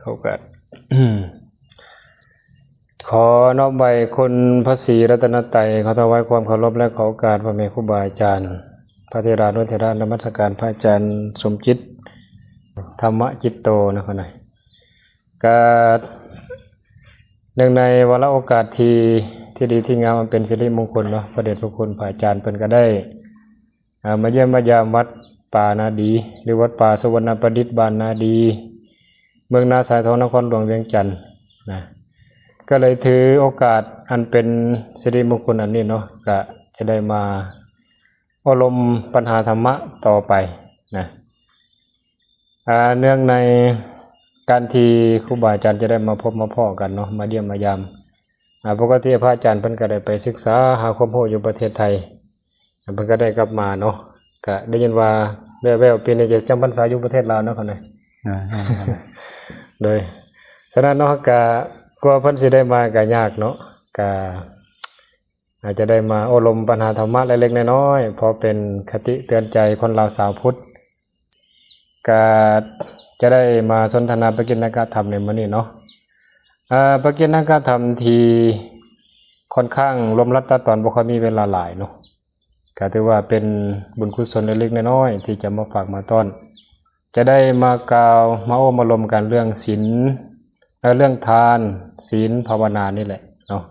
ໂອກາດ ຂໍນ້ອມໄຫວ້ຄຸນພະສີລັດຕະນະໄຕ, ຂໍຖວາຍຄວາມເຄົາລົບ ແລະ ຂໍໂອກາດພໍ່ແມ່ຄູບາອາຈານ, ພະເຖລານຸເຖລະ, ນະມັດສະການພະອາຈານສົມຈິດ ທຳມະຈິດໂຕນະ. ກະເນື່ອງໃນວາລະໂອກາດທີ່ ທີ່ດີທີ່ງາມ ອັນເປັນສິລິມົງຄົນເນາະ, ພະເດດພະຄຸນພະອາຈານເພິ່ນກະໄດ້ ເອີ ມາຢ້ຽມມາຢາມວັດປ່ານາດີ ຫຼື ວັດປ່າສຸວັນນະປະດິດ ບ້ານນາດີ ເມືອງນາຊາຍທອງ ນະຄອນຫຼວງວຽງຈັນນະ, ກໍເລີຍຖືໂອກາດອັນເປັນສິລິມົງຄົນອັນນີ້ເນາະ, ກະຈະໄດ້ມາໂອ້ລົມປັນຫາທຳມະຕໍ່ໄປນະ. ອ່າ ເນື່ອງໃນການທີ່ຄູບາອາຈານຈະໄດ້ມາພົບມາພໍ້ກັນເນາະ, ມາຢ້ຽມມາຢາມ, ອ່າ ປົກກະຕິພະອາຈານເພິ່ນກໍໄດ້ໄປສຶກສາຫາຄວາມຮູ້ຢູ່ປະເທດໄທ, ເພິ່ນກໍໄດ້ກັບມາເນາະ, ກໍໄດ້ຍິນວ່າແວ່ວໆ ປີນີ້ຈະຈຳພັນສາຢູ່ປະເທດລາວເນາະ ເຂົານະ. ອ່າ ໂດຍ ສະນັ້ນເນາະ ກໍກວ່າເພິ່ນຊິໄດ້ມາກໍຍາກເນາະ, ກໍອາດຈະໄດ້ມາໂອ້ລົມປັນຫາທຳມະເລັກໆນ້ອຍໆ ພໍເປັນຄະຕິເຕືອນໃຈຄົນລາວຊາວພຸດ. ກະຈະໄດ້ມາສົນທະນາປະກິນນະກະທຳໃນມື້ນີ້ເນາະ. ເອີ ປະກິນນະກະທຳທີ່ຂ້ອນຂ້າງລົມລັດຕັດຕອນ ບໍ່ຄ່ອຍມີເວລາຫຼາຍເນາະ, ກະຖືວ່າເປັນບຸນກຸສົນເລັກໆນ້ອຍໆ ທີ່ຈະມາຝາກມາຕ້ອນ, ຈະໄດ້ມາກ່າວມາໂອ້ມາລົມກັນເລື່ອງສິນ ເອີ ເລື່ອງທານ, ສິນ, ພາວະນານີ້ແຫຼະເນາະ.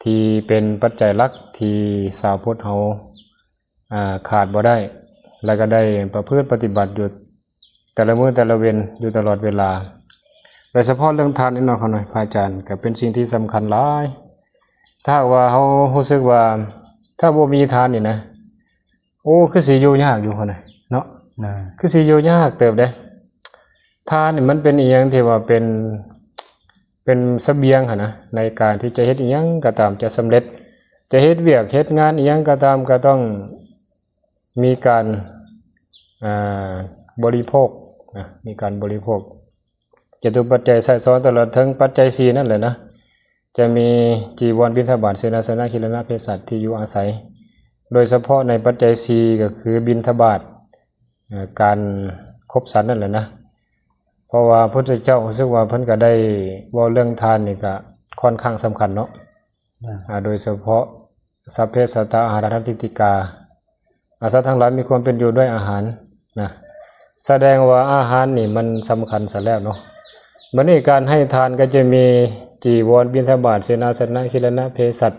ທີ່ເປັນປັດໄຈຫຼັກທີ່ຊາວພຸດເຮົາ ອ່າ ຂາດບໍ່ໄດ້ ແລະ ກໍໄດ້ປະພຶດປະຕິບັດຢູ່ແຕ່ລະມື້ແຕ່ລະເວັນ ຢູ່ຕະຫຼອດເວລາ. ໂດຍສະເພາະເລື່ອງທານນີ້ເນາະ ຂອງພະອາຈານ ກໍເປັນສິ່ງທີ່ສຳຄັນຫຼາຍ. ຖ້າຫາກວ່າເຮົາຮູ້ສຶກວ່າ ຖ້າບໍ່ມີທານນີ້ນະ ໂອ້ ຄືຊິຢູ່ຍາກຢູ່ຫັ້ນນະເນາະ, ນະ ຄືຊິຢູ່ຍາກເຕີບເດ້. ທານນີ້ມັນເປັນອີ່ຫຍັງທີ່ວ່າເປັນ ເປັນສະບຽງຫັ້ນນະ ໃນການທີ່ຈະເຮັດອີ່ຫຍັງກໍຕາມຈະສຳເລັດ, ຈະເຮັດວຽກເຮັດງານອີ່ຫຍັງກໍຕາມ ກໍຕ້ອງມີການ ອ່າ ບໍລິໂພກນະ, ມີການບໍລິໂພກ ຈະຕຸປັດໄຈໃຊ້ສອຍ ຕະຫຼອດເຖິງປັດໄຈສີ່ນັ້ນແຫຼະນະ. ຈະມີຈີວອນ ບິນທະບາດ ເສນາສະນະ ກິລານະ ເພສັດ ທີ່ຢູ່ອາໄສ, ໂດຍສະເພາະໃນປັດໄຈສີ່ກໍຄືບິນທະບາດ ເອີ ການຄົບສັນນັ້ນແຫຼະນະ. ເພາະວ່າພະພຸດທະເຈົ້າຮູ້ສຶກວ່າເພິ່ນກໍໄດ້ເວົ້າເລື່ອງທານນີ້ກໍຂ້ອນຂ້າງສຳຄັນເນາະ, ອ່າ ໂດຍສະເພາະ ສັບເພສັດຕາ ອາຫາຣະທານທິຕິກາ, ອາ ສັດທັງຫຼາຍມີຄວາມເປັນຢູ່ດ້ວຍອາຫານນະ, ສະແດງວ່າອາຫານນີ້ມັນສຳຄັນຊະແລ້ວເນາະ. ບັດນີ້ການໃຫ້ທານກໍຈະມີຈີວອນ ບິນທະບາດ ເສນາສະນະ ກິລານະ ເພສັດ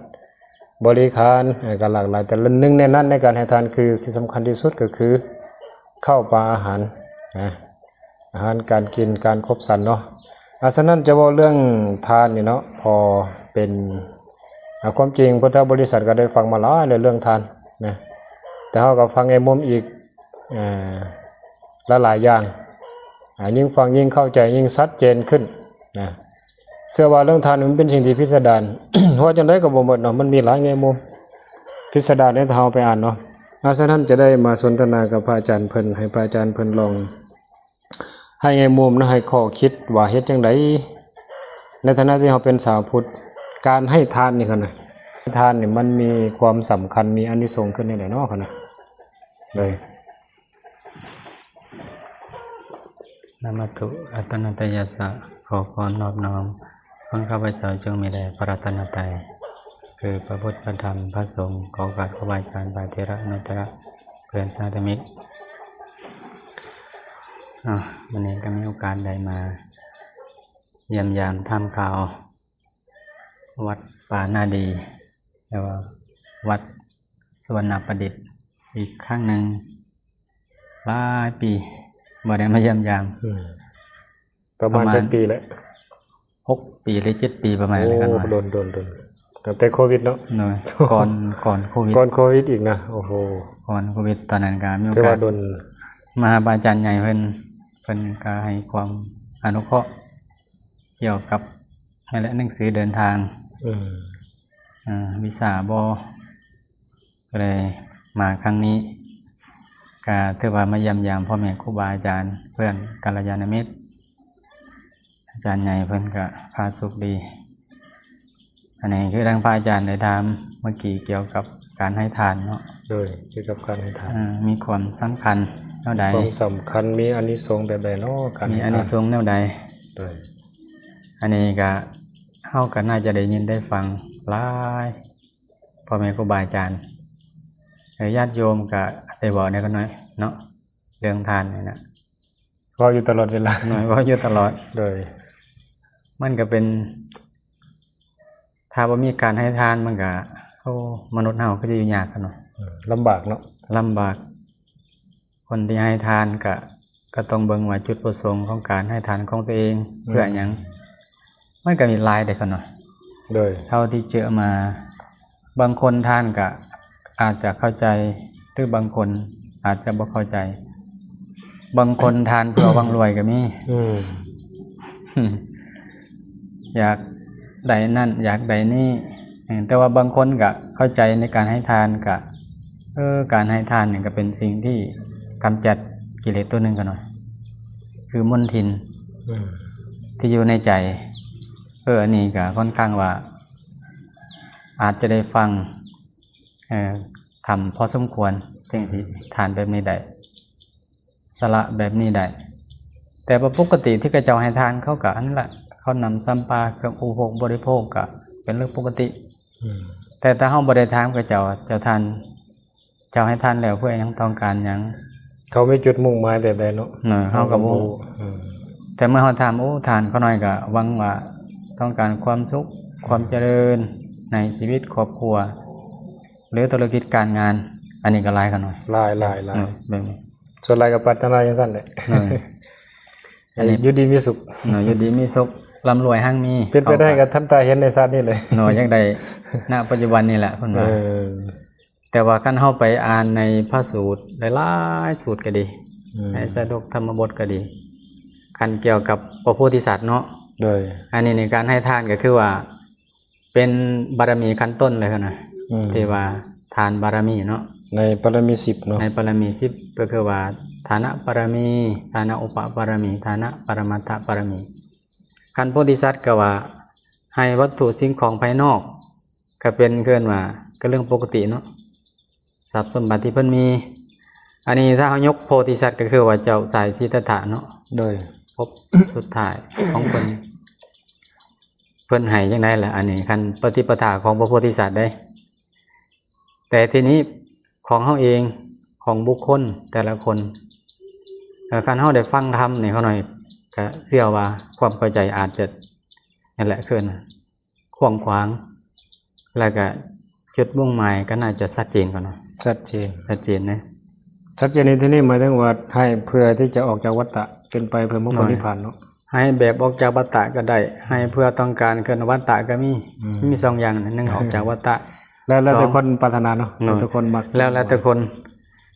ບໍລິຂານ ເອີ ກໍຫຼາກຫຼາຍ, ແຕ່ລະໜຶ່ງໃນນັ້ນໃນການໃຫ້ທານຄືສິ່ງສຳຄັນທີ່ສຸດກໍຄືເຂົ້າປາອາຫານນະ, ອາຫານການກິນ ການຄົບສັນເນາະ. ອາ ສະນັ້ນຈະເວົ້າເລື່ອງທານນີ້ເນາະ ພໍເປັນ ອາ ຄວາມຈິງພຸດທະບໍລິສັດກໍໄດ້ຟັງມາຫຼາຍແລ້ວເລື່ອງທານນະ, ແຕ່ເຮົາກໍຟັງແງ່ມຸມອີກ ເອີ ຫຼາຍໆຢ່າງ, ອາ ຍິ່ງຟັງຍິ່ງເຂົ້າໃຈ ຍິ່ງຊັດເຈນຂຶ້ນນະ. ເຊື່ອວ່າເລື່ອງທານນີ້ມັນເປັນສິ່ງທີ່ພິສະດານ ເວົ້າຈັ່ງໃດກໍບໍ່ໝົດເນາະ, ມັນມີຫຼາຍແງ່ມຸມພິສະດານໃຫ້ເຮົາໄປອ່ານເນາະ. ອາ ສະນັ້ນຈະໄດ້ມາສົນທະນາກັບພະອາຈານເພິ່ນ ໃຫ້ພະອາຈານເພິ່ນລອງ ໃຫ້ແງ່ມຸມນະ ໃຫ້ຂໍ້ຄິດວ່າເຮັດຈັ່ງໃດ ໃນຖານະທີ່ເຮົາເປັນຊາວພຸດ ການໃຫ້ທານນີ້ຫັ້ນນະ, ທານນີ້ມັນມີຄວາມສຳຄັນ ມີອານິສົງຂຶ້ນແນວໃດເນາະຫັ້ນນະ. ໂດຍ ນະມະຕຸລັດຕະນະໄຕຍັດສະ, ຂໍຄວາມນອບນ້ອມຂອງຂ້າພະເຈົ້າຈົ່ງມີແດ່ພະລັດຕະນະໄຕ ຄືພະພຸດ ພະທຳ ພະສົງ, ຂໍໂອກາດຄູບາອາຈານ ພະເຖລະອະນຸເຖລະ ເພື່ອນສາທະມິກ. ອາ ມື້ນີ້ກໍມີໂອກາດໄດ້ມາຢ້ຽມຢາມຖາມຂ່າວວັດປ່ານາດີ ຫຼືວ່າວັດສຸວັນນະປະດິດອີກຄັ້ງໜຶ່ງ. ຫຼາຍປີບໍ່ໄດ້ມາຢ້ຽມຢາມ. ອືມ ປະມານ ປະມານຈັກປີແລ້ວ? ຫົກປີ ຫຼື ເຈັດປີປະມານນີ້. ໂອ້ ໂດນໆໆ ຕັ້ງແຕ່ໂຄວິດເນາະ. ໂດຍ ກ່ອນ ກ່ອນໂຄວິດ ກ່ອນໂຄວິດອີກນະ. ໂອ້ໂຫ ກ່ອນໂຄວິດ ຕອນນັ້ນກໍມີໂອກາດ ຖືວ່າດົນ ມາຫາພະອາຈານໃຫຍ່ເພິ່ນ, ເພິ່ນກໍໃຫ້ຄວາມອະນຸເຄາະກ່ຽວກັບ ນັ້ນແຫຼະ ໜັງສືເດີນທາງ ອືມ ເອີ ວີຊາບໍ່ ກໍເລີຍມາຄັ້ງນີ້ ກະຖືວ່າມາຢ້ຽມຢາມພໍ່ແມ່ຄູບາອາຈານ ເພື່ອນກັນລະຍານະມິດ, ອາຈານໃຫຍ່ເພິ່ນກະພາສຸກດີ. ອັນນີ້ຄືທາງພະອາຈານໄດ້ຖາມເມື່ອກີ້ກ່ຽວກັບການໃຫ້ທານເນາະ. ໂດຍ ກ່ຽວກັບການໃຫ້ທານ ເອີ ມີຄວາມສຳຄັນແນວໃດ? ມີຄວາມສຳຄັນ ມີອານິສົງແບບໃດເນາະ ການໃຫ້ທານ? ມີອານິສົງແນວໃດ? ໂດຍ ອັນນີ້ກະ ເຮົາກະໜ້າຈະໄດ້ຍິນໄດ້ຟັງຫຼາຍ ພໍ່ແມ່ຄູບາອາຈານ ເອີ ຍາດໂຍມກະໄດ້ເວົ້າແດ່ກໍໜ້ອຍເນາະ ເລື່ອງທານນີ້ນະ ເວົ້າຢູ່ຕະຫຼອດເວລາ ໜ້ອຍເວົ້າຢູ່ຕະຫຼອດ ໂດຍ ມັນກະເປັນ ຖ້າບໍ່ມີການໃຫ້ທານມັນກະ ໂອ້ ມະນຸດເຮົາກໍຈະຢູ່ຍາກເນາະ ເອີ ລຳບາກເນາະ ລຳບາກ ຄົນທີ່ໃຫ້ທານກະ ກໍຕ້ອງເບິ່ງວ່າຈຸດປະສົງຂອງການໃຫ້ທານຂອງຕົວເອງ ອືມ ເພື່ອຫຍັງ ມັນກໍມີຫຼາຍເດ້ເນາະ ໂດຍ ເທົ່າທີ່ເຈີມາ ບາງຄົນທານກະອາດຈະເຂົ້າໃຈ ຫຼືບາງຄົນອາດຈະບໍ່ເຂົ້າໃຈ ບາງຄົນທານເພື່ອຫວັງລວຍກໍມີ ອືມ ຢາກໄດ້ນັ້ນ ຢາກໄດ້ນີ້ ເອີ ແຕ່ວ່າບາງຄົນກະເຂົ້າໃຈໃນການໃຫ້ທານ ກະ ເອີ ການໃຫ້ທານນີ້ກະເປັນສິ່ງທີ່ກຳຈັດກິເລດຕົວໜຶ່ງກັນວ່າ ຄືມົນທິນ ອືມ ທີ່ຢູ່ໃນໃຈ ເອີ ອັນນີ້ກະຄ່ອນຂ້າງວ່າ ອາດຈະໄດ້ຟັງ ເອີ ທຳພໍສົມຄວນ ຈຶ່ງຊິທານແບບນີ້ໄດ້ ສະຫຼະແບບນີ້ໄດ້ ແຕ່ວ່າປົກກະຕິທີ່ເຂົາເຈົ້າໃຫ້ທານ ເຂົາກະອັນນັ້ນລະ ເຂົານຳສຳປາເຄື່ອງອຸປະໂພກບໍລິໂພກກະເປັນເລື່ອງປົກກະຕິ ອືມ ແຕ່ຖ້າເຮົາບໍ່ໄດ້ຖາມເຂົາເຈົ້າ ເຈົ້າທ່ານ ເຈົ້າໃຫ້ທານແລ້ວເພື່ອຫຍັງ ຕ້ອງການຫຍັງ ເຂົາມີຈຸດມຸ່ງໝາຍແບບໃດເນາະ ເນາະ ເຮົາກໍບໍ່ຮູ້ ເຮົາກໍບໍ່ຮູ້ ອືມ ແຕ່ເມື່ອເຮົາຖາມ ໂອ້ ທ່ານ ຂ້ານ້ອຍກໍຫວັງວ່າຕ້ອງການຄວາມສຸກ ຄວາມຈະເລີນໃນຊີວິດຄອບຄົວ ຫຼືທຸລະກິດການງານ ອັນນີ້ກໍຫຼາຍຂະນ້ອຍ ຫຼາຍໆໆ ເອີ ແບບນີ້ ສ່ວນຫຼາຍກໍປາດຖະໜາຈັ່ງຊັ້ນແຫຼະ ເອີ ອັນນີ້ ຢູ່ດີມີສຸກ ເນາະ ຢູ່ດີມີສຸກ ລ່ຳລວຍຮັ່ງມີ ເປັນໄປໄດ້ກໍທັນຕາເຫັນໃນຊາດນີ້ເລີຍ ເນາະ ຢາກໄດ້ ນະ ປັດຈຸບັນນີ້ແຫຼະເພິ່ນວ່າ ເອີ ແຕ່ວ່າຄັນເຮົາໄປອ່ານໃນພະສູດຫຼາຍໆສູດກໍດີ ອືມ ໃນຊາດົກທຳມະບົດກໍດີ ຄັນກ່ຽວກັບພະໂພທິສັດເນາະ ໂດຍ ອັນນີ້ໃນການໃຫ້ທານກໍຄືວ່າ ເປັນບາລະມີຂັ້ນຕົ້ນເລີຍນະ ອືມ ທີ່ວ່າທານບາລະມີເນາະ ໃນບາລະມີສິບເນາະ ໃນບາລະມີສິບ ກໍຄືວ່າ ທານະບາລະມີ ທານະອຸປະບາລະມີ ທານະປະລະມັດຖະບາລະມີ ຂັ້ນໂພທິສັດກໍວ່າ ໃຫ້ວັດຖຸສິ່ງຂອງພາຍນອກ ກໍເປັນ ເອີ້ນວ່າ ກໍເລື່ອງປົກກະຕິເນາະ ຊັບສົມບັດທີ່ເພິ່ນມີ ອັນນີ້ຖ້າເຮົາຍົກໂພທິສັດ ກໍຄືວ່າເຈົ້າຊາຍສິດທັດຖະເນາະ ໂດຍ ພົບສຸດທ້າຍຂອງເພິ່ນ ເພິ່ນໃຫ້ຈັ່ງໃດລະ ອັນນີ້ຄັນປະຕິປະທາຂອງພະໂພທິສັດເດ້ ແຕ່ທີນີ້ຂອງເຮົາເອງ ຂອງບຸກຄົນແຕ່ລະຄົນ ເອີ ຄັນເຮົາໄດ້ຟັງທຳນີ້ ຂ້ານ້ອຍກະເຊື່ອວ່າຄວາມເຂົ້າໃຈອາດຈະ ນັ້ນແຫຼະ ຄືນຂວາງຂວາງ ແລ້ວກະຈຸດມຸ່ງໝາຍກໍໜ້າຈະຊັດເຈນກ່ອນເນາະ ຊັດເຈນ ຊັດເຈນເນາະ ຊັດເຈນໃນທີ່ນີ້ໝາຍເຖິງວ່າໃຫ້ເພື່ອທີ່ຈະອອກຈາກວັດຕະ ເປັນໄປເພື່ອມັກຜົນນິບພານເນາະ ໃຫ້ແບບອອກຈາກວັດຕະກໍໄດ້ ໃຫ້ເພື່ອຕ້ອງການເກີນວັດຕະກໍມີ ອືມ ມີສອງຢ່າງ ໜຶ່ງອອກຈາກວັດຕະ ແລ້ວ ແລ້ວແຕ່ຄົນປາດຖະໜາເນາະ ແລ້ວແຕ່ຄົນມັກ ແລ້ວແຕ່ຄົນ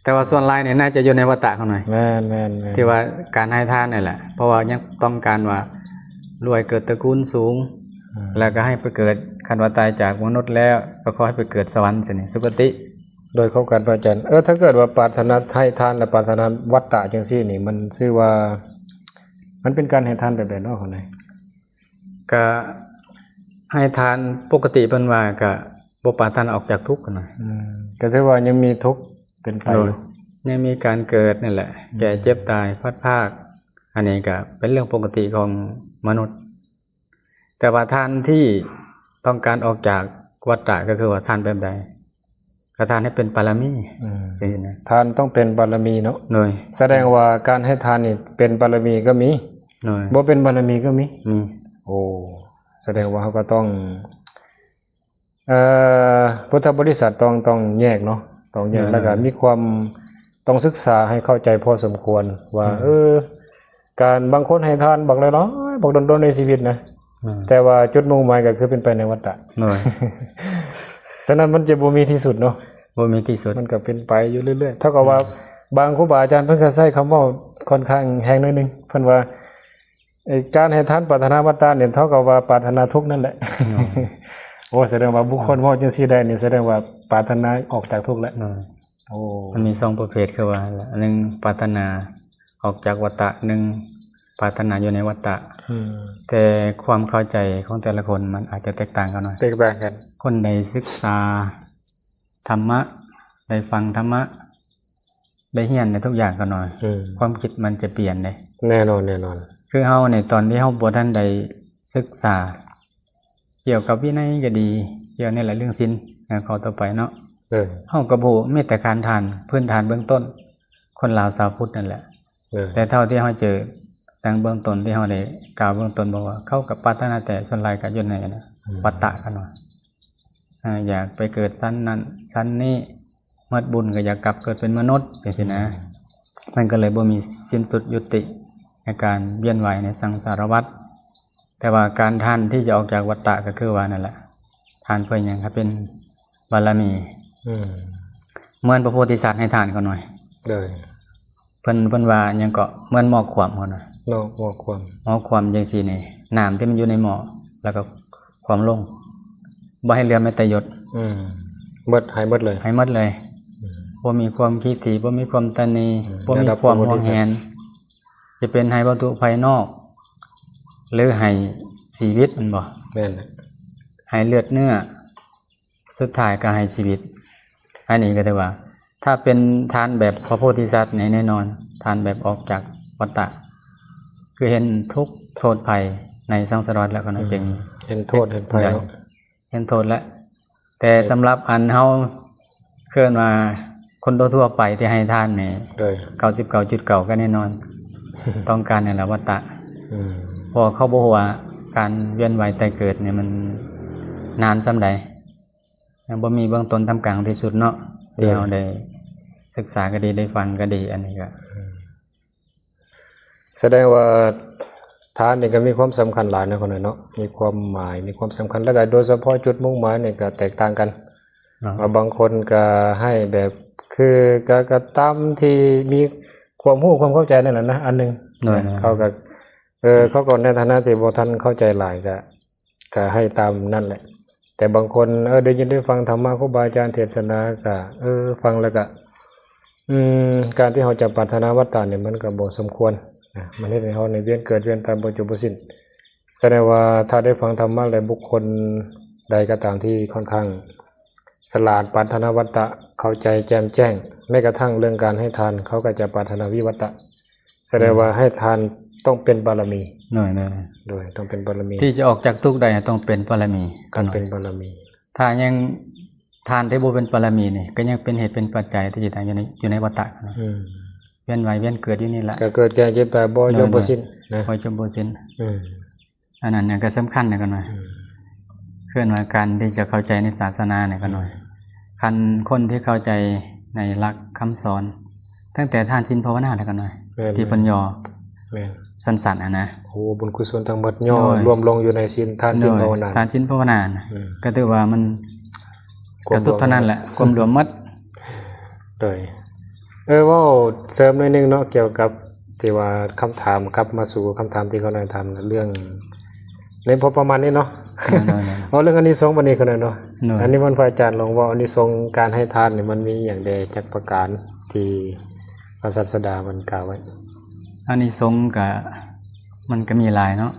ແຕ່ວ່າສ່ວນຫຼາຍນີ້ໜ້າຈະຢູ່ໃນວັດຕະຂອງໜ້ອຍ ແມ່ນໆໆ ທີ່ວ່າການໃຫ້ທານນີ້ແຫຼະ ເພາະວ່າຍັງຕ້ອງການວ່າລວຍເກີດຕະກູນສູງ ອືມ ແລ້ວກໍໃຫ້ໄປເກີດ ຄັນວ່າຕາຍຈາກມະນຸດແລ້ວ ກໍຂໍໃຫ້ໄປເກີດສະຫວັນຊັ້ນນີ້ ສຸຄະຕິ ໂດຍຄວາມກັນພະອາຈານ ເອີ ຖ້າເກີດວ່າປາດຖະໜາໃຫ້ທານ ແລະ ປາດຖະໜາວັດຕະຈັ່ງຊີ້ນີ້ ມັນຊື່ວ່າ ມັນເປັນການໃຫ້ທານແບບໃດເນາະ ຂອງນາຍ? ກະໃຫ້ທານປົກກະຕິເພິ່ນວ່າກະບໍ່ປາດຖະໜາອອກຈາກທຸກຫັ້ນນະ ອືມ ກະຖືວ່າຍັງມີທຸກເປັນໄປຢູ່ ຍັງມີການເກີດນີ້ແຫຼະ ອືມ ແກ່ເຈັບຕາຍພັດພາກ ອັນນີ້ກະເປັນເລື່ອງປົກກະຕິຂອງມະນຸດ ແຕ່ວ່າທ່ານທີ່ຕ້ອງການອອກຈາກວັດຕະ ກໍຄືວ່າທ່ານແບບໃດ? ກໍທ່ານໃຫ້ເປັນບາລະມີ ອືມ ຊີ້ນະ ທ່ານຕ້ອງເປັນບາລະມີເນາະ ໂດຍ ສະແດງວ່າການໃຫ້ທານນີ້ເປັນບາລະມີກໍມີ ໂດຍ ບໍ່ເປັນບາລະມີກໍມີ ມີ ໂອ້ ສະແດງວ່າເຮົາກໍຕ້ອງ ເອີ ພຸດທະບໍລິສັດຕ້ອງ ຕ້ອງແຍກເນາະ ຕ້ອງແຍກ ໂດຍ ແລ້ວກໍມີຄວາມ ຕ້ອງສຶກສາໃຫ້ເຂົ້າໃຈພໍສົມຄວນວ່າ ອືມ ເອີ ການບາງຄົນໃຫ້ທານບັກຫຼາຍໆ ບັກດົນໆໃນຊີວິດນະ ອືມ ແຕ່ວ່າຈຸດມຸ່ງໝາຍກໍຄືເປັນໄປໃນວັດຕະ ໂດຍ ສະນັ້ນມັນຈະບໍ່ມີທີ່ສຸດເນາະ ບໍ່ມີທີ່ສຸດ ມັນກໍເປັນໄປຢູ່ເລື້ອຍໆ ເທົ່າກັບວ່າ ອືມ ບາງຄູບາອາຈານເພິ່ນກໍໃຊ້ຄຳເວົ້າຄ່ອນຂ້າງແຮງໜ້ອຍໜຶ່ງ ເພິ່ນວ່າ ເອີ ການໃຫ້ທານປາດຖະໜາວັດຕະນີ້ ເທົ່າກັບວ່າປາດຖະໜາທຸກນັ້ນແຫຼະ ໂອ້ ສະແດງວ່າບຸກຄົນເວົ້າຈັ່ງຊີ້ໄດ້ນີ້ ສະແດງວ່າປາດຖະໜາອອກຈາກທຸກແລ້ວ ໂອ້ ມັນມີສອງປະເພດ ຄືວ່າ ໜຶ່ງ ປາດຖະໜາອອກຈາກວັດຕະ ໜຶ່ງ ປາດຖະໜາຢູ່ໃນວັດຕະ ອືມ ແຕ່ຄວາມເຂົ້າໃຈຂອງແຕ່ລະຄົນມັນອາດຈະແຕກຕ່າງກັນໜ້ອຍ ແຕກຕ່າງກັນ ຄົນໃດສຶກສາທຳມະ ໄດ້ຟັງທຳມະ ໄດ້ຮຽນໄດ້ທຸກຢ່າງກໍໜ້ອຍ ອືມ ຄວາມຄິດມັນຈະປ່ຽນເດ້ ແນ່ນອນ ແນ່ນອນ ຄືເຮົານີ້ ຕອນທີ່ເຮົາບໍ່ທັນໄດ້ ສຶກສາກ່ຽວກັບວິໄນກໍດີ, ກ່ຽວນີ້ແຫຼະເລື່ອງສິນ, ເອີ ຂໍ້ຕໍ່ໄປເນາະ. ເອີ ເຮົາກໍບໍ່ຮູ້, ມີແຕ່ການທານ, ພື້ນຖານເບື້ອງຕົ້ນ, ຄົນລາວຊາວພຸດນັ້ນແຫຼະ. ເອີ ແຕ່ເທົ່າທີ່ເຮົາເຈີຕັ້ງເບື້ອງຕົ້ນທີ່ເຮົາໄດ້ກ່າວເບື້ອງຕົ້ນ ບອກວ່າເຂົາກໍປາດຖະໜາແຕ່ສ່ວນຫຼາຍກໍຢູ່ໃນອັນ ອືມ ວັດຕະກັນວ່າ ເອີ ຢາກໄປເກີດຊັ້ນນັ້ນຊັ້ນນີ້, ໝົດບຸນກໍຢາກກັບເກີດເປັນມະນຸດ ຈັ່ງຊີ້ນະ. ອືມ ມັນກໍເລີຍບໍ່ມີສິ້ນສຸດຍຸຕິໃນການວຽນວ່າຍໃນສັງສາລະວັດ. ແຕ່ວ່າການທານທີ່ຈະອອກຈາກວັດຕະກໍຄືວ່ານັ້ນແຫຼະ, ທານເພື່ອຫຍັງ? ໃຫ້ເປັນບາລະມີ. ອືມ ເໝືອນພະໂພທິສັດໃຫ້ທານເຂົາໜ່ອຍ. ໂດຍ ເພິ່ນ ເພິ່ນວ່າຫຍັງເກາະ? ເໝືອນໝໍ້ຂວ້ຳເຂົານະ. ເນາະ ໝໍ້ຂວ້ຳ. ໝໍ້ຂວ້ຳຈັ່ງຊີ້ນີ້, ນ້ຳທີ່ມັນຢູ່ໃນໝໍ້ ແລ້ວກໍຂວ້ຳລົງ, ບໍ່ໃຫ້ເຫຼືອແມ້ແຕ່ຢົດ. ອືມ ໝົດ, ໃຫ້ໝົດເລີຍ. ໃຫ້ໝົດເລີຍ. ອືມ ບໍ່ມີຄວາມຄິດຖີ່, ບໍ່ມີຄວາມຕະໜີ່, ອືມ ບໍ່ມີຄວາມຫວງແຫນ. ຈະເປັນໃຫ້ວັດຖຸພາຍນອກ ຫຼືໃຫ້ຊີວິດແມ່ນບໍ່? ແມ່ນແຫຼະ. ໃຫ້ເລືອດເນື້ອ, ສຸດທ້າຍກໍໃຫ້ຊີວິດ. ອັນນີ້ກໍຖືວ່າ ຖ້າເປັນທານແບບພະໂພທິສັດນີ້ແນ່ນອນ, ທານແບບອອກຈາກວັດຕະ ຄືເຫັນທຸກໂທດໄພໃນສັງສາລະວັດແລ້ວກໍ ອືມ ຈຶ່ງ ເຫັນໂທດເຫັນໄພ ເຫັນໂທດແລ້ວ. ແຕ່ສຳລັບອັນເຮົາ ເອີ້ນວ່າຄົນທົ່ວໆໄປທີ່ໃຫ້ທານນີ້ ໂດຍ ເກົ້າສິບເກົ້າຈຸດເກົ້າ ກໍແນ່ນອນ ຕ້ອງການໃນລະວັດຕະ. ອືມ ເພາະເຂົາບໍ່ຮູ້ວ່າການວຽນວ່າຍຕາຍເກີດນີ້ມັນນານສ່ຳໃດ, ຍັງບໍ່ມີເບື້ອງຕົ້ນທ່າມກາງທີ່ສຸດເນາະ ໂດຍ ທີ່ເຮົາໄດ້ສຶກສາກໍດີ ໄດ້ຟັງກໍດີ. ອັນນີ້ກໍ ອືມ ສະແດງວ່າທານນີ້ກໍມີຄວາມສຳຄັນຫຼາຍເນາະ ຄົນເນາະ, ມີຄວາມໝາຍ ມີຄວາມສຳຄັນ ແລ້ວກໍໂດຍສະເພາະຈຸດມຸ່ງໝາຍນີ້ກໍແຕກຕ່າງກັນ. ເນາະ ວ່າບາງຄົນກໍໃຫ້ແບບ ຄືກໍ ກໍຕາມທີ່ມີຄວາມຮູ້ຄວາມເຂົ້າໃຈນັ້ນແຫຼະນະ ອັນໜຶ່ງ. ໂດຍ ເຂົາກໍ ເອີ ເຂົາກໍໃນຖານະທີ່ບໍ່ທັນເຂົ້າໃຈຫຼາຍ ກໍ ກໍໃຫ້ຕາມນັ້ນແຫຼະ. ແຕ່ບາງຄົນ ເອີ ໄດ້ຍິນໄດ້ຟັງທຳມະ ຄູບາອາຈານເທດສະນາ ກໍ ເອີ ຟັງແລ້ວກໍ ອືມ ການທີ່ເຮົາຈະປາດຖະໜາວັດຕະນີ້ ມັນກໍບໍ່ສົມຄວນນະ, ມັນເຮັດໃຫ້ເຮົານີ້ວຽນເກີດວຽນຕາຍບໍ່ຈົບບໍ່ສິ້ນ. ສະແດງວ່າຖ້າໄດ້ຟັງທຳມະແລ້ວ ບຸກຄົນໃດກໍຕາມທີ່ຄ່ອນຂ້າງສະຫຼາດ ປາດຖະໜາວັດຕະ ເຂົ້າໃຈແຈ່ມແຈ້ງ, ແມ້ກະທັ່ງເລື່ອງການໃຫ້ທານ ເຂົາກໍຈະປາດຖະໜາວິວັດຕະ. ສະແດງວ່າ ອືມ ໃຫ້ທານຕ້ອງເປັນບາລະມີ. ໂດຍ ໂດຍ ໂດຍ ຕ້ອງເປັນບາລະມີ. ທີ່ຈະອອກຈາກທຸກໄດ້ ຕ້ອງເປັນບາລະມີ. ຕ້ອງເປັນບາລະມີ. ຖ້າຍັງ ທານທີ່ບໍ່ເປັນບາລະມີນີ້ ກໍຍັງເປັນເຫດເປັນປັດໄຈທີ່ຈະໃຫ້ຢູ່ໃນ ຢູ່ໃນວັດຕະນະ. ອືມ ວຽນວ່າຍວຽນເກີດຢູ່ນີ້ລະ ກໍເກີດແກ່ເຈັບຕາຍບໍ່ ໂດຍ ຈົບບໍ່ສິ້ນນະ ບໍ່ຈົບບໍ່ສິ້ນ. ອືມ ອັນນັ້ນກໍສຳຄັນນະກັນວ່າ ອືມ ເອີ້ນວ່າການທີ່ຈະເຂົ້າໃຈໃນສາສະໜານີ້ກັນວ່າ ອືມ ຄັນຄົນທີ່ເຂົ້າໃຈໃນຫຼັກຄຳສອນ ຕັ້ງແຕ່ທານ ສິນ ພາວະນາແລ້ວກັນວ່າ ແມ່ນ ທີ່ເພິ່ນຫຍໍ້ ແມ່ນ ສັ້ນໆຫັ້ນນະ. ໂອ້ ບຸນກຸສົນທັງໝົດຫຍໍ້ ໂດຍ ລວມລົງຢູ່ໃນສິນ ທານ ສິນ ໂດຍ ພາວະນາ ທານ ສິນ ພາວະນານະ. ອືມ ກໍຖືວ່າມັນ ຄວາມ ກໍສຸດເທົ່ານັ້ນແຫຼະ ລວມທັງໝົດ ຄວາມລວມໝົດ. ໂດຍ ເອີ ເວົ້າເສີມໜ້ອຍໜຶ່ງເນາະ ກ່ຽວກັບທີ່ວ່າຄຳຖາມ ກັບມາສູ່ຄຳຖາມທີ່ຂ້ານ້ອຍຖາມນະ ເລື່ອງ ໃນພໍປະມານນີ້ເນາະ. ໂດຍ ໂດຍ ໂດຍ ເວົ້າເລື່ອງອານິສົງບັດນີ້ຂ້ານ້ອຍເນາະ. ໂດຍ ອັນນິມົນພະອາຈານລອງເວົ້າອານິສົງການໃຫ້ທານນີ້ ມັນມີຫຍັງແດ່ຈັກປະການທີ່ພະສາສະດາເພິ່ນກ່າວໄວ້? ອານິສົງກະ ມັນກະມີຫຼາຍເນາະ.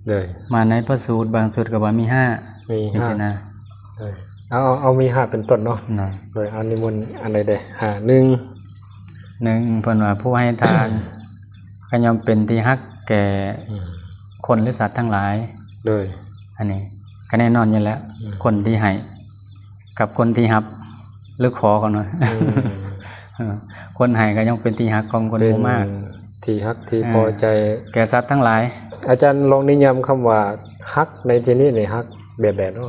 ໂດຍ ມາໃນພະສູດບາງຊຸດກໍວ່າມີຫ້າ ມີ ຈັ່ງຊີ້ນະ. ໂດຍ ເອົາ ເອົາ ເອົາມີຫ້າເປັນຕົ້ນເນາະ. ໂດຍ ເອົານິມົນອັນໃດແດ່? ຫ້າ ໜຶ່ງ ໜຶ່ງ ເພິ່ນວ່າຜູ້ໃຫ້ທານ ກໍຍ່ອມເປັນທີ່ຮັກແກ່ ອືມ ຄົນ ຫຼື ສັດທັງຫຼາຍ. ໂດຍ ອັນນີ້ກໍແນ່ນອນຢູ່ແລ້ວ ອືມ ຄົນທີ່ໃຫ້ ກັບຄົນທີ່ຮັບ ຫຼື ຂໍເຂົານະ. ອືມ ເອີ ຄົນໃຫ້ກໍຍັງເປັນທີ່ຮັກຂອງຄົນ ເປັນ ໝູ່ມາກ ທີ່ຮັກທີ່ ເອີ ພໍໃຈ ແກ່ສັດທັງຫຼາຍ. ອາຈານລອງນິຍາມຄຳວ່າຮັກໃນທີ່ນີ້ນີ້ ຮັກແບບໃດເນາະ?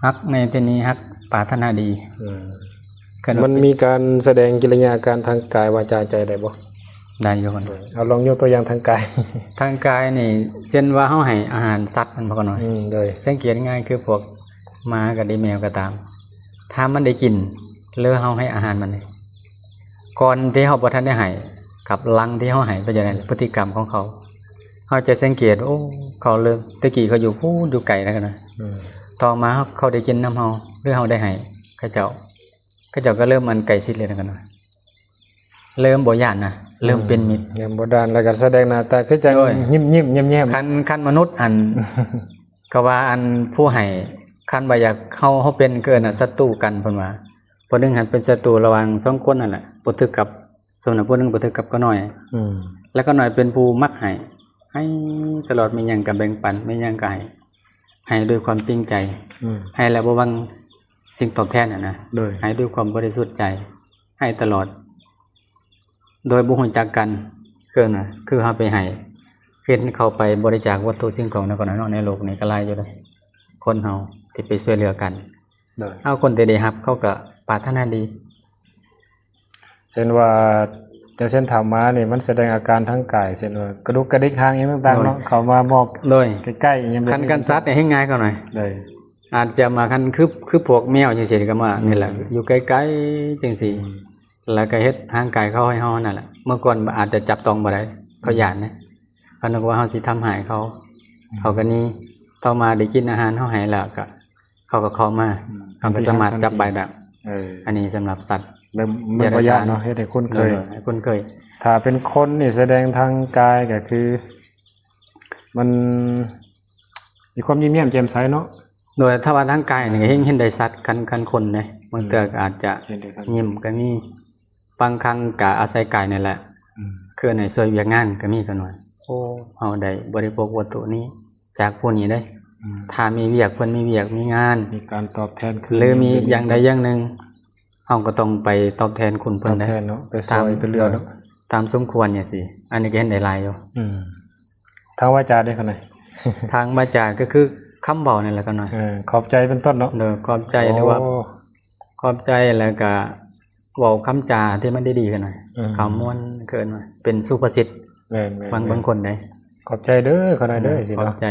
ຮັກໃນທີ່ນີ້ຮັກປາດຖະໜາດີ. ອືມ ມັນມີການສະແດງກິລິຍາອາການທາງກາຍ ວາຈາ ໃຈໄດ້ບໍ່? ໄດ້ຢູ່. ເອົາລອງຍົກຕົວຢ່າງທາງກາຍ. ທາງກາຍນີ້ ເຊັ່ນວ່າເຮົາໃຫ້ອາຫານສັດແມ່ນບໍ່? ອືມ ໂດຍ ສັງເກດງ່າຍຄືພວກ ໝາກໍດີ ແມວກໍຕາມ ຖ້າມັນໄດ້ກິນ ຫຼື ເຮົາໃຫ້ອາຫານມັນນີ້ ກ່ອນທີ່ເຮົາບໍ່ທັນໄດ້ໃຫ້ ກັບຫຼັງທີ່ເຮົາໃຫ້ ເປັນຈັ່ງໃດ ອືມ ພຶດຕິກຳຂອງເຂົາ ເຮົາຈະສັງເກດ ໂອ້ ເຂົາເລີ່ມ ແຕ່ກີ້ເຂົາຢູ່ພຸ້ນ ຢູ່ໄກແລ້ວນະ. ອືມ ຕໍ່ມາເຂົາໄດ້ກິນນຳເຮົາ ຫຼື ເຮົາໄດ້ໃຫ້ເຂົາເຈົ້າ ເຂົາເຈົ້າກໍເລີ່ມອັນໃກ້ຊິດເລີຍນະ ເລີ່ມບໍ່ຢ້ານນະ ເລີ່ມເປັນມິດ ອືມ ເລີ່ມບໍ່ຢ້ານ ແລ້ວກໍສະແດງໜ້າຕາຄືຈັ່ງ ໂດຍ ຍິ້ມໆແຍ້ມໆ. ຄັນ ຄັນມະນຸດອັນ ກໍວ່າອັນຜູ້ໃຫ້ ຄັນວ່າຢາກ ເຮົາ ເຮົາເປັນ ເອີ້ນວ່າສັດຕູກັນ ເພິ່ນວ່າ ຜູ້ໜຶ່ງຫັ້ນເປັນສັດຕູລະຫວ່າງສອງຄົນຫັ້ນແຫຼະ ບໍ່ຖືກກັບ ສົມມຸດວ່າຜູ້ໜຶ່ງບໍ່ຖືກກັບກະນ້ອຍ ອືມ ແລ້ວກະນ້ອຍເປັນຜູ້ມັກໃຫ້ ໃຫ້ຕະຫຼອດ ມີຫຍັງກໍແບ່ງປັນ ມີຫຍັງກໍໃຫ້ ໃຫ້ດ້ວຍຄວາມຈິງໃຈ ອືມ ໃຫ້ແລ້ວບໍ່ຫວັງສິ່ງຕອບແທນຫັ້ນນະ ໂດຍ ໃຫ້ດ້ວຍຄວາມບໍລິສຸດໃຈ ໃຫ້ຕະຫຼອດ ໂດຍບໍ່ຮູ້ຈັກກັນ ຄືນະ ຄືເຮົາໄປໃຫ້ ເຫັນເຂົາໄປບໍລິຈາກວັດຖຸສິ່ງຂອງແນວນັ້ນເນາະ ໃນໂລກນີ້ກໍຫຼາຍຢູ່ເດ້ ຄົນເຮົາທີ່ໄປຊ່ວຍເຫຼືອກັນ ໂດຍ ເອົາ ຄົນທີ່ໄດ້ຮັບເຂົາກໍປາດຖະໜາດີ. ເຊັ່ນວ່າ ຢ່າງເຊັ່ນທຳມານີ້ ມັນສະແດງອາການທາງກາຍ ເຊັ່ນວ່າກະດຸກກະດິກຫາງອີ່ຫຍັງຕ່າງໆເນາະ ໂດຍ ເຂົ້າມາມອບ ໂດຍ ໃກ້ໆ ອີ່ຫຍັງແບບນີ້ ຄັນການສັດແຮງງ່າຍເຂົາໜ້ອຍ ໂດຍ ອາດຈະມາ ຄັນຄື ຄືພວກແມວຈັ່ງຊີ້ກໍມາ ອືມ ນີ້ແຫຼະ ຢູ່ໃກ້ໆຈັ່ງຊີ້ ອືມ ແລ້ວກໍເຮັດຮ່າງກາຍເຂົາໃຫ້ເຮົານັ້ນແຫຼະ ເມື່ອກ່ອນອາດຈະຈັບຕ້ອງບໍ່ໄດ້ ເຂົາ ອືມ ຢ້ານເດ້ ເຂົານຶກວ່າເຮົາຊິທຳຮ້າຍເຂົາ ອືມ ເຂົາກໍໜີ ຕໍ່ມາໄດ້ກິນອາຫານເຮົາໃຫ້ແລ້ວກໍ ເຂົາກໍເຂົ້າມາ ອືມ ເຮົາກໍສາມາດຈັບບາຍໄດ້ ເອີ ອັນນີ້ສຳລັບສັດ ເລີ່ມ ເລີ່ມບໍ່ຢ້ານເນາະ ເຮັດໃຫ້ຄຸ້ນເຄີຍ ເອີ ໃຫ້ຄຸ້ນເຄີຍ ຖ້າເປັນຄົນນີ້ສະແດງທາງກາຍກໍຄື ມັນມີຄວາມຍິ້ມແຍ້ມແຈ່ມໃສເນາະ ໂດຍ ຖ້າວ່າທາງກາຍນີ້ກໍເຫັນ ເຫັນໄດ້ຊັດ ຄັນ ຄັນຄົນເດ້ ບາງເທື່ອກໍອາດຈະ ເຫັນໄດ້ຊັດ ຍິ້ມກໍມີ ບາງຄັ້ງກໍອາໄສກາຍນີ້ແຫຼະ ອືມ ຄືໃນຊ່ວຍວຽກງານກໍມີ ກໍໜ້ອຍ ໂອ້ ເຮົາໄດ້ບໍລິໂພກວັດຖຸນີ້ຈາກຜູ້ນີ້ເດ້ ອືມ ຖ້າມີວຽກ ເພິ່ນມີວຽກມີງານ ມີການຕອບແທນຄືນ ຫຼືມີຢ່າງໃດຢ່າງໜຶ່ງ ເຮົາກໍຕ້ອງໄປຕອບແທນຄຸນເພິ່ນ ຕອບແທນເນາະ ໄປຊ່ອຍ ຕາມ ໄປເຫຼືອເນາະ ຕາມສົມຄວນຈັ່ງຊີ້ ອັນນີ້ກໍເຫັນໄດ້ຫຼາຍຢູ່ ອືມ ທາງວາຈາເດ້ ຂະໜ້ອຍ ທາງວາຈາກໍຄືຄຳເວົ້ານີ້ແຫຼະ ຂະໜ້ອຍ ເອີ ຂອບໃຈເປັນຕົ້ນເນາະ ໂດຍ ຂອບໃຈ ໂອ້ ຫຼືວ່າຂອບໃຈ ແລ້ວກໍເວົ້າຄຳຈາທີ່ມັນດີໆ ຂະໜ້ອຍ ອືມ ຄຳມ່ວນ ເອີ້ນວ່າເປັນສຸພາສິດ ແມ່ນໆໆ ບາງ ບາງຄົນເດ້ ຂອບໃຈເດີ ຂະໜ້ອຍເດີ ອືມ ຊິເນາະ ຂອບໃຈ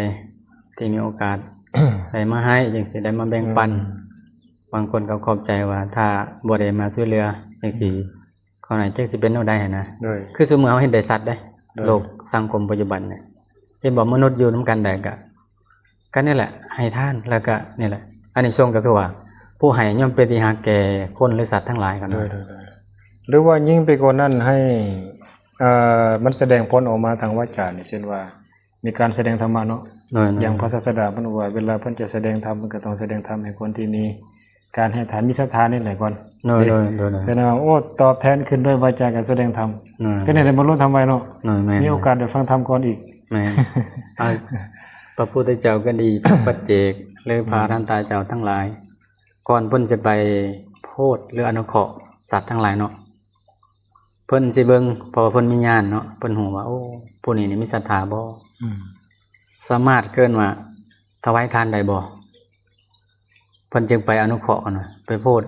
ທີ່ມີໂອກາດໄດ້ມາໃຫ້ຈັ່ງຊີ້ ໄດ້ມາແບ່ງປັນ ອືມ ບາງຄົນກໍຂອບໃຈວ່າ ຖ້າບໍ່ໄດ້ມາຊ່ວຍເຫຼືອຈັ່ງຊີ້ ອືມ ຂະໜ້ອຍຈັກຊິເປັນແນວໃດຫັ້ນນະ ໂດຍ ຄືຊຸມື້ເຮົາເຫັນໄດ້ຊັດເດ້ ໂດຍ ໂລກສັງຄົມປັດຈຸບັນນີ້ ເຫັນບໍ່ ມະນຸດຢູ່ນຳກັນໄດ້ກະ ກໍນີ້ແຫຼະ ໃຫ້ທານ ແລ້ວກໍນີ້ແຫຼະ ອານິສົງກໍຄືວ່າ ຜູ້ໃຫ້ຍ່ອມເປັນທີ່ຮັກແກ່ຄົນ ຫຼື ສັດທັງຫຼາຍ ກໍ ໂດຍ ໂດຍ ໂດຍ ຫຼືວ່າຍິ່ງໄປກວ່ານັ້ນ ໃຫ້ ເອີ ມັນສະແດງຜົນອອກມາທາງວາຈານີ້ ເຊັ່ນວ່າ ມີການສະແດງທຳມະເນາະ ໂດຍ ໂດຍ ຢ່າງພະສາສະດາເພິ່ນວ່າ ເວລາເພິ່ນຈະສະແດງທຳ ເພິ່ນກໍຕ້ອງສະແດງທຳໃຫ້ຄົນທີ່ມີ ການໃຫ້ທານມີສັດທານີ້ແຫຼະກ່ອນ ໂດຍ ເດ້ ໂດຍ ໂດຍ ໂດຍ ສະແດງວ່າ ໂອ້ ຕອບແທນຂຶ້ນດ້ວຍວາຈາການສະແດງທຳ ໂດຍ ກໍໄດ້ ໄດ້ບັນລຸທຳໄວເນາະ ໂດຍ ແມ່ນ ມີໂອກາດໄດ້ຟັງທຳກ່ອນອີກ ແມ່ນ ອ່າ ພະພຸດທະເຈົ້າກໍດີ ພະປັດເຈກ ຫຼື ອືມ ພະອະຫັນຕະເຈົ້າທັງຫຼາຍ ກ່ອນເພິ່ນຊິໄປໂພດ ຫຼື ອະນຸເຄາະສັດທັງຫຼາຍເນາະ ເພິ່ນຊິເບິ່ງ ເພາະວ່າເພິ່ນມີຍານເນາະ ເພິ່ນຮູ້ວ່າ ໂອ້ ຜູ້ນີ້ນີ້ມີສັດທາບໍ່ ອືມ ສາມາດເອີ້ນວ່າຖວາຍທານໄດ້ບໍ່? ເພິ່ນຈຶ່ງໄປອະນຸເຄາະກັນວ່າ ໄປໂພດ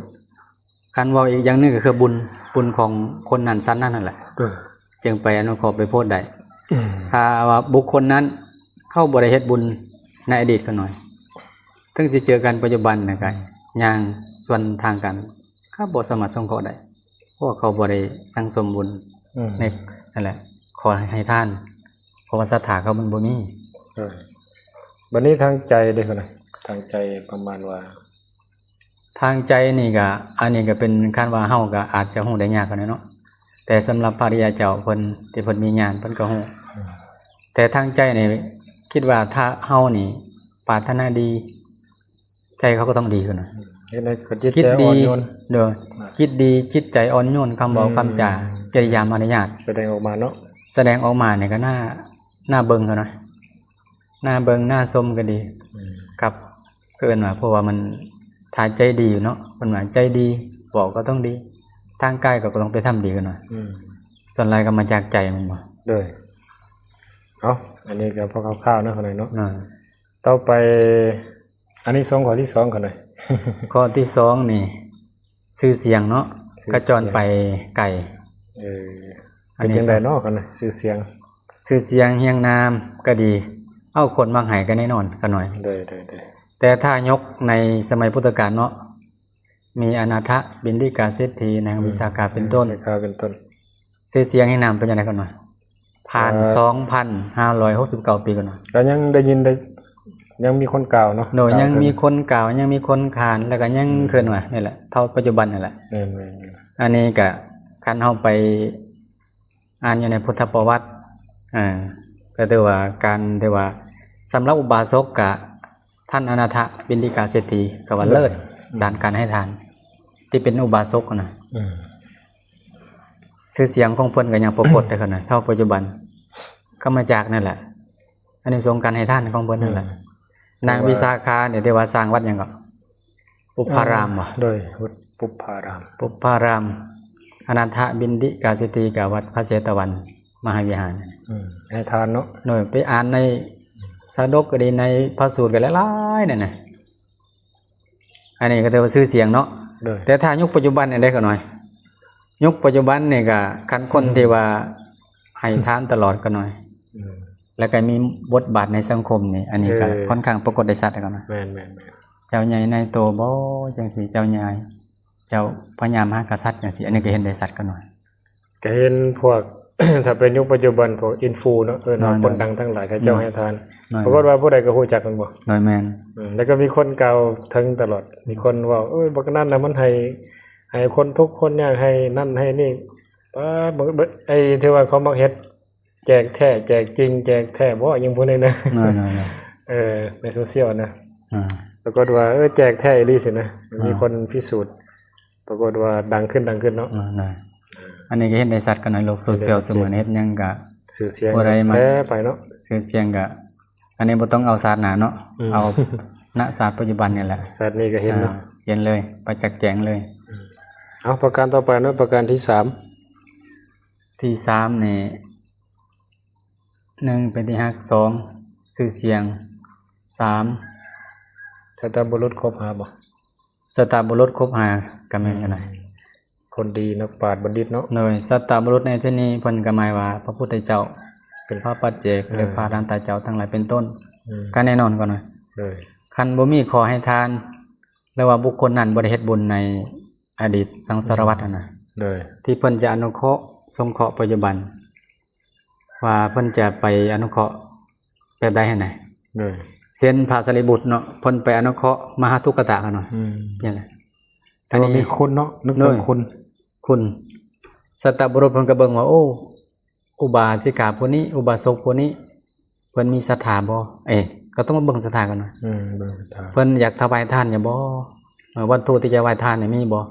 ຄັນເວົ້າອີກຢ່າງໜຶ່ງກໍຄືບຸນ ບຸນຂອງຄົນນັ້ນສັດນັ້ນນັ້ນແຫຼະ ເອີ ຈຶ່ງໄປອະນຸເຄາະໄປໂພດໄດ້ ອືມ ຖ້າວ່າບຸກຄົນນັ້ນເຂົາບໍ່ໄດ້ເຮັດບຸນໃນອະດີດກໍໜ້ອຍ ເຖິງຊິເຈີກັນປັດຈຸບັນນະ ກໍ ອືມ ຍ່າງສວນທາງກັນ ເຂົາບໍ່ສາມາດສົງເຄາະໄດ້ ເພາະວ່າເຂົາບໍ່ໄດ້ສັ່ງສົມບຸນ ອືມ ໃນ ນັ້ນແຫຼະ ຂໍໃຫ້ທານ ເພາະວ່າສັດທາເຂົາມັນບໍ່ມີ ເອີ ບັດນີ້ທາງໃຈເດ້ ເພິ່ນນະ ທາງໃຈປະມານວ່າ ທາງໃຈນີ້ກະ ອັນນີ້ກະເປັນ ຄັນວ່າເຮົາກະອາດຈະຮູ້ໄດ້ຍາກກວ່ານັ້ນເນາະ ແຕ່ສຳລັບພະອະລິຍະເຈົ້າເພິ່ນ ທີ່ເພິ່ນມີຍານ ເພິ່ນກໍຮູ້ ອືມ ແຕ່ທາງໃຈນີ້ ຄິດວ່າຖ້າເຮົານີ້ປາດຖະໜາດີ ໃຈເຂົາກໍຕ້ອງດີຂຶ້ນນະ ອືມ ເຮັດໃຫ້ຈິດໃຈອ່ອນໂຍນ ໂດຍ ອາ ຈິດດີ ຈິດໃຈອ່ອນໂຍນ ຄຳເວົ້າ ອືມ ຄຳຈາ ກິລິຍາມາລະຍາດ ສະແດງອອກມາເນາະ ສະແດງອອກມານີ້ກໍໜ້າ ໜ້າເບິ່ງເຂົານະ ໜ້າເບິ່ງໜ້າຊົມກໍດີ ອືມ ກັບ ເອີ້ນວ່າ ເພາະວ່າມັນ ຖ້າໃຈດີຢູ່ເນາະ ເພິ່ນວ່າໃຈດີ ເວົ້າກໍຕ້ອງດີ ທາງກາຍກໍ ກໍຕ້ອງໄປທຳດີກັນວ່າ ອືມ ສ່ວນຫຼາຍກໍມາຈາກໃຈແມ່ນບໍ່? ໂດຍ ເອົາ ອັນນີ້ກໍພໍຄ່າວໆເນາະ ຂ້ານ້ອຍເນາະ ອ່າ ຕໍ່ໄປ ອານິສົງຂໍ້ທີສອງ ຂ້ານ້ອຍ ຂໍ້ທີສອງນີ້ ຊື່ສຽງເນາະ ຊື່ສຽງ ຂະຈອນໄປໄກ ເອີ ອັນນີ້ ເປັນຈັ່ງໃດເນາະ ຂ້ານ້ອຍ ຊື່ສຽງ ຊື່ສຽງຮຽງນາມກໍດີ ເອົາ ຄົນມັກໃຫ້ກໍແນ່ນອນ ຂ້ານ້ອຍ ໂດຍ ໂດຍ ໂດຍ ແຕ່ຖ້າຍົກໃນສະໄໝພຸດທະການເນາະ ມີອະນາຖະ ບິນດິກາເສດຖີ ນາງ ອືມ ວິສາຂາ ເປັນຕົ້ນ ວິສາຂາ ເປັນຕົ້ນ ຊື່ສຽງແຫ່ງນາມເປັນຈັ່ງໃດກ່ອນວະ? ຜ່ານ ເອີ ສອງພັນຫ້າຮ້ອຍຫົກສິບເກົ້າປີກ່ອນວະ ກໍຍັງໄດ້ຍິນໄດ້ ຍັງມີຄົນກ່າວເນາະ ໂດຍ ຍັງມີຄົນກ່າວ ຍັງມີຄົນຂານ ແລ້ວກໍຍັງ ອືມ ເຄື່ອນໄຫວນີ້ແຫຼະ ເທົ່າປັດຈຸບັນນີ້ແຫຼະ ແມ່ນໆໆ ອັນນີ້ກໍ ຄັນເຮົາໄປ ອ່ານຢູ່ໃນພຸດທະປະຫວັດ ເອີ ກໍຖືວ່າການທີ່ວ່າ ສຳລັບອຸບາສົກກະ ທ່ານອະນາຖະ ບິນດິກາເສດຖີ ກໍວ່າເລີດ ອືມ ດ້ານການໃຫ້ທານ ທີ່ເປັນອຸບາສົກນະ ອືມ ຊື່ສຽງຂອງເພິ່ນກໍຍັງປາກົດໄດ້ຂະໜາດເທົ່າປັດຈຸບັນ ກໍມາຈາກນັ້ນແຫຼະ ອານິສົງການໃຫ້ທານຂອງເພິ່ນນັ້ນແຫຼະ. ອືມ ນາງວິສາຂານີ້ທີ່ວ່າສ້າງວັດຫຍັງກໍ? ປຸບພາລາມບໍ່? ໂດຍ ວັດປຸບພາລາມ ປຸບພາລາມ ອະນາຖບິນດິກາສິດທິກະວັດພະເຊຕະວັນມະຫາວິຫານ. ອືມ ໃຫ້ທານເນາະ. ໂດຍ ໄປອ່ານໃນຊາດົກກໍດີ ໃນພະສູດກໍຫຼາຍໆນັ້ນນະ. ອັນນີ້ກໍຖືວ່າຊື່ສຽງເນາະ. ໂດຍ ແຕ່ຖ້າຍຸກປັດຈຸບັນນີ້ເດ້ຂະນ້ອຍ ຍຸກປັດຈຸບັນນີ້ກໍຄັນຄົນ ອືມ ທີ່ວ່າໃຫ້ທານຕະຫຼອດຂະນ້ອຍ ອືມ ແລ້ວກໍມີບົດບາດໃນສັງຄົມນີ້ ອັນນີ້ກໍ ເອີ ຄ່ອນຂ້າງປາກົດໄດ້ຊັດຂະນ້ອຍ. ແມ່ນໆໆ ເຈົ້າໃຫຍ່ນາຍໂຕບໍ່ ຈັ່ງຊີ້ ເຈົ້າຍາຍ ເຈົ້າພະຍາມຫາກະສັດ ຈັ່ງຊີ້ ອັນນີ້ກໍເຫັນໄດ້ຊັດຂະນ້ອຍ. ກໍເຫັນພວກ ຖ້າເປັນຍຸກປັດຈຸບັນ ພວກອິນຟູເນາະ ເອີ້ນວ່າ ແມ່ນໆ ຄົນດັງທັງຫຼາຍ ເຂົາເຈົ້າ ອືມ ໃຫ້ທານ ແມ່ນໆ ປາກົດວ່າຜູ້ໃດກໍຮູ້ຈັກແມ່ນບໍ່? ໂດຍ ແມ່ນ ອືມ ແລ້ວກໍມີຄົນກ່າວເຖິງຕະຫຼອດ ມີຄົນເວົ້າ ເອີຍ ບັກນັ້ນນະມັນໃຫ້ ໃຫ້ຄົນທຸກຄົນຍາກ ໃຫ້ນັ້ນໃຫ້ນີ້ ປາດ ເບິ່ງ ເບິ່ງ ໄອ້ທີ່ວ່າເຂົາມັກເຮັດ ແຈກແທ້ແຈກຈິງ ແຈກແທ້ບໍ່? ຫຍັງພວກນີ້ນະ ນັ້ນໆໆ ເອີ ໃນໂຊຊຽວນະ ອ່າ ປາກົດວ່າ ເອີ ແຈກແທ້ອີ່ຫຼີຊີ້ນະ ອ່າ ມີຄົນພິສູດ ປາກົດວ່າດັງຂຶ້ນ ດັງຂຶ້ນເນາະ. ອ່າ ນັ້ນ ອັນນີ້ກໍເຫັນໄດ້ຊັດກັນໃນໂລກໂຊຊຽວ ເຫັນໄດ້ຊັດເຈນ ສະເໝີນເຮັດຫຍັງກໍ ຊື່ສຽງ ຜູ້ໃດມາ ແພ້ໄປເນາະ ຊື່ສຽງກໍ ອັນນີ້ບໍ່ຕ້ອງເອົາຊາດໜ້າເນາະ ອືມ ເອົາ ນະ ຊາດປັດຈຸບັນນີ້ແຫຼະ ຊາດນີ້ກໍເຫັນເນາະ ອ່າ ເຫັນເລີຍ ປະຈັກແຈ້ງເລີຍ. ອືມ ເອົາ ປະການຕໍ່ໄປເນາະ ປະການທີສາມ ທີສາມນີ້ ໜຶ່ງ ເປັນທີ່ຮັກ ສອງ ຊື່ສຽງ ສາມ ສັດຕະບຸລຸດຄົບຫາບໍ່? ສັດຕະບຸລຸດຄົບຫາກໍແມ່ນ ອືມ ກໍໄດ້ ຄົນດີ ນັກປາດບັນດິດເນາະ. ໂດຍ ສັດຕະບຸລຸດໃນທີ່ນີ້ເພິ່ນກໍໝາຍວ່າພະພຸດທະເຈົ້າ ເປັນພະປັດເຈກ ເອີ ຫຼືພະອະຫັນຕະເຈົ້າທັງຫຼາຍເປັນຕົ້ນ ອືມ ກໍແນ່ນອນກ່ອນນະ. ໂດຍ ຄັນບໍ່ມີຂໍ້ໃຫ້ທານ ຫຼືວ່າບຸກຄົນນັ້ນບໍ່ໄດ້ເຮັດບຸນໃນອະດີດສັງສາລະວັດຫັ້ນນະ ໂດຍ ທີ່ເພິ່ນຈະອະນຸເຄາະສົງເຄາະປັດຈຸບັນ ວ່າເພິ່ນຈະໄປອະນຸເຄາະແບບໃດຫັ້ນນະ. ໂດຍ ເຊັ່ນພະສາລີບຸດເນາະ ເພິ່ນໄປອະນຸເຄາະມະຫາທຸກກະຕະຫັ້ນນະ. ອືມ ນີ້ແຫຼະ ແຕ່ວ່າມີຄຸນເນາະ ນຶກເຖິງຄຸນ ໂດຍ ຄຸນ ສັດຕະບຸລຸດເພິ່ນກໍເບິ່ງວ່າ ໂອ້ ອຸບາສິກາຜູ້ນີ້ ອຸບາສົກຜູ້ນີ້ ເພິ່ນມີສັດທາບໍ່? ເອີ ກໍຕ້ອງມາເບິ່ງສັດທາກ່ອນນະ. ອືມ ເບິ່ງສັດທາ ເພິ່ນຢາກຖວາຍທານຢູ່ບໍ່? ເອີ ວັດຖຸທີ່ຈະຖວາຍທານນີ້ມີບໍ່?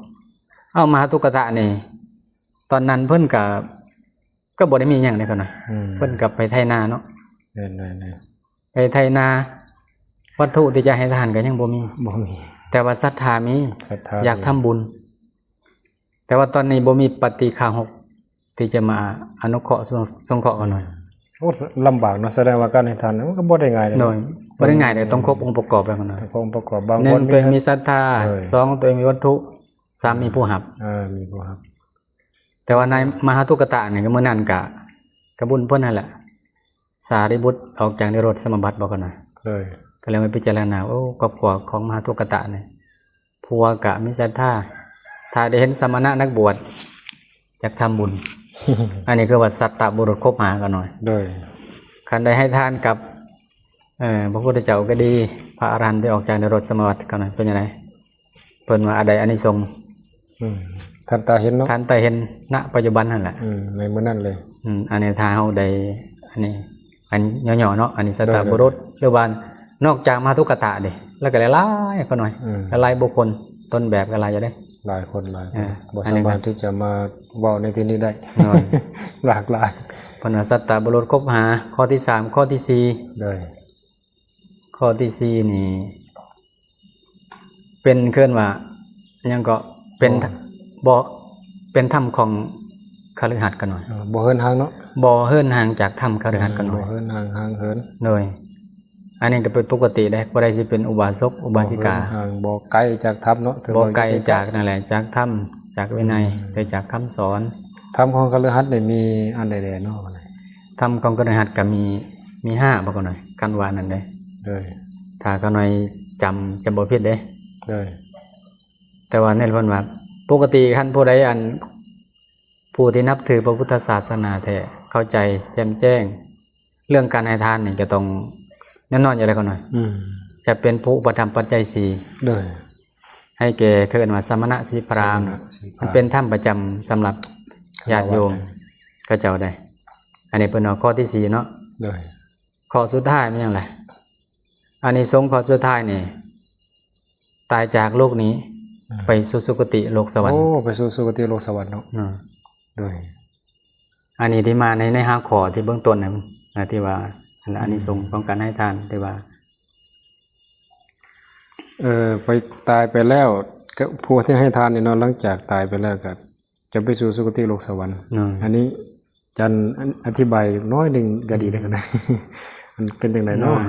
ເອົາ ມະຫາທຸກກະຕະນີ້ ຕອນນັ້ນເພິ່ນກະ ກໍບໍ່ໄດ້ມີຫຍັງເດ້ກ່ອນນະ. ອືມ ເພິ່ນກໍໄປໄຖນາເນາະ. ແມ່ນໆໆ ໄປໄຖນາ ວັດຖຸທີ່ຈະໃຫ້ທານກໍຍັງບໍ່ມີ ບໍ່ມີ ແຕ່ວ່າສັດທາມີ ສັດທາ ຢາກທຳບຸນ. ແຕ່ວ່າຕອນນີ້ບໍ່ມີປະຕິຄາຫົກທີ່ຈະມາອະນຸເຄາະ ສົງ ສົງເຄາະກັນໜ່ອຍ. ໂອ້ ລຳບາກເນາະ ສະແດງວ່າການໃຫ້ທານມັນກໍບໍ່ໄດ້ງ່າຍເດ້. ໂດຍ ບໍ່ໄດ້ງ່າຍເດ້ ອືມ ຕ້ອງຄົບອົງປະກອບແລ້ວນະ. ຕ້ອງຄົບອົງປະກອບ ບາງຄົນມີສັດທາ ເອີ ສອງ ຕົວເອງມີວັດຖຸ ສາມ ມີຜູ້ຮັບ ເອີ ມີຜູ້ຮັບ. ແຕ່ວ່າໃນມະຫາທຸກກະຕະນີ້ ກໍມື້ນັ້ນກະ ກະບຸນເພິ່ນຫັ້ນແຫຼະ ສາລີບຸດອອກຈາກນິໂຣດສະມາບັດບໍ່ກ່ອນນະ. ໂດຍ ກໍເລີຍມາພິຈາລະນາ ໂອ້ ຄອບຄົວຂອງມະຫາທຸກກະຕະນີ້ ຜົວກະມີສັດທາ ຖ້າໄດ້ເຫັນສະມະນະນັກບວດ ຢາກທຳບຸນ. ອັນນີ້ຄືວ່າສັດຕະບຸລຸດຄົບຫາກັນໜ່ອຍ. ໂດຍ ຄັນໄດ້ໃຫ້ທານກັບ ເອີ ພະພຸດທະເຈົ້າກໍດີ ພະອະລະຫັນທີ່ອອກຈາກນິໂຣດສະມາບັດກໍໜ່ອຍ ເປັນຈັ່ງໃດ? ເພິ່ນວ່າອັນໃດອານິສົງ ອືມ ທັນຕາເຫັນເນາະ ທັນຕາເຫັນ ນະ ປັດຈຸບັນຫັ້ນແຫຼະ. ອືມ ໃນມື້ນັ້ນເລີຍ. ອືມ ອັນນີ້ຖ້າເຮົາໄດ້ ອັນນີ້ ອັນຫຍໍ້ໆເນາະ ອັນນີ້ສັດຕະບຸລຸດ ໂດຍໆ ຫຼືວ່ານອກຈາກມະຫາທຸກກະຕະເດ້ ແລ້ວກໍຫຼາຍໆ ກໍໜ້ອຍ ອືມ ຫຼາຍໆບຸກຄົນ ຕົ້ນແບບກໍຫຼາຍຢູ່ເດ້ ຫຼາຍຄົນ ຫຼາຍຄົນ ເອີ ບໍ່ສາມາດທີ່ຈະມາເວົ້າໃນທີ່ນີ້ໄດ້ ໂດຍ ຫຼາກຫຼາຍ. ເພິ່ນວ່າສັດຕະບຸລຸດຄົບຫາ ຂໍ້ທີສາມ ຂໍ້ທີສີ່ ໂດຍ ຂໍ້ທີສີ່ນີ້ ເປັນ ເອີ້ນວ່າຫຍັງເກາະ ເປັນ ບໍ່ ບໍ່ ເປັນຖ້ຳຂອງຄະລືຫັດກັນໜ່ອຍ ເອີ ບໍ່ເຫີນຫ່າງເນາະ ບໍ່ເຫີນຫ່າງຈາກຖ້ຳຄະລືຫັດກັນໜ່ອຍ ບໍ່ເຫີນຫ່າງຫ່າງເຫີນ. ໂດຍ ອັນນີ້ກໍເປັນປົກກະຕິເດ້ ຜູ້ໃດຊິເປັນອຸບາສົກ ອຸບາສິກາ ບໍ່ເຫີນຫ່າງ ບໍ່ໄກຈາກຖ້ຳເນາະ ບໍ່ໄກຈາກນັ້ນແຫຼະ ຈາກຖ້ຳ ຈາກວິໄນ ອືມ ຫຼືຈາກຄຳສອນ. ຖ້ຳຂອງຄະລືຫັດນີ້ມີອັນໃດແດ່ເນາະ? ຖ້ຳຂອງຄະລືຫັດກໍມີ ມີຫ້າ ບໍ່ກໍໜ້ອຍ ຄັນວ່ານັ້ນເດ້. ໂດຍ ຖ້າຂ້ານ້ອຍຈຳ ຈຳບໍ່ຜິດເດ້. ໂດຍ ແຕ່ວ່າໃນເພິ່ນວ່າ ປົກກະຕິຄັນຜູ້ໃດ ອັນ ຜູ້ທີ່ນັບຖືພະພຸດທະສາສະໜາແທ້ ເຂົ້າໃຈແຈ່ມແຈ້ງ ເລື່ອງການໃຫ້ທານນີ້ຈະຕ້ອງແນ່ນອນຢູ່ແລ້ວຂ້ານ້ອຍ ອືມ ຈະເປັນຜູ້ອຸປະຖຳປັດໄຈສີ່ ໂດຍ ໃຫ້ແກ່ ເອີ້ນວ່າສະມະນະສີພຣາມ ສະມະນະສີພຣາມ ມັນເປັນຖ້ຳປະຈຳສຳລັບຍາດໂຍມ ຄະລະວາດ ເຂົາເຈົ້າໄດ໋. ອັນນີ້ເພິ່ນເອົາຂໍ້ທີສີ່ເນາະ. ໂດຍ ຂໍ້ສຸດທ້າຍແມ່ນຫຍັງລະ? ອານິສົງຂໍ້ສຸດທ້າຍນີ້ ຕາຍຈາກໂລກນີ້ ອືມ ໄປສູ່ສຸຄະຕິໂລກສະຫວັນ. ໂອ້ ໄປສູ່ສຸຄະຕິໂລກສະຫວັນເນາະ. ອືມ ໂດຍ ອັນນີ້ທີ່ມາໃນ ໃນຫ້າຂໍ້ທີ່ເບື້ອງຕົ້ນນັ້ນນະ ທີ່ວ່າ ອັນນີ້ ອືມ ສົງຂອງການໃຫ້ທານ ທີ່ວ່າ ເອີ ໄປຕາຍໄປແລ້ວ ກໍຜູ້ທີ່ໃຫ້ທານນີ້ເນາະ ຫຼັງຈາກຕາຍໄປແລ້ວກໍຈະໄປສູ່ສຸຄະຕິໂລກສະຫວັນ. ອືມ ອັນນີ້ ຈັນ ອັນ ອະທິບາຍໜ້ອຍໜຶ່ງກໍດີເດ້ ອືມ ກໍໄດ້ ມັນເປັນຈັ່ງໃດເນາະ? ອືມ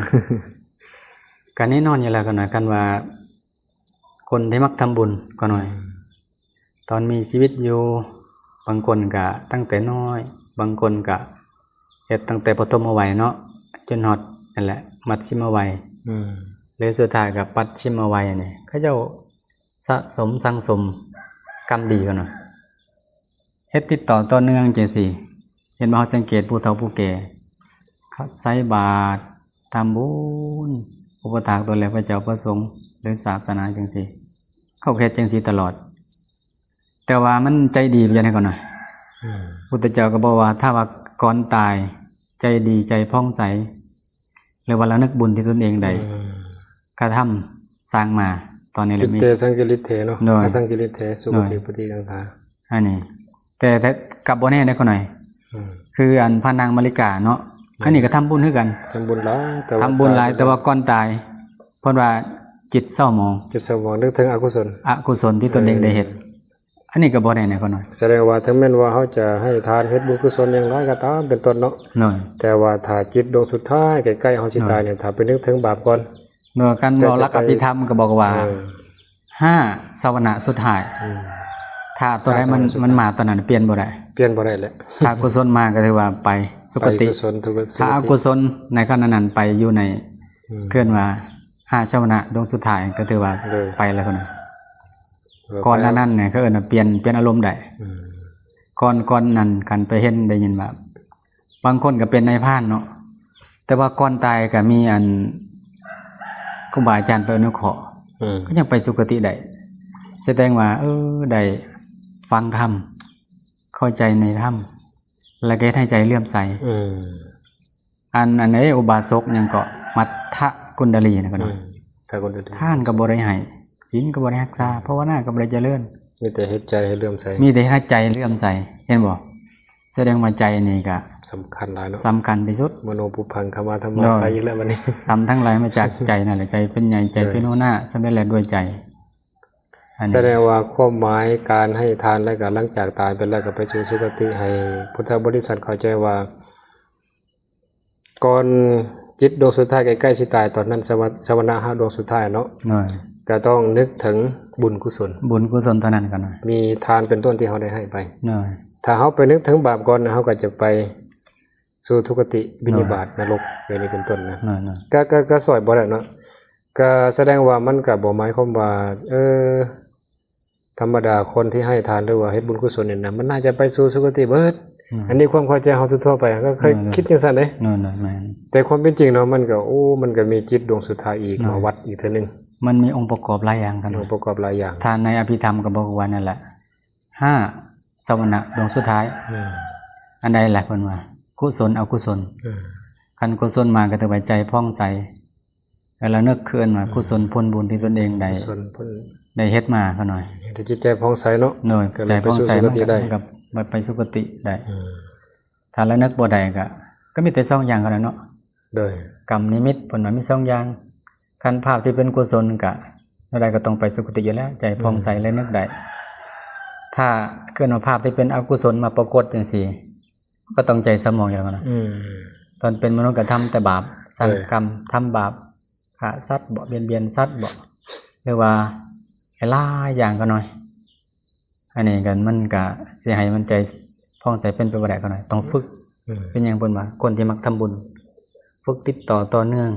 ກໍແນ່ນອນຢູ່ແລ້ວ ຄັນວ່າ ຄັນວ່າຄົນທີ່ມັກທຳບຸນກໍໜ້ອຍ ອືມ ຕອນມີຊີວິດຢູ່ ບາງຄົນກະຕັ້ງແຕ່ນ້ອຍ ບາງຄົນກະເຮັດຕັ້ງແຕ່ປະຖົມມະໄວເນາະ ຈົນຮອດນັ້ນແຫຼະ ມັດຊິມະໄວ ອືມ ແລະ ສຸດທ້າຍກະປັດຊິມະໄວນີ້ ເຂົາເຈົ້າສະສົມສັງສົມກຳດີກັນວ່າ ເຮັດຕິດຕໍ່ຕໍ່ເນື່ອງຈັ່ງຊີ້ ເຫັນບໍ່? ເຮົາສັງເກດຜູ້ເຖົ້າຜູ້ແກ່ ເຂົາໃສ່ບາດ ທຳບຸນ ອຸປະຖາກຕົນ ແລະ ພະເຈົ້າພະສົງ ຫຼື ສາສະໜາຈັ່ງຊີ້ ເຂົາເຮັດຈັ່ງຊີ້ຕະຫຼອດ ແຕ່ວ່າມັນໃຈດີປານໃດກໍໜ້ອຍ. ອືມ ພຸດທະເຈົ້າກໍບອກວ່າ ຖ້າວ່າກ່ອນຕາຍໃຈດີໃຈຜ່ອງໃສ ຫຼືວ່າລະນຶກບຸນທີ່ຕົນເອງໄດ້ ອືມ ກະທຳສ້າງມາ ຕອນນີ້ແຫຼະ ກິດເຕ ມີ ສັງກິລິດເຖເນາະ ໂດຍ ອະສັງກິລິດເຖ ສຸຄະຕິ ໂດຍ ປະຕິກຳຖາ ອັນນີ້ ແຕ່ ແຕ່ກໍບໍ່ແນ່ເດ້ ຂ້ອຍໜ້ອຍ ອືມ ຄືອັນພະນາງມະລິກາເນາະ ອືມ ອັນນີ້ກໍທຳບຸນຄືກັນ ທຳບຸນຫຼາຍ ແຕ່ວ່າ ທຳບຸນຫຼາຍ ຕາຍໄປ ແຕ່ວ່າກ່ອນຕາຍ ເພິ່ນວ່າຈິດເສົ້າໝອງ ຈິດເສົ້າໝອງ ນຶກເຖິງອະກຸສົນ ອະກຸສົນທີ່ຕົນເອງໄດ້ເຮັດ ເອີ ອັນນີ້ກໍບໍ່ແນ່ນະ ຂ້ອຍໜ້ອຍ ສະແດງວ່າເຖິງແມ່ນວ່າເຮົາຈະໃຫ້ທານ ເຮັດບຸນກຸສົນຢ່າງໃດກໍຕາມ ເປັນຕົ້ນເນາະ ໂດຍ ແຕ່ວ່າຖ້າຈິດດວງສຸດທ້າຍໃກ້ໆເຮົາຊິຕາຍນີ້ ໂດຍ ຖ້າໄປນຶກເຖິງບາບກ່ອນ ໂດຍ ຄັນເວົ້າຫຼັກອະພິທຳກໍບອກວ່າ ເອີ ຫ້າສະວະນະສຸດທ້າຍ ອືມ ຖ້າຕົວໃດມັນ ຫ້າສະວະນະສຸດທ້າຍ ມັນມາຕົວນັ້ນ ປ່ຽນບໍ່ໄດ້ ປ່ຽນບໍ່ໄດ້ແຫຼະ ຖ້າກຸສົນມາກໍຖືວ່າໄປສຸຄະຕິ ໄປກຸສົນ ທຸກ ສຸຄະຕິ ຖ້າອະກຸສົນໃນຂະນະນັ້ນໄປຢູ່ໃນ ອືມ ເອີ້ນວ່າຫ້າສະວະນະດວງສຸດທ້າຍ ກໍຖືວ່າ ໂດຍ ໄປແລ້ວພຸ້ນນະ ແລ້ວ ກ່ອນໜ້ານັ້ນນີ້ ເຂົາເອີ້ນວ່າປ່ຽນ ປ່ຽນອາລົມໄດ້ ອືມ ກ່ອນ ກ່ອນນັ້ນ ຄັນໄປເຫັນໄດ້ຍິນວ່າ ບາງຄົນກໍເປັນນາຍພານເນາະ ແຕ່ວ່າກ່ອນຕາຍກໍມີອັນຄູບາອາຈານໄປອະນຸເຄາະ ອືມ ກໍຍັງໄປສຸຄະຕິໄດ້ ສະແດງວ່າ ເອີ ໄດ້ຟັງທຳ ເຂົ້າໃຈໃນທຳ ແລ້ວກໍເຮັດໃຫ້ໃຈເຫຼື້ອມໃສ ອືມ ອັນ ອັນໃດ ອຸບາສົກຫຍັງເກາະ ມັດທະກຸນດາລີນະ ອືມ ມັດທະກຸນດາລີ ທານກໍບໍ່ໄດ້ໃຫ້ ສິນກໍບໍ່ໄດ້ຮັກສາ ອືມ ພາວະນາກໍບໍ່ໄດ້ຈະເລີນ ມີແຕ່ເຮັດໃຈໃຫ້ເຫຼື້ອມໃສ ມີແຕ່ເຮັດໃຫ້ໃຈເຫຼື້ອມໃສ ເຫັນບໍ່? ສະແດງວ່າໃຈນີ້ກະສຳຄັນຫຼາຍເນາະ ສຳຄັນທີ່ສຸດ ມະໂນປຸບພັງຄຳວ່າທຳມະ ໂດຍ ໄປອີກແລ້ວບັດນີ້ ທຳທັງຫຼາຍມາຈາກໃຈນັ້ນແຫຼະ ໃຈເປັນໃຫຍ່ ໃຈເປັນຫົວໜ້າ ສຳເລັດແລ້ວດ້ວຍໃຈ ສະແດງວ່າຄວາມໝາຍການໃຫ້ທານ ແລ້ວກໍຫຼັງຈາກຕາຍໄປແລ້ວກໍໄປສູ່ສຸຄະຕິ ໃຫ້ພຸດທະບໍລິສັດເຂົ້າໃຈວ່າ ກ່ອນຈິດດວງສຸດທ້າຍໃກ້ໆຊິຕາຍ ຕອນນັ້ນສະວະ ສະວະນະຫ້າດວງສຸດທ້າຍເນາະ ໂດຍ ກະຕ້ອງນຶກເຖິງບຸນກຸສົນ ບຸນກຸສົນເທົ່ານັ້ນກໍນະ ມີທານເປັນຕົ້ນທີ່ເຮົາໄດ້ໃຫ້ໄປ ໂດຍ ຖ້າເຮົາໄປນຶກເຖິງບາບກ່ອນ ເຮົາກໍຈະໄປສູ່ທຸກຄະຕິ ໂດຍ ວິນິບາດ ນະລົກ ແບບນີ້ເປັນຕົ້ນນະ ໂດຍໆ ກະ ກະ ກະຊ່ອຍບໍ່ໄດ້ເນາະ ກະສະແດງວ່າມັນກະບໍ່ໝາຍຄວາມວ່າ ເອີ ທຳມະດາຄົນທີ່ໃຫ້ທານ ຫຼືວ່າເຮັດບຸນກຸສົນນີ້ນະ ມັນໜ້າຈະໄປສູ່ສຸຄະຕິເບີດ ອືມ ອັນນີ້ຄວາມເຂົ້າໃຈເຮົາທົ່ວໆໄປ ກໍເຄີຍ ແມ່ນໆ ຄິດຈັ່ງຊັ້ນເດ້ ແມ່ນໆ ແຕ່ຄວາມເປັນຈິງເນາະ ມັນກໍ ໂອ້ ມັນກໍມີຈິດດວງສຸດທ້າຍອີກ ແມ່ນ ມາວັດອີກເທື່ອໜຶ່ງ ມັນມີອົງປະກອບຫຼາຍຢ່າງກັນ ມີອົງປະກອບຫຼາຍຢ່າງ ຖ້າໃນອະພິທຳກໍບອກວ່ານັ້ນແຫຼະ ຫ້າສະວະນະດວງສຸດທ້າຍ ແມ່ນ ອັນໃດລະເພິ່ນວ່າ ກຸສົນ ອະກຸສົນ ເອີ ຄັນກຸສົນມາກໍຖືວ່າໃຈຜ່ອງໃສ ແລ້ວລະນຶກຄືນວ່າ ອືມ ກຸສົນຜົນບຸນທີ່ຕົນເອງໄດ້ ກຸສົນຜົນ ໄດ້ເຮັດມາຂ້ານ້ອຍ ເຮັດໃຫ້ຈິດໃຈຜ່ອງໃສເນາະ ໂດຍ ໃຈຜ່ອງໃສ ກໍໄປສູ່ສຸຄະຕິໄດ້ ມັນກໍ ມັນກໍໄປສຸຄະຕິໄດ້ ອືມ ຖ້າລະນຶກບໍ່ໄດ້ກໍ ກໍມີແຕ່ສອງຢ່າງເທົ່ານັ້ນເນາະ ໂດຍ ກຳນິມິດ ເພິ່ນວ່າມີສອງຢ່າງ ຄັນພາບທີ່ເປັນກຸສົນກໍ ແນວໃດກໍຕ້ອງໄປສຸຄະຕິຢູ່ແລ້ວ ໃຈຜ່ອງໃສ ອືມ ລະນຶກໄດ້ ຖ້າເກີດວ່າພາບທີ່ເປັນອະກຸສົນມາປາກົດຈັ່ງຊີ້ ກໍຕ້ອງໃຈເສົ້າໝອງຢູ່ແລ້ວນະ ອືມ ຕອນເປັນມະນຸດກໍທຳແຕ່ບາບ ສ້າງ ເອີ ກຳ ທຳບາບ ຂ້າສັດບໍ ບຽດບຽນສັດບໍ ຫຼືວ່າຫຼາຍໆຢ່າງກໍໜ້ອຍ ອັນນີ້ກໍ ມັນກໍຊິໃຫ້ມັນໃຈຜ່ອງໃສເປັນໄປບໍ່ໄດ້ກໍໜ້ອຍ ຕ້ອງຝຶກ ອືມ ເປັນຫຍັງເພິ່ນວ່າ ຄົນທີ່ມັກທຳບຸນ ຝຶກຕິດຕໍ່ຕໍ່ເນື່ອງ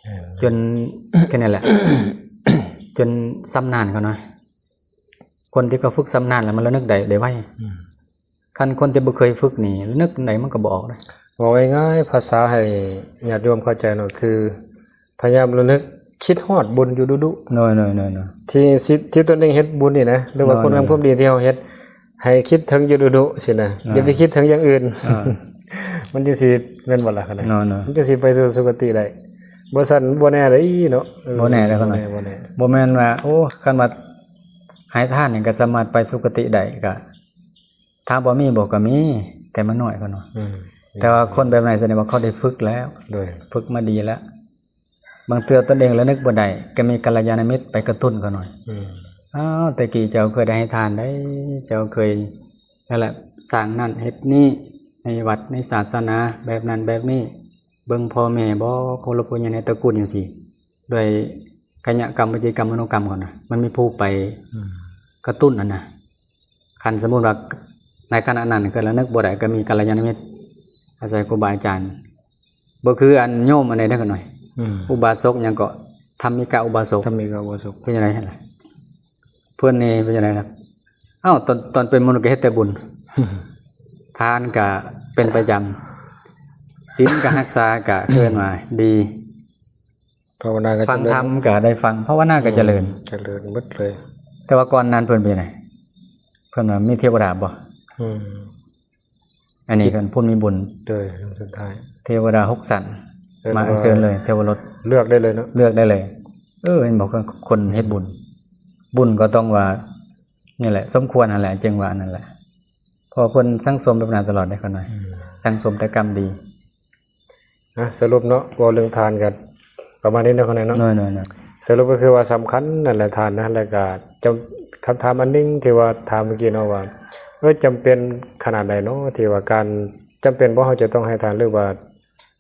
ເອີ ຈົນ ແຄ່ນັ້ນແຫຼະ ຈົນຊຳນານກໍໜ້ອຍ ຄົນທີ່ເຂົາຝຶກຊຳນານແລ້ວ ມັນລະນຶກໄດ້ ໄດ້ໄວ ອືມ ຄັນຄົນທີ່ບໍ່ເຄີຍຝຶກນີ້ ລະນຶກໄດ້ມັນກໍບໍ່ອອກເດ້ ເວົ້າງ່າຍໆ ພາສາໃຫ້ຍາດໂຍມເຂົ້າໃຈເນາະ ຄືພະຍາຍາມລະນຶກຄິດຮອດບຸນຢູ່ດຸໆ ໂດຍໆໆໆ ທີ່ ທີ່ຕົນເອງເຮັດບຸນນີ້ນະ ຫຼືວ່າ ໂດຍໆ ຄຸນງາມຄວາມດີທີ່ເຮົາເຮັດ ໃຫ້ຄິດເຖິງຢູ່ດຸໆຊີ້ນະ ໂດຍ ຢ່າໄປຄິດເຖິງຢ່າງອື່ນ ອ່າ ມັນຈັ່ງຊິແມ່ນບໍ່ລະ ເນາະໆ ມັນຈັ່ງຊິໄປສູ່ສຸຄະຕິໄດ້ ບໍ່ຊັ້ນບໍ່ແນ່ເດ້ເນາະ ເອີ ບໍ່ແນ່ເດ້ ບໍ່ແນ່ ບໍ່ແນ່ ບໍ່ແມ່ນວ່າ ໂອ້ ຄັນວ່າໃຫ້ທານນີ້ກໍສາມາດໄປສຸຄະຕິໄດ້ ກໍ ຖາມວ່າມີບໍ່? ກໍມີ ແຕ່ມັນໜ້ອຍກວ່າເນາະ ອືມ ແຕ່ວ່າຄົນແບບນັ້ນສະແດງວ່າເຂົາໄດ້ຝຶກແລ້ວ ໂດຍ ຝຶກມາດີແລ້ວ. ບາງເທື່ອຕົນເອງລະນຶກບໍ່ໄດ້ ກໍມີກັນລະຍານະມິດໄປກະຕຸ້ນເຂົາໜ່ອຍ. ອືມ ອ້າວ ແຕ່ກີ້ເຈົ້າເຄີຍໄດ້ໃຫ້ທານໄດ໋ ເຈົ້າເຄີຍ ນັ້ນແຫຼະ ສ້າງນັ້ນເຮັດນີ້ ໃນວັດໃນສາສະໜາ ແບບນັ້ນແບບນີ້ ເບິ່ງພໍ່ແມ່ບໍ່ ເຄົາລົບຜູ້ໃຫຍ່ໃນຕະກູນ ຈັ່ງຊີ້ ດ້ວຍກາຍະກຳ ວະຈີກຳ ມະໂນກຳເຂົານະ ມັນມີຜູ້ໄປ ອືມ ກະຕຸ້ນຫັ້ນນະ. ຄັນສົມມຸດວ່າໃນຂະນະນັ້ນເກີດລະນຶກບໍ່ໄດ້ ກໍມີກັນລະຍານະມິດ ອາໄສຄູບາອາຈານ ບໍ່ຄືອັນໂຍມອັນໃດເດີຂ້ານ້ອຍ ອືມ ອຸບາສົກຫຍັງເກາະ ທຳມິກະອຸບາສົກ ທຳມິກະອຸບາສົກ ເປັນຈັ່ງໃດຫັ້ນລະ? ເພິ່ນນີ້ເປັນຈັ່ງໃດລະ? ເອົ້າ ຕອນ ຕອນເປັນມະນຸດກໍເຮັດແຕ່ບຸນ ທານກໍເປັນປະຈຳ ສິນກໍຮັກສາ ກໍເອີ້ນວ່າດີ ພາວະນາກໍ ຟັງທຳກໍໄດ້ຟັງ ພາວະນາກໍຈະເລີນ ອືມ ຈະເລີນໝົດເລີຍ. ແຕ່ວ່າກ່ອນນັ້ນເພິ່ນເປັນຈັ່ງໃດ? ເພິ່ນວ່າມີເທວະດາບໍ່? ອືມ ອັນນີ້ເພິ່ນຜູ້ມີບຸນ ໂດຍ ສຸດທ້າຍ ເທວະດາຫົກຊັ້ນ ເອີ້ນວ່າ ມາອັນເຊີນເລີຍ ເທວະລົດ ເລືອກໄດ້ເລີຍເນາະ ເລືອກໄດ້ເລີຍ. ເອີ ເຫັນບໍ່ ຄົນເຮັດບຸນ ບຸນກໍຕ້ອງວ່າ ນີ້ແຫຼະ ສົມຄວນຫັ້ນແຫຼະ ຈຶ່ງວ່າອັນນັ້ນແຫຼະ ເພາະວ່າເພິ່ນສັ່ງສົມແບບນັ້ນຕະຫຼອດເດ້ຂ້ານ້ອຍ ອືມ ສັ່ງສົມແຕ່ກຳດີ. ນະ ສະຫຼຸບເນາະ ເວົ້າເລື່ອງທານກໍປະມານນີ້ເນາະ ຂ້ານ້ອຍເນາະ ໂດຍໆໆ ສະຫຼຸບກໍຄືວ່າສຳຄັນນັ້ນແຫຼະທານນະ. ແລ້ວກໍຈຳ ຄຳຖາມອັນໜຶ່ງທີ່ວ່າຖາມເມື່ອກີ້ເນາະວ່າ ເອີ ຈຳເປັນຂະໜາດໃດເນາະ ທີ່ວ່າການ ຈຳເປັນບໍ່ ເຮົາຈະຕ້ອງໃຫ້ທານ ຫຼືວ່າ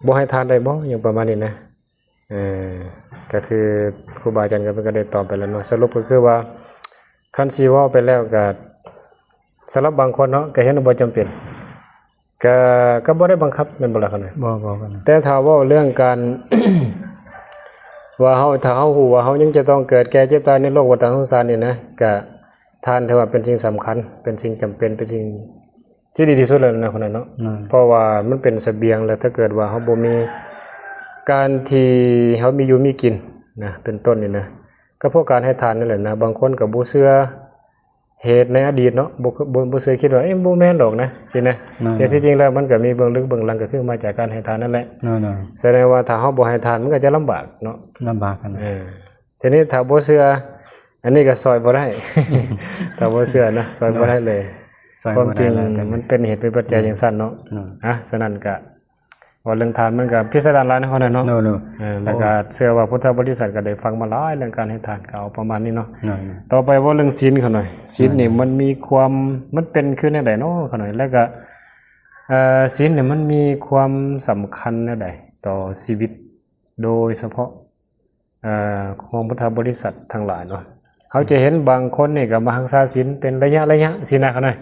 ບໍ່ໃຫ້ທານໄດ້ບໍ່ ຫຍັງປະມານນີ້ນະ. ເອີ ກໍຄືຄູບາອາຈານກໍເພິ່ນກໍໄດ້ຕອບໄປແລ້ວເນາະ ສະຫຼຸບກໍຄືວ່າ ຄັນຊິເວົ້າໄປແລ້ວກໍ ສຳລັບບາງຄົນເນາະ ກໍເຫັນວ່າບໍ່ຈຳເປັນ ກໍ ກໍບໍ່ໄດ້ບັງຄັບແມ່ນບໍ່ລະ? ບໍ່ ບໍ່ ແຕ່ຖ້າເວົ້າເລື່ອງການ ວ່າເຮົາ ຖ້າເຮົາຮູ້ວ່າເຮົາຍັງຈະຕ້ອງເກີດແກ່ເຈັບຕາຍໃນໂລກວັດຕະສົງສານນີ້ນະ ກໍທານຖືວ່າເປັນສິ່ງສຳຄັນ ເປັນສິ່ງຈຳເປັນ ເປັນສິ່ງ ທີ່ດີທີ່ສຸດແລ້ວນະ ຄົນນັ້ນເນາະ ອືມ ເພາະວ່າມັນເປັນສະບຽງ ແລ້ວຖ້າເກີດວ່າເຮົາບໍ່ມີ ການທີ່ເຮົາມີຢູ່ມີກິນນະ ເປັນຕົ້ນນີ້ນະ ກໍເພາະການໃຫ້ທານນັ້ນແຫຼະນະ. ບາງຄົນກໍບໍ່ເຊື່ອເຫດໃນອະດີດເນາະ ບໍ່ ບໍ່ ບໍ່ເຊື່ອ ຄິດວ່າ ເອີ ບໍ່ແມ່ນດອກນະ ຊີ້ນະ ແຕ່ທີ່ຈິງແລ້ວມັນກໍມີເບື້ອງເລິກເບື້ອງຫຼັງ ກໍຄືມາຈາກການໃຫ້ທານນັ້ນແຫຼະ. ແສດງວ່າຖ້າເຮົາບໍ່ໃຫ້ທານ ມັນກໍຈະລຳບາກເນາະ ລຳບາກ. ເອີ ທີນີ້ຖ້າບໍ່ເຊື່ອ ອັນນີ້ກໍຊ່ອຍບໍ່ໄດ້ ຖ້າບໍ່ເຊື່ອນະ ຊ່ອຍບໍ່ໄດ້ເລີຍ. ຄວາມຈິງມັນເປັນເຫດເປັນປັດໄຈຈັ່ງຊັ້ນເນາະ. ອ່າ ສະນັ້ນກະ ເວົ້າເລື່ອງທານມັນກະພິສະດານຫຼາຍເນາະ ເນາະ. ເອີ ແລ້ວກະເຊື່ອວ່າພຸດທະບໍລິສັດກະໄດ້ຟັງມາຫຼາຍເລື່ອງການໃຫ້ທານ ກະເອົາປະມານນີ້ເນາະ. ຕໍ່ໄປເວົ້າເລື່ອງສິນຂ້ານ້ອຍ. ສິນນີ້ມັນມີຄວາມ ມັນເປັນຄືແນວໃດເນາະຂ້ານ້ອຍ? ແລ້ວກະ ເອີ ສິນນີ້ມັນມີຄວາມສຳຄັນແນວໃດຕໍ່ຊີວິດ ໂດຍສະເພາະ ເອີ ຂອງພຸດທະບໍລິສັດທັງຫຼາຍເນາະ. ເຮົາຈະເຫັນບາງຄົນນີ້ກໍມາຮັກສາສິນເປັນໄລຍະໆ ຊີ້ນະ ເຂົານະ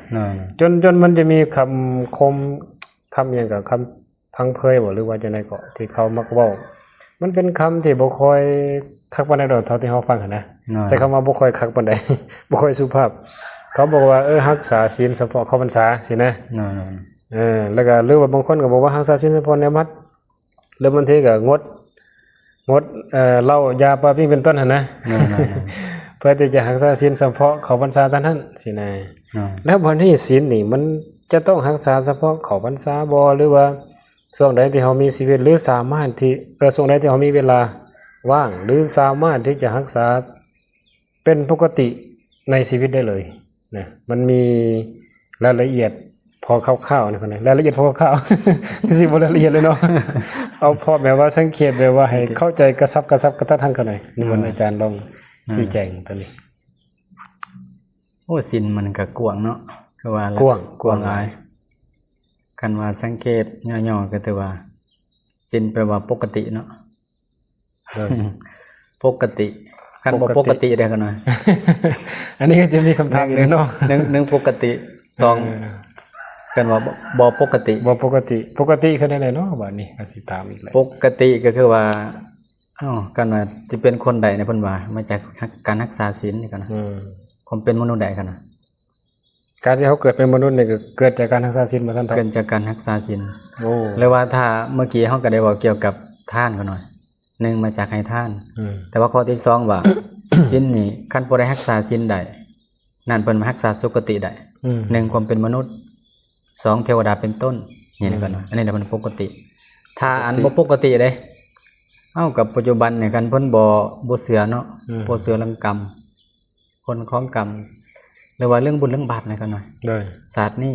ຈົນ ຈົນມັນຈະມີຄຳຄົມ ຄຳຫຍັງກໍ ຄຳພັງເຜີຍບໍ ຫຼືວ່າຈັ່ງໃດເກາະ ທີ່ເຂົາມັກເວົ້າ. ມັນເປັນຄຳທີ່ບໍ່ຄ່ອຍຄັກປານໃດດອກ ເທົ່າທີ່ເຮົາຟັງຫັ້ນນະ. ໃຊ້ຄຳວ່າບໍ່ຄ່ອຍຄັກປານໃດ ບໍ່ຄ່ອຍສຸພາບ. ເຂົາບອກວ່າ ເອີ ຮັກສາສິນສະເພາະເຂົ້າພັນສາ ຊີ້ນະ. ເອີ ແລ້ວກໍ ຫຼືວ່າບາງຄົນກໍບອກວ່າ ຮັກສາສິນສະເພາະແນວມັດ ຫຼືບາງທີກໍງົດ ງົດ ເອີ ເຫຼົ້າ ຢາ ປາປີ້ງ ເປັນຕົ້ນຫັ້ນນະ ເພື່ອທີ່ຈະຮັກສາສິນສະເພາະເຂົ້າພັນສາເທົ່ານັ້ນຊີ້ນະ. ແລ້ວບັດນີ້ສິນນີ້ມັນຈະຕ້ອງຮັກສາສະເພາະເຂົ້າພັນສາບໍ ຫຼືວ່າຊ່ວງໃດທີ່ເຮົາມີຊີວິດ ຫຼືສາມາດທີ່ ເອີ ຊ່ວງໃດທີ່ເຮົາມີເວລາວ່າງ ຫຼືສາມາດທີ່ຈະຮັກສາ ເປັນປົກກະຕິໃນຊີວິດໄດ້ເລີຍນະ. ມັນມີລາຍລະອຽດພໍຄ່າວໆ ນະ ລາຍລະອຽດພໍຄ່າວໆ ຄືຊິບໍ່ລາຍລະອຽດເລີຍເນາະ ເອົາພໍແບບວ່າສັງເຂດ ແບບວ່າໃຫ້ເຂົ້າໃຈກະຊັບກະຊັບກະທັດຫັ້ນ ຂ້ານ້ອຍ ນິມົນອາຈານລອງຊີ້ແຈງໂຕນີ້. ໂອ້ ສິນມັນກະກວ້າງເນາະ ຄືວ່າ ກວ້າງ ກວ້າງຫຼາຍ. ຄັນວ່າສັງເຂດຫຍໍ້ໆ ກໍຖືວ່າ ສິນແປວ່າປົກກະຕິເນາະ. ປົກກະຕິ ຄັນບໍ່ປົກກະຕິເດ້ຂ້ານ້ອຍ ອັນນີ້ກໍຈະມີຄຳຖາມເລີຍເນາະ. ໜຶ່ງ ໜຶ່ງ ປົກກະຕິ ສອງ ເອີ ຄັນວ່າບໍ່ ບໍ່ປົກກະຕິ ບໍ່ປົກກະຕິ ປົກກະຕິຄືແນວໃດເນາະ? ບາດນີ້ກໍຊິຖາມອີກແລ້ວ. ປົກກະຕິກໍຄືວ່າ ເອົ້າ ຄັນວ່າຊິເປັນຄົນໄດ້ນີ້ ເພິ່ນວ່າມາຈາກການຮັກສາສິນນີ້ກັນນະ ຄວາມເປັນມະນຸດໄດ້ກັນນະ. ການທີ່ເຮົາເກີດເປັນມະນຸດນີ້ ກໍເກີດຈາກການຮັກສາສິນບໍ່? ທ່ານ ເກີດຈາກການຮັກສາສິນ. ໂອ້ ຫຼືວ່າຖ້າເມື່ອກີ້ເຮົາກໍໄດ້ເວົ້າກ່ຽວກັບທານຂ້ານ້ອຍ ໜຶ່ງ ມາຈາກໃຫ້ທານ ແຕ່ວ່າຂໍ້ທີສອງວ່າ ສິນນີ້ ຄັນຜູ້ໃດຮັກສາສິນໄດ້ ນັ້ນເພິ່ນວ່າຮັກສາສຸຄະຕິໄດ້ ໜຶ່ງ ຄວາມເປັນມະນຸດ ສອງ ເທວະດາເປັນຕົ້ນ ນີ້ນະ ອັນນີ້ແຫຼະມັນປົກກະຕິ. ຖ້າອັນບໍ່ປົກກະຕິເດ້ ເອົ້າ ກັບປັດຈຸບັນນີ້ ຄັນເພິ່ນບໍ່ ບໍ່ເຊື່ອເນາະ ບໍ່ເຊື່ອເລື່ອງກຳ ຜົນຂອງກຳ ຫຼືວ່າເລື່ອງບຸນເລື່ອງບາບນະ ຂ້ານ້ອຍ ໂດຍ ຊາດນີ້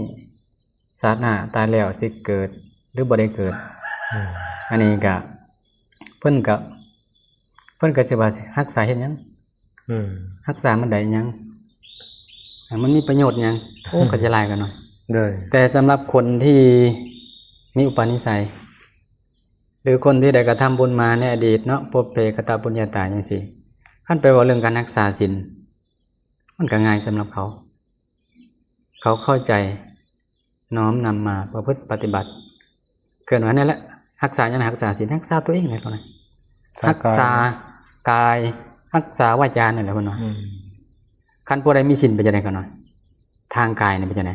ຊາດໜ້າ ຕາຍແລ້ວຊິເກີດ ຫຼືບໍ່ໄດ້ເກີດ. ອືມ ອັນນີ້ກະ ເພິ່ນກະ ເພິ່ນກະຊິວ່າ ຮັກສາເຮັດຫຍັງ? ອືມ ຮັກສາມັນໄດ້ຫຍັງ? ມັນມີປະໂຫຍດຫຍັງ? ໂອ້ ກະຊິຫຼາຍກວ່າໜ້ອຍ. ໂດຍ ແຕ່ສຳລັບຄົນທີ່ມີອຸປະນິໄສ ຫຼືຄົນທີ່ໄດ້ກະທຳບຸນມາໃນອະດີດເນາະ, ປຸບເປກະຕະປຸນຍະຕາ ຈັ່ງຊີ້, ຄັນໄປເວົ້າເລື່ອງການຮັກສາສິນ ມັນກະງ່າຍສຳລັບເຂົາ. ເຂົາເຂົ້າໃຈ ນ້ອມນຳມາປະພຶດປະຕິບັດ. ເອີ້ນວ່ານັ້ນແຫຼະ ຮັກສາຫຍັງ? ຮັກສາສິນ, ຮັກສາຕົວເອງແຫຼະເຂົານະ. ຮັກສາກາຍ ຮັກສາວາຈານີ້ແຫຼະເພິ່ນວ່າ. ອືມ ຄັນຜູ້ໃດມີສິນເປັນຈັ່ງໃດເຂົານະ? ທາງກາຍນີ້ເປັນຈັ່ງໃດ?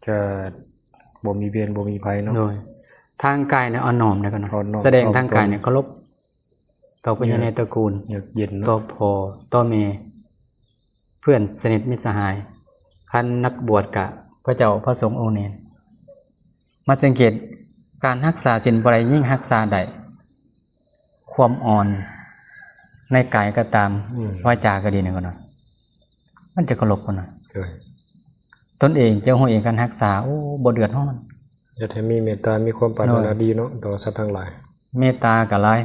ຈະບໍ່ມີເວນບໍ່ມີໄພເນາະ. ໂດຍ ທາງກາຍນີ້ອ່ອນນ້ອມເດ້ເຂົານະ. ສະແດງທາງກາຍນີ້ເຄົາລົບ ຕໍ່ພະຍາໃນຕະກູນ, ເຍືອກເຢັນເນາະ, ຕໍ່ພໍ່ຕໍ່ແມ່, ເພື່ອນສະໜິດມິດສະຫາຍ, ຄັນນັກບວດກະພະເຈົ້າພະສົງອົງເນນ. ມາສັງເກດ ການຮັກສາສິນຜູ້ໃດຍິ່ງຮັກສາໄດ້ ຄວາມອ່ອນໃນກາຍກະຕາມ, ອືມ ວາຈາກະດີນີ້ເຂົານະ, ມັນຈະເຄົາລົບເຂົານະ. ໂດຍ ຕົນເອງຈະຮູ້ເອງ ການຮັກສາ ໂອ້ ບໍ່ເດືອດຮ້ອນ. ເຮັດໃຫ້ມີເມດຕາ ມີຄວາມປາດຖະໜາ ໂດຍ ດີເນາະ ຕໍ່ສັດທັງຫຼາຍ. ເມດຕາກະຫຼາຍ,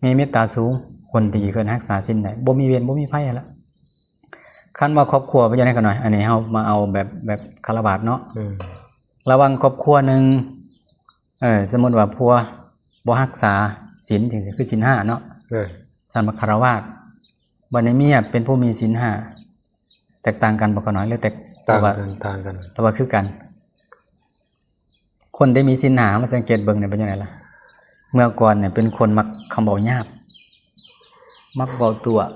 ມີເມດຕາສູງ ຄົນທີ່ເພິ່ນຮັກສາສິນໄດ້ ບໍ່ມີເວນບໍ່ມີໄພຫັ້ນລະ. ຄັນວ່າຄອບຄົວເປັນຈັ່ງໃດເຂົານະ? ອັນນີ້ເຮົາມາເອົາແບບ ແບບຄາລະວາດເນາະ. ອືມ ລະຫວ່າງຄອບຄົວໜຶ່ງ ເອີ ສົມມຸດວ່າຜົວບໍ່ຮັກສາສິນ ຈັ່ງຊີ້ ຄືສິນຫ້າເນາະ. ເອີ ສັນມາຄາລະວາດ. ບັດນີ້ເມຍເປັນຜູ້ມີສິນຫ້າ ແຕກຕ່າງກັນບໍ່ເຂົານະ? ຫຼືແຕກ ຕ່າງກັນ ຕ່າງກັນ ຫຼືວ່າຄືກັນ? ຄົນທີ່ມີສິນຫ້າ ມາສັງເກດເບິ່ງນີ້ເປັນຈັ່ງໃດລະ? ເມື່ອກ່ອນນີ້ເປັນຄົນມັກຄຳເວົ້າຫຍາບ, ມັກເວົ້າຕົວະ,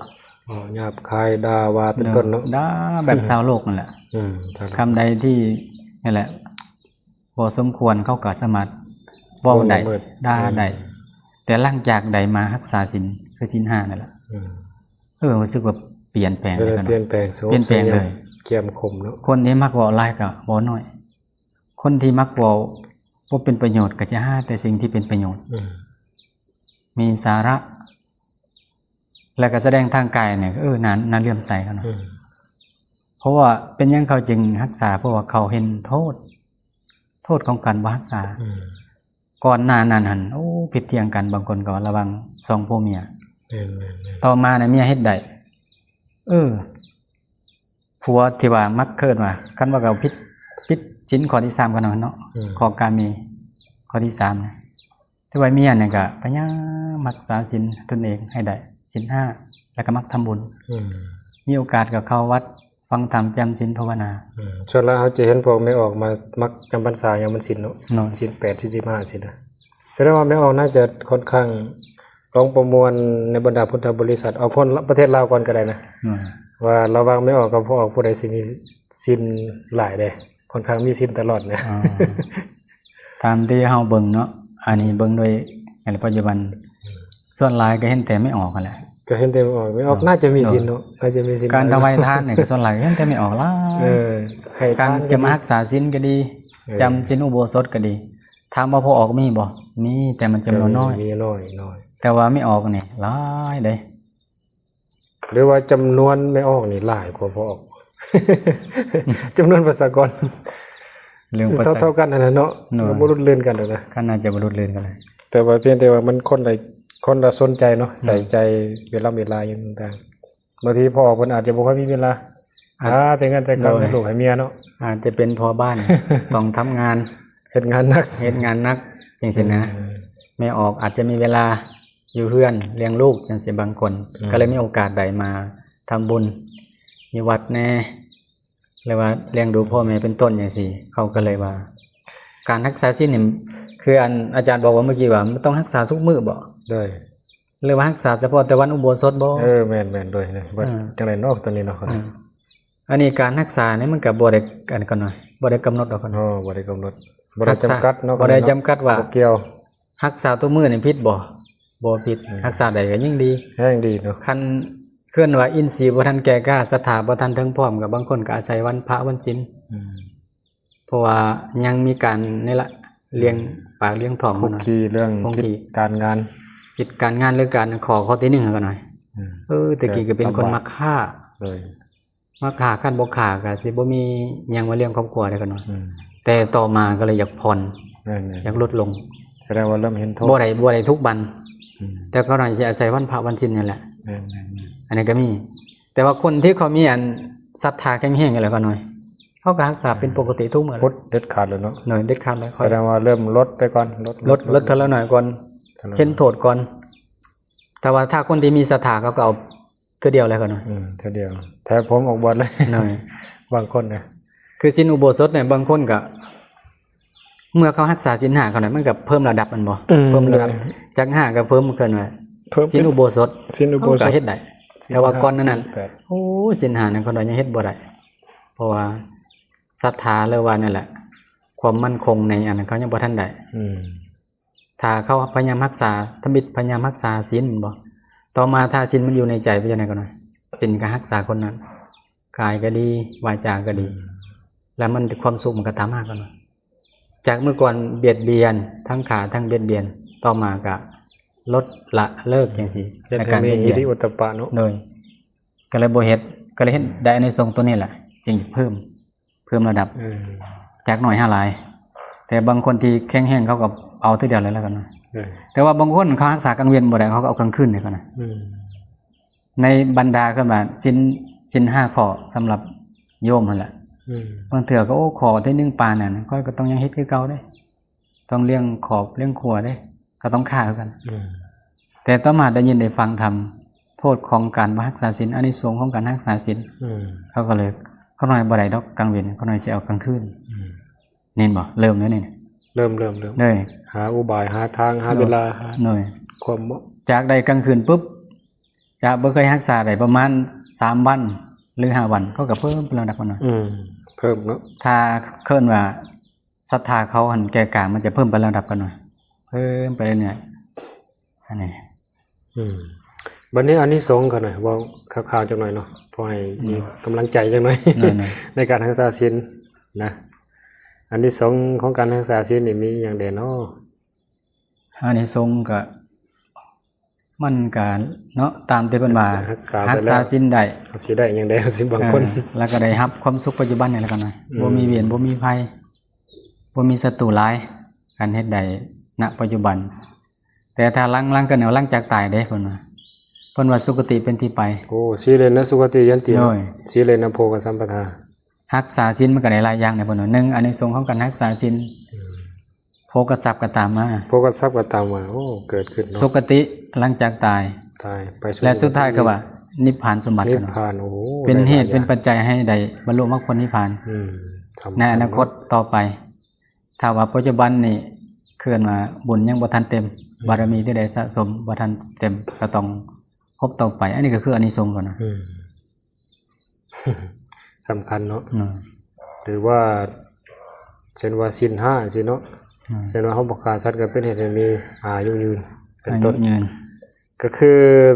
ເວົ້າຫຍາບຄາຍ ດ່າວ່າເປັນຕົ້ນເນາະ, ດ່າແບບຊາວໂລກນັ້ນແຫຼະ. ອືມ ຄຳໃດທີ່ ນັ້ນແຫຼະ ບໍ່ສົມຄວນ ເຂົາກໍສາມາດເວົ້າໄດ້ ເວົ້າໄດ້ ດ່າໄດ້. ອືມ ແຕ່ຫຼັງຈາກໄດ້ມາຮັກສາສິນ ຄືສິນຫ້ານັ້ນແຫຼະ ອືມ ເອີ ຮູ້ສຶກວ່າປ່ຽນແປງເລີຍເນາະ, ປ່ຽນແປງ ສະຫງົບ ປ່ຽນແປງເລີຍ ສະຫງົບ ເຂັ້ມຂົມເນາະ. ຄົນທີ່ມັກເວົ້າຫຼາຍກໍເວົ້າໜ້ອຍ, ຄົນທີ່ມັກເວົ້າບໍ່ເປັນປະໂຫຍດກໍຈະຫາແຕ່ສິ່ງທີ່ເປັນປະໂຫຍດ ອືມ ມີສາລະ ແລ້ວກໍສະແດງທາງກາຍນີ້ ເອີ ໜ້າ ໜ້າເຫຼື້ອມໃສເຂົານະ. ອືມ ເພາະວ່າເປັນຫຍັງເຂົາຈຶ່ງຮັກສາ? ເພາະວ່າເຂົາເຫັນໂທດ ໂທດຂອງການບໍ່ຮັກສາ. ອືມ ກ່ອນໜ້ານັ້ນຫັ້ນ ໂອ້ ຜິດຖຽງກັນ, ບາງຄົນກໍວ່າລະຫວ່າງສອງຜົວເມຍ. ແມ່ນໆໆ ຕໍ່ມານະເມຍເຮັດໄດ້. ເອີ ຜົວທີ່ວ່າມັກເອີ້ນວ່າ ຄັນວ່າເຂົາຜິດ ຜິດສິນຂໍ້ທີສາມກັນເນາະ, ອືມ ຂໍ້ກາເມຂໍ້ທີສາມນະ. ແຕ່ວ່າເມຍນີ້ກໍພະຍາຍາມຮັກສາສິນຕົນເອງໃຫ້ໄດ້ ສິນຫ້າ ແລ້ວກໍມັກທຳບຸນ. ອືມ ມີໂອກາດກໍເຂົ້າວັດ ຟັງທຳ ຈຳສິນ ພາວະນາ. ອືມ ສ່ວນຫຼາຍເຮົາຈະເຫັນພວກແມ່ອອກມາມັກຈຳພັນສາ ຍາມວັນສິນເນາະ, ສິນແປດ ສິນສິບຫ້າ ສິນນະ. ສະແດງວ່າແມ່ອອກໜ້າຈະຄ່ອນຂ້າງລອງປະມວນໃນບັນດາພຸດທະບໍລິສັດ, ເອົາຄົນປະເທດລາວກ່ອນກໍໄດ້ນະ, ວ່າລະຫວ່າງແມ່ອອກກັບພໍ່ອອກ ຜູ້ໃດຊິມີສິນຫຼາຍເດ້? ຄ່ອນຂ້າງມີສິນຕະຫຼອດນະ. ຕາມທີ່ເຮົາເບິ່ງເນາະ, ອັນນີ້ເບິ່ງໂດຍ ໃນປັດຈຸບັນ ສ່ວນຫຼາຍກໍເຫັນແຕ່ແມ່ອອກຫັ້ນແຫຼະ. ກໍເຫັນແຕ່ແມ່ອອກ, ແມ່ອອກໜ້າຈະມີສິນເນາະ, ໜ້າຈະມີສິນ. ການຖວາຍທານນີ້ກໍສ່ວນຫຼາຍເຫັນແຕ່ແມ່ອອກຫຼາຍ. ເອີ ໃຫ້ທານ ການຈະມາຮັກສາສິນກໍດີ, ຈຳສິນອຸໂບສົດກໍດີ, ຖາມວ່າພໍ່ອອກມີບໍ່? ມີ, ແຕ່ມັນຈຳນວນນ້ອຍ, ມີນ້ອຍໆ. ແຕ່ວ່າແມ່ອອກນີ້ຫຼາຍເດ້. ຫຼືວ່າຈຳນວນແມ່ອອກນີ້ຫຼາຍກວ່າພໍ່ອອກ? ຈຳນວນປະຊາກອນ ເລື່ອງປະຊາ ເທົ່າໆກັນຫັ້ນນະເນາະ, ບໍ່ຫຼຸດເລື່ອນກັນດອກນະ. ກໍໜ້າຈະບໍ່ຫຼຸດເລື່ອນກັນ. ແຕ່ວ່າພຽງແຕ່ວ່າມັນຄົນລະ ຄົນລະສົນໃຈເນາະ, ໃສ່ໃຈເວລາ ເວລາຫຍັງຕ່າງໆ. ບາງທີພໍ່ເພິ່ນອາດຈະບໍ່ຄ່ອຍມີເວລາ ຫາແຕ່ເງິນແຕ່ຄຳໃຫ້ລູກໃຫ້ເມຍເນາະ, ອາດຈະເປັນພໍ່ບ້ານ ຕ້ອງທຳງານ ເຮັດງານໜັກ ເຮັດງານໜັກຈັ່ງຊີ້ນະ. ແມ່ອອກອາດຈະມີເວລາຢູ່ເຮືອນລ້ຽງລູກຈັ່ງຊີ້ ບາງຄົນ ກໍເລີຍມີໂອກາດໄດ້ມາທຳບຸນຢູ່ວັດແດ່ ຫຼືວ່າລ້ຽງດູພໍ່ແມ່ເປັນຕົ້ນຈັ່ງຊີ້. ເຂົາກໍເລີຍວ່າ ການຮັກສາສິນນີ້ ຄືອັນອາຈານບອກວ່າມື້ກີ້ວ່າ ມັນຕ້ອງຮັກສາທຸກມື້ບໍ? ໂດຍ ຫຼືວ່າຮັກສາສະເພາະແຕ່ວັນອຸໂບສົດບໍ? ເອີ ແມ່ນໆ ໂດຍ ຈັ່ງໃດເນາະ ຕົວນີ້ເນາະ. ອັນນີ້ການຮັກສານີ້ມັນກໍບໍ່ໄດ້ ອັນນັ້ນເນາະ ບໍ່ໄດ້ກຳນົດດອກເນາະ, ບໍ່ໄດ້ກຳນົດ ບໍ່ໄດ້ຈຳກັດເນາະ, ບໍ່ໄດ້ຈຳກັດວ່າ ບໍ່ກ່ຽວ. ຮັກສາທຸກມື້ນີ້ຜິດບໍ່? ບໍ່ຜິດ. ຮັກສາໄດ້ກໍຍິ່ງດີ ແຮງດີເນາະ. ຄັນເອີ້ນວ່າອິນຊີບໍ່ທັນແກ່ກ້າ ສັດທາບໍ່ທັນເຖິງພ້ອມ ກໍບາງຄົນກໍອາໄສວັນພະວັນສິນ ເພາະວ່າຍັງມີການນີ້ລະ ລ້ຽງປາກລ້ຽງທ້ອງ ຄຸກຄີເລື່ອງກິດການງານ ກິດການງານ ຫຼືການ ຂໍ້ ຂໍ້ທີໜຶ່ງຫັ້ນກໍໜ້ອຍ. ເອີ ແຕ່ກີ້ກໍເປັນຄົນມັກຄ້າ ມັກຄ້າ ຄັນບໍ່ຄ້າກໍຊິບໍ່ມີຫຍັງມາລ້ຽງຄອບຄົວໄດ້ກໍໜ້ອຍ. ແຕ່ຕໍ່ມາກໍເລີຍຢາກຜ່ອນ ແມ່ນໆ ຢາກຫຼຸດລົງ ສະແດງວ່າເລີ່ມເຫັນໂທດ ບໍ່ໄດ້ ບໍ່ໄດ້ທຸກວັນ ອືມ ແຕ່ກໍໜ້ອຍຈະອາໄສວັນພະວັນສິນນີ້ແຫຼະ ແມ່ນໆໆ ອັນນີ້ກໍມີ ແຕ່ວ່າຄົນທີ່ເຂົາມີອັນສັດທາແຂງແຮງຢູ່ແລ້ວກໍໜ້ອຍ ເຂົາກໍຮັກສາເປັນປົກກະຕິທຸກມື້ ອົດເດັດຂາດແລ້ວເນາະ ໂດຍ ເດັດຂາດແລ້ວ ສະແດງວ່າເລີ່ມລົດໄປກ່ອນ ລົດ ລົດ ລົດເທື່ອລະໜ້ອຍກ່ອນ ເຫັນໂທດກ່ອນ ແຕ່ວ່າຖ້າຄົນທີ່ມີສັດທາເຂົາກໍເອົາເທື່ອດຽວເລີຍກໍໜ້ອຍ ອືມ ເທື່ອດຽວ ແຖມຜົມອອກບວດເລີຍ ໜ້ອຍ ບາງຄົນນະ ຄືສິນອຸໂບສົດນີ້ ບາງຄົນກໍ ເມື່ອເຂົາຮັກສາສິນຫ້າເຂົານັ້ນ ມັນກໍເພີ່ມລະດັບແມ່ນບໍ່ ອືມ ເພີ່ມລະດັບ ໂດຍ ຈາກຫ້າກໍເພີ່ມຂຶ້ນວ່າ ເພີ່ມ ສິນອຸໂບສົດ ສິນອຸໂບສົດ ເຂົາກໍເຮັດໄດ້ ສິນຫ້າ ແຕ່ວ່າກ່ອນໜ້ານັ້ນ ສິນແປດ ໂອ້ ສິນຫ້ານັ້ນເຂົານ້ອຍຍັງເຮັດບໍ່ໄດ້ ເພາະວ່າສັດທາ ຫຼືວ່ານັ້ນແຫຼະ ຄວາມໝັ້ນຄົງໃນອັນນັ້ນເຂົາຍັງບໍ່ທັນໄດ້ ອືມ ຖ້າເຂົາພະຍາຍາມຮັກສາ ທຳອິດພະຍາຍາມຮັກສາສິນແມ່ນບໍ່ ຕໍ່ມາຖ້າສິນມັນຢູ່ໃນໃຈເປັນຈັ່ງໃດກໍໜ້ອຍ ສິນກໍຮັກສາຄົນນັ້ນ ກາຍກໍດີ ວາຈາກໍດີ ອືມ ແລ້ວມັນ ຄວາມສຸກມັນກໍຕາມມາກໍໜ້ອຍ ຈາກເມື່ອກ່ອນບຽດບຽນ ທັງຂ້າທັງບຽດບຽນ ຕໍ່ມາກະລົດລະເລີກຈັ່ງຊີ້ ເຮັດໃຫ້ມີຫິລິໂອດຕະປະເນາະ ໂດຍ ກໍເລີຍບໍ່ເຮັດ ກໍເລີຍເຮັດໄດ້ອານິສົງໂຕນີ້ແຫຼະ ຈຶ່ງເພີ່ມ ເພີ່ມລະດັບ ເອີ ຈາກໜ້ອຍຫາຫຼາຍ ແຕ່ບາງຄົນທີ່ແຂງແຮງເຂົາກໍເອົາເທື່ອດຽວເລີຍແລ້ວກັນນະ ເອີ ແຕ່ວ່າບາງຄົນເຂົາຮັກສາກາງເວັນບໍ່ໄດ້ ເຂົາກໍເອົາກາງຄືນໃຫ້ເຂົານະ ອືມ ໃນບັນດາ ເອີ້ນວ່າສິນ ສິນຫ້າຂໍ້ສຳລັບໂຍມຫັ້ນແຫຼະ ອືມ ບາງເທື່ອກໍ ໂອ້ ຂໍ້ທີໜຶ່ງປານນັ້ນ ຂ້ອຍກໍຕ້ອງຍັງເຮັດຄືເກົ່າເດ້ ຕ້ອງລ້ຽງຄອບລ້ຽງຄົວເດ້ ກໍຕ້ອງຂ້າຄືກັນ ອືມ ແຕ່ຕໍ່ມາໄດ້ຍິນໄດ້ຟັງທຳ ໂທດຂອງການບໍ່ຮັກສາສິນ ອານິສົງຂອງການຮັກສາສິນ ອືມ ເຂົາກໍເລີຍ ຂ້ານ້ອຍບໍ່ໄດ້ດອກກາງເວັນ ຂ້ານ້ອຍຊິເອົາກາງຄືນ ອືມ ເຫັນບໍ່ ເລີ່ມແລ້ວນີ້ ເລີ່ມ ເລີ່ມ ເລີ່ມ ເລີຍ ຫາອຸບາຍ ຫາທາງ ຫາເວລາ ໂດຍ ຄວາມເໝາະ ຈາກໄດ້ກາງຄືນປຶບ ຈາກບໍ່ເຄີຍຮັກສາໄດ້ປະມານສາມວັນ ຫຼື ຫ້າວັນ ເຂົາກໍເພີ່ມເປັນລຳດັບເນາະ ອືມ ເພີ່ມເນາະ ຖ້າເອີ້ນວ່າສັດທາເຂົາຫັ້ນແກ່ກາງ ມັນຈະເພີ່ມໄປລຳດັບກັນເນາະ ເພີ່ມໄປເລື້ອຍໆ ອັນນີ້ ອືມ ບັດນີ້ອານິສົງກັນໜ້ອຍ ເວົ້າຄ່າວໆຈັກໜ້ອຍເນາະ ພໍໃຫ້ມີ ອືມ ກຳລັງໃຈຈັກໜ້ອຍ ໜ້ອຍໆ ໃນການຮັກສາສິນນະ ອານິສົງຂອງການຮັກສາສິນນີ້ມີຫຍັງແດ່ເນາະ? ອານິສົງກະ ມັນກະເນາະ ຕາມທີ່ເພິ່ນວ່າ ຮັກສາໄປແລ້ວ ຮັກສາສິນໄດ້ ເຮົາຊິໄດ້ຫຍັງແດ່ ຊິບາງຄົນ ເອີ ແລ້ວກໍໄດ້ຮັບຄວາມສຸກປັດຈຸບັນນີ້ແລ້ວກັນນະ ອືມ ບໍ່ມີເວນ ບໍ່ມີໄພ ບໍ່ມີສັດຕູຫຼາຍ ຄັນເຮັດໄດ້ ນະ ປັດຈຸບັນ ແຕ່ຖ້າຫຼັງ ຫຼັງ ເອີ້ນວ່າຫຼັງຈາກຕາຍເດ້ ເພິ່ນວ່າ ເພິ່ນວ່າສຸຄະຕິເປັນທີ່ໄປ ໂອ້ ສີເລນະສຸຄະຕິຍັນຕິ ໂດຍ ສີເລນະໂພຄະສຳປະທາ ຮັກສາສິນມັນກໍໄດ້ຫຼາຍຢ່າງເດ້ ເພິ່ນວ່າ ໜຶ່ງ ອານິສົງຂອງການຮັກສາສິນ ອືມ ໂພຄະຊັບກໍຕາມມາ ໂພຄະຊັບກໍຕາມມາ ໂອ້ ເກີດຂຶ້ນເນາະ ສຸຄະຕິຫຼັງຈາກຕາຍ ຕາຍໄປສູ່ ແລະ ສຸດທ້າຍກໍວ່ານິບພານສົມບັດ ນິບພານ ໂອ້ໂຫ ເປັນເຫດເປັນປັດໄຈໃຫ້ໄດ້ບັນລຸມັກຜົນນິບພານ ອືມ ໃນອະນາຄົດຕໍ່ໄປ ຖ້າວ່າປັດຈຸບັນນີ້ ເອີ້ນວ່າບຸນຍັງບໍ່ທັນເຕັມ ອືມ ບາລະມີທີ່ໄດ້ສະສົມບໍ່ທັນເຕັມ ກໍຕ້ອງພົບຕໍ່ໄປ ອັນນີ້ກໍຄືອານິສົງກ່ອນນະ ອືມ ສຳຄັນເນາະ ອືມ ຫຼືວ່າ ເຊັ່ນວ່າສິນຫ້າຊີ້ເນາະ ອືມ ເຊັ່ນວ່າເຮົາບໍ່ຂ້າສັດກໍເປັນເຫດໃຫ້ມີອາຍຸຍືນ ເປັນຕົ້ນ ອາຍຸຍືນ ກໍຄື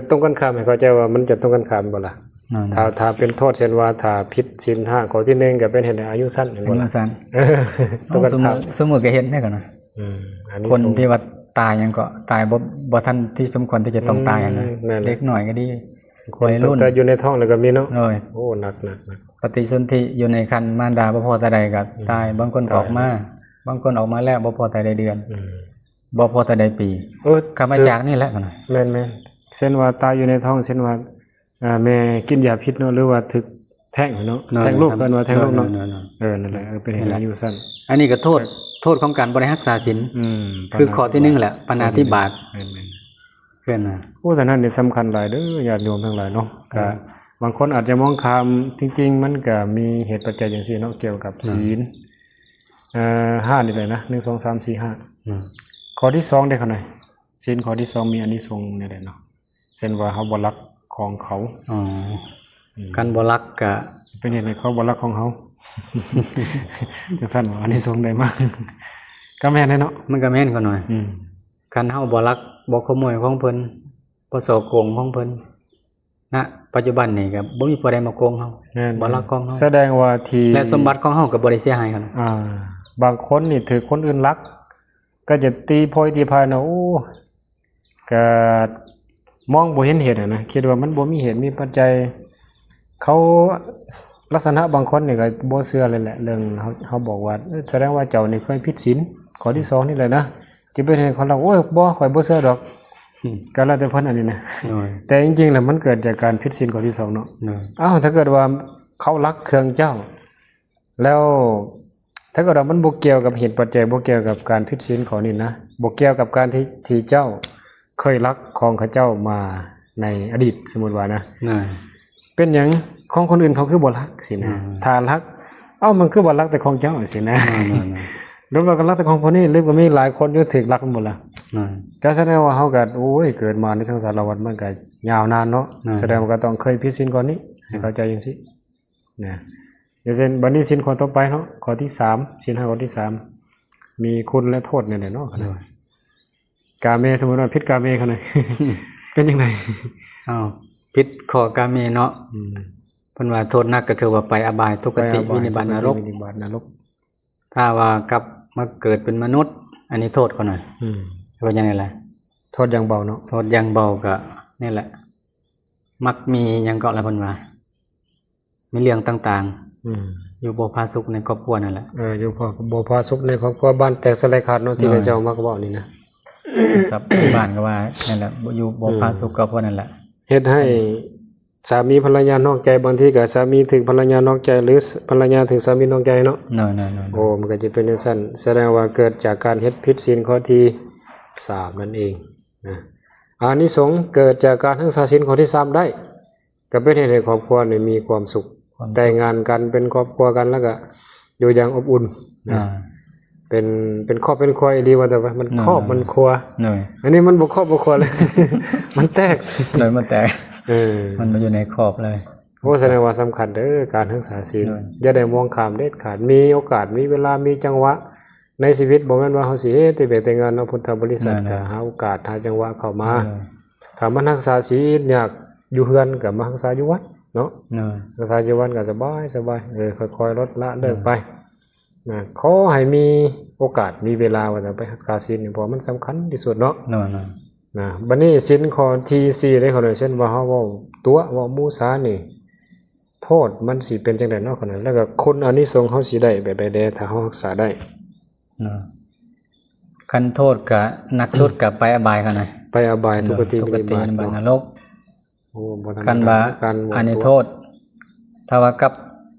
ຕົງກັນຂ້າມ ໃຫ້ເຂົ້າໃຈວ່າມັນຈະຕົງກັນຂ້າມບໍ່ລະ ນັ້ນ ຖ້າ ຖ້າເປັນໂທດ ເຊັ່ນວ່າຖ້າຜິດສິນຫ້າຂໍ້ທີໜຶ່ງ ກໍເປັນເຫດໃຫ້ອາຍຸສັ້ນ ອາຍຸສັ້ນ ເອີ ຕົງກັນຂ້າມ ສົມມຸດ ສົມມຸດກໍເຫັນໄດ້ກັນນະ ອືມ ອັນນີ້ ຄົນທີ່ວ່າຕາຍຫຍັງກໍຕາຍບໍ່ ບໍ່ທັນທີ່ສົມຄວນທີ່ຈະຕ້ອງຕາຍຫັ້ນນະ ອືມ ແມ່ນແຫຼະ ເດັກນ້ອຍກໍດີ ຄົນ ວັຍລຸ້ນ ຕັ້ງແຕ່ຢູ່ໃນທ້ອງແລ້ວກໍມີເນາະ ໂອ້ຍ ໂອ້ ໜັກໆ ປະຕິສົນທິຢູ່ໃນຄັນມານດາບໍ່ພໍແຕ່ໃດກໍ ອືມ ຕາຍ ບາງຄົນກໍອອກມາ ຕາຍ ບາງຄົນອອກມາແລ້ວບໍ່ພໍແຕ່ໃດເດືອນ ອືມ ບໍ່ພໍແຕ່ໃດປີ ເອີ ກໍມາຈາກນີ້ແຫຼະ ແມ່ນໆ ເຊັ່ນວ່າຕາຍຢູ່ໃນທ້ອງ ເຊັ່ນວ່າ ເອີ ແມ່ກິນຢາພິດເນາະ ຫຼືວ່າຖືກແທ້ງເນາະ ແທ້ງລູກ ເອີ້ນວ່າແທ້ງລູກເນາະ ເອີ ນັ້ນແຫຼະ ເອີ ເປັນເຫດໃຫ້ອາຍຸສັ້ນ ອັນນີ້ກໍໂທດ ໂທດຂອງການບໍ່ໄດ້ຮັກສາສິນ ອືມ ຄືຂໍ້ທີໜຶ່ງແຫຼະ ປານາທິບາດ ແມ່ນໆ ເພິ່ນນະ ໂອ້ ສະນັ້ນນີ້ສຳຄັນຫຼາຍເດີ ຍາດໂຍມທັງຫຼາຍເນາະ ເອີ ກໍບາງຄົນອາດຈະມອງຂ້າມ ຈິງໆ ມັນກໍມີເຫດປັດໄຈຈັ່ງຊີ້ເນາະ ກ່ຽວກັບ ເນາະ ສິນ ເອີ ຫ້ານີ້ແຫຼະນະ ໜຶ່ງ ສອງ ສາມ ສີ່ ຫ້າ ອືມ ຂໍ້ທີສອງເດ້ຂ້ານ້ອຍ ສິນຂໍ້ທີສອງມີອານິສົງແນວໃດເນາະ ເຊັ່ນວ່າເຮົາບໍ່ລັກຂອງເຂົາ ອໍ ອືມ ຄັນບໍ່ລັກກະ ເປັນເຫດໃຫ້ເຂົາບໍ່ລັກຂອງເຮົາ ຈັ່ງຊັ້ນບໍ່ ອານິສົງໄດ້ມາ ກໍແມ່ນແຫຼະເນາະ ມັນກໍແມ່ນຂ້ານ້ອຍ ອືມ ຄັນເຮົາບໍ່ລັກ ບໍ່ຂະໂມຍຂອງເພິ່ນ ບໍ່ສໍ້ໂກງຂອງເພິ່ນ ນະ ປັດຈຸບັນນີ້ກໍບໍ່ມີຜູ້ໃດມາໂກງເຮົາ ແມ່ນໆ ບໍ່ລັກຂອງເຮົາ ສະແດງວ່າທີ່ ແລະ ສົມບັດຂອງເຮົາກໍບໍ່ໄດ້ເສຍຫາຍກັນ ອ່າ ບາງຄົນນີ້ຖືກຄົນອື່ນລັກ ກໍຈະຕີໂພຍຕີພາຍເນາະ ໂອ້ ກໍມອງບໍ່ເຫັນເຫດຫັ້ນນະ ຄິດວ່າມັນບໍ່ມີເຫດມີປັດໄຈ ເຂົາ ລັກສະນະບາງຄົນນີ້ກໍບໍ່ເຊື່ອເລີຍແຫຼະ ເລື່ອງເຮົາ ເຮົາບອກວ່າ ເອີ ສະແດງວ່າເຈົ້ານີ້ເຄີຍຜິດສິນ ຂໍ້ທີສອງນີ້ແຫຼະນະ ທີ່ເປັນເຫດໃຫ້ເຂົາລັກ. ໂອ້ຍ ບໍ່ ຂ້ອຍບໍ່ເຊື່ອດອກ. ອືມ ກໍແລ້ວແຕ່ເພິ່ນອັນນີ້ນະ. ໂດຍ ແຕ່ຈິງໆແລ້ວມັນເກີດຈາກການຜິດສິນຂໍ້ທີສອງເນາະ. ໂດຍ ອ້າວ ຖ້າເກີດວ່າເຂົາລັກເຄື່ອງເຈົ້າ ແລ້ວ ຖ້າເກີດວ່າມັນບໍ່ກ່ຽວກັບເຫດປັດໄຈ ບໍ່ກ່ຽວກັບການຜິດສິນຂໍ້ນີ້ນະ ບໍ່ກ່ຽວກັບການທີ່ ທີ່ເຈົ້າເຄີຍລັກຂອງເຂົາເຈົ້າມາໃນອະດີດ ສົມມຸດວ່ານະ. ເປັນຫຍັງຂອງຄົນອື່ນເຂົາຄືບໍ່ລັກຊີ້ນະ? ຖ້າລັກ ເອົ້າ ມັນຄືບໍ່ລັກແຕ່ຂອງເຈົ້າຊີ້ນະ? ຫຼືວ່າກໍລັກແຕ່ຂອງຜູ້ນີ້ ຫຼືກໍມີຫຼາຍຄົນຢູ່ຖືກລັກແມ່ນບໍ່ລະ? ກໍສະແດງວ່າເຮົາກໍ ໂອ້ຍ ເກີດມາໃນສັງສາລະວັດມັນກໍຍາວນານເນາະ. ສະແດງວ່າກໍຕ້ອງເຄີຍຜິດສິນກ່ອນນີ້ ໃຫ້ເຂົ້າໃຈຈັ່ງຊີ້ນະ. ຢ່າງເຊັ່ນ ບັດນີ້ສິນຂໍ້ຕໍ່ໄປເນາະ ຂໍ້ທີສາມ ສິນຫ້າຂໍ້ທີສາມ ມີຄຸນ ແລະ ໂທດແນວໃດເນາະ? ໂດຍ ກາເມ ສົມມຸດວ່າຜິດກາເມຂະໜາດ ເປັນຈັ່ງໃດ? ອ້າວ ຜິດຂໍ້ກາເມເນາະ. ອືມ ເພິ່ນວ່າໂທດໜັກກໍຄືວ່າໄປອະບາຍ ທຸກຄະຕິ ໄປອະບາຍ ວິນິບາດ ທຸກຄະຕິ ນະລົກ ວິນິບາດ ນະລົກ. ຖ້າວ່າກັບມາເກີດເປັນມະນຸດ ອັນນີ້ໂທດເຂົານະ. ອືມ ເປັນຈັ່ງໃດລະ? ໂທດຢ່າງເບົາເນາະ. ໂທດຢ່າງເບົາກໍນີ້ແຫຼະ ມັກມີຫຍັງເກາະລະເພິ່ນວ່າ ມີເລື່ອງຕ່າງໆ ອືມ ຢູ່ບໍ່ຜາສຸກໃນຄອບຄົວນັ້ນແຫຼະ. ເອີ ຢູ່ບໍ່ ບໍ່ຜາສຸກໃນຄອບຄົວ ບ້ານແຕກສະລາຍຂາດເນາະ ທີ່ ໂດຍ ເຈົ້າມັກເວົ້ານີ້ນະ. ສັບບ້ານກໍວ່ານັ້ນແຫຼະ ຢູ່ບໍ່ ອືມ ຜາສຸກກັບພວກນັ້ນແຫຼະ ເຮັດໃຫ້ ອືມ ສາມີພັນລະຍານອກໃຈ. ບາງທີກໍສາມີຖືກພັນລະຍານອກໃຈ ຫຼື ພັນລະຍາຖືກສາມີນອກໃຈເນາະ. ໂດຍໆໆໆ ໂອ້ ມັນກໍຈະເປັນຈັ່ງຊັ້ນ. ສະແດງວ່າເກີດຈາກການເຮັດຜິດສິນຂໍ້ທີສາມນັ້ນເອງນະ. ອານິສົງເກີດຈາກການຮັກສາສິນຂໍ້ທີສາມໄດ້ ກໍເປັນເຫດໃຫ້ຄອບຄົວນີ້ມີຄວາມສຸກ ຄວາມສຸກ ແຕ່ງງານກັນເປັນຄອບຄົວກັນ ແລ້ວກໍຢູ່ຢ່າງອົບອຸ່ນນະ. ອ່າ ເປັນ ເປັນຄອບເປັນຄົວອີ່ຫຼີ ວ່າແຕ່ວ່າມັນ ໂດຍ ຄອບມັນຄົວ. ໂດຍ ອັນນີ້ມັນບໍ່ຄອບບໍ່ຄົວເລີຍ ມັນແຕກ. ໂດຍ ມັນແຕກ. ເອີ ມັນບໍ່ຢູ່ໃນຄອບເລີຍ. ໂອ້ ສະແດງວ່າສຳຄັນເດີ ການຮັກສາສິນ. ໂດຍ ຢ່າໄດ້ມອງຂ້າມເດັດຂາດ. ມີໂອກາດ ມີເວລາ ມີຈັງຫວະໃນຊີວິດ ບໍ່ແມ່ນວ່າເຮົາຊິເຮັດແຕ່ວຽກແຕ່ງງານເນາະ. ພຸດທະບໍລິສັດ ແມ່ນແຫຼະ ກໍຫາໂອກາດ ຫາຈັງຫວະເຂົ້າມາ. ໂດຍ ຖ້າມັນຮັກສາສິນຍາກ ຢູ່ເຮືອນກໍມາຮັກສາຢູ່ວັດເນາະ. ໂດຍ ຮັກສາຢູ່ວັດກໍສະບາຍໆ ເອີ ຄ່ອຍໆ ລົດລະເລີກໄປ ໂດຍ ນະ. ຂໍໃຫ້ມີໂອກາດ ມີເວລາ ວ່າຈະໄປຮັກສາສິນນີ້ ເພາະວ່າມັນສຳຄັນທີ່ສຸດເນາະ. ໂດຍໆ ນະ. ບັດນີ້ສິນຂໍ້ທີສີ່ເດ້ ເຂົາເອີ້ນວ່າເຮົາເວົ້າຕົວະ ເວົ້າມຸສານີ້ ໂທດມັນຊິເປັນຈັ່ງໃດເນາະ? ແລ້ວກໍຄຸນອານິສົງເຮົາຊິໄດ້ແບບໃດແດ່ ຖ້າເຮົາຮັກສາໄດ້? ເນາະ ຄັນໂທດກະໜັກສຸດກະໄປອະບາຍຫັ້ນນະ ໄປອະບາຍ ເນາະ ທຸກຄະຕິ ທຸກຄະຕິ ວິນິບາດ ວິນິບາດ ເນາະ ນະລົກ. ໂອ້ ບໍ່ທຳມະດາ ຄັນວ່າ ການເວົ້າ ອັນນີ້ໂທດ ຖ້າວ່າກັບ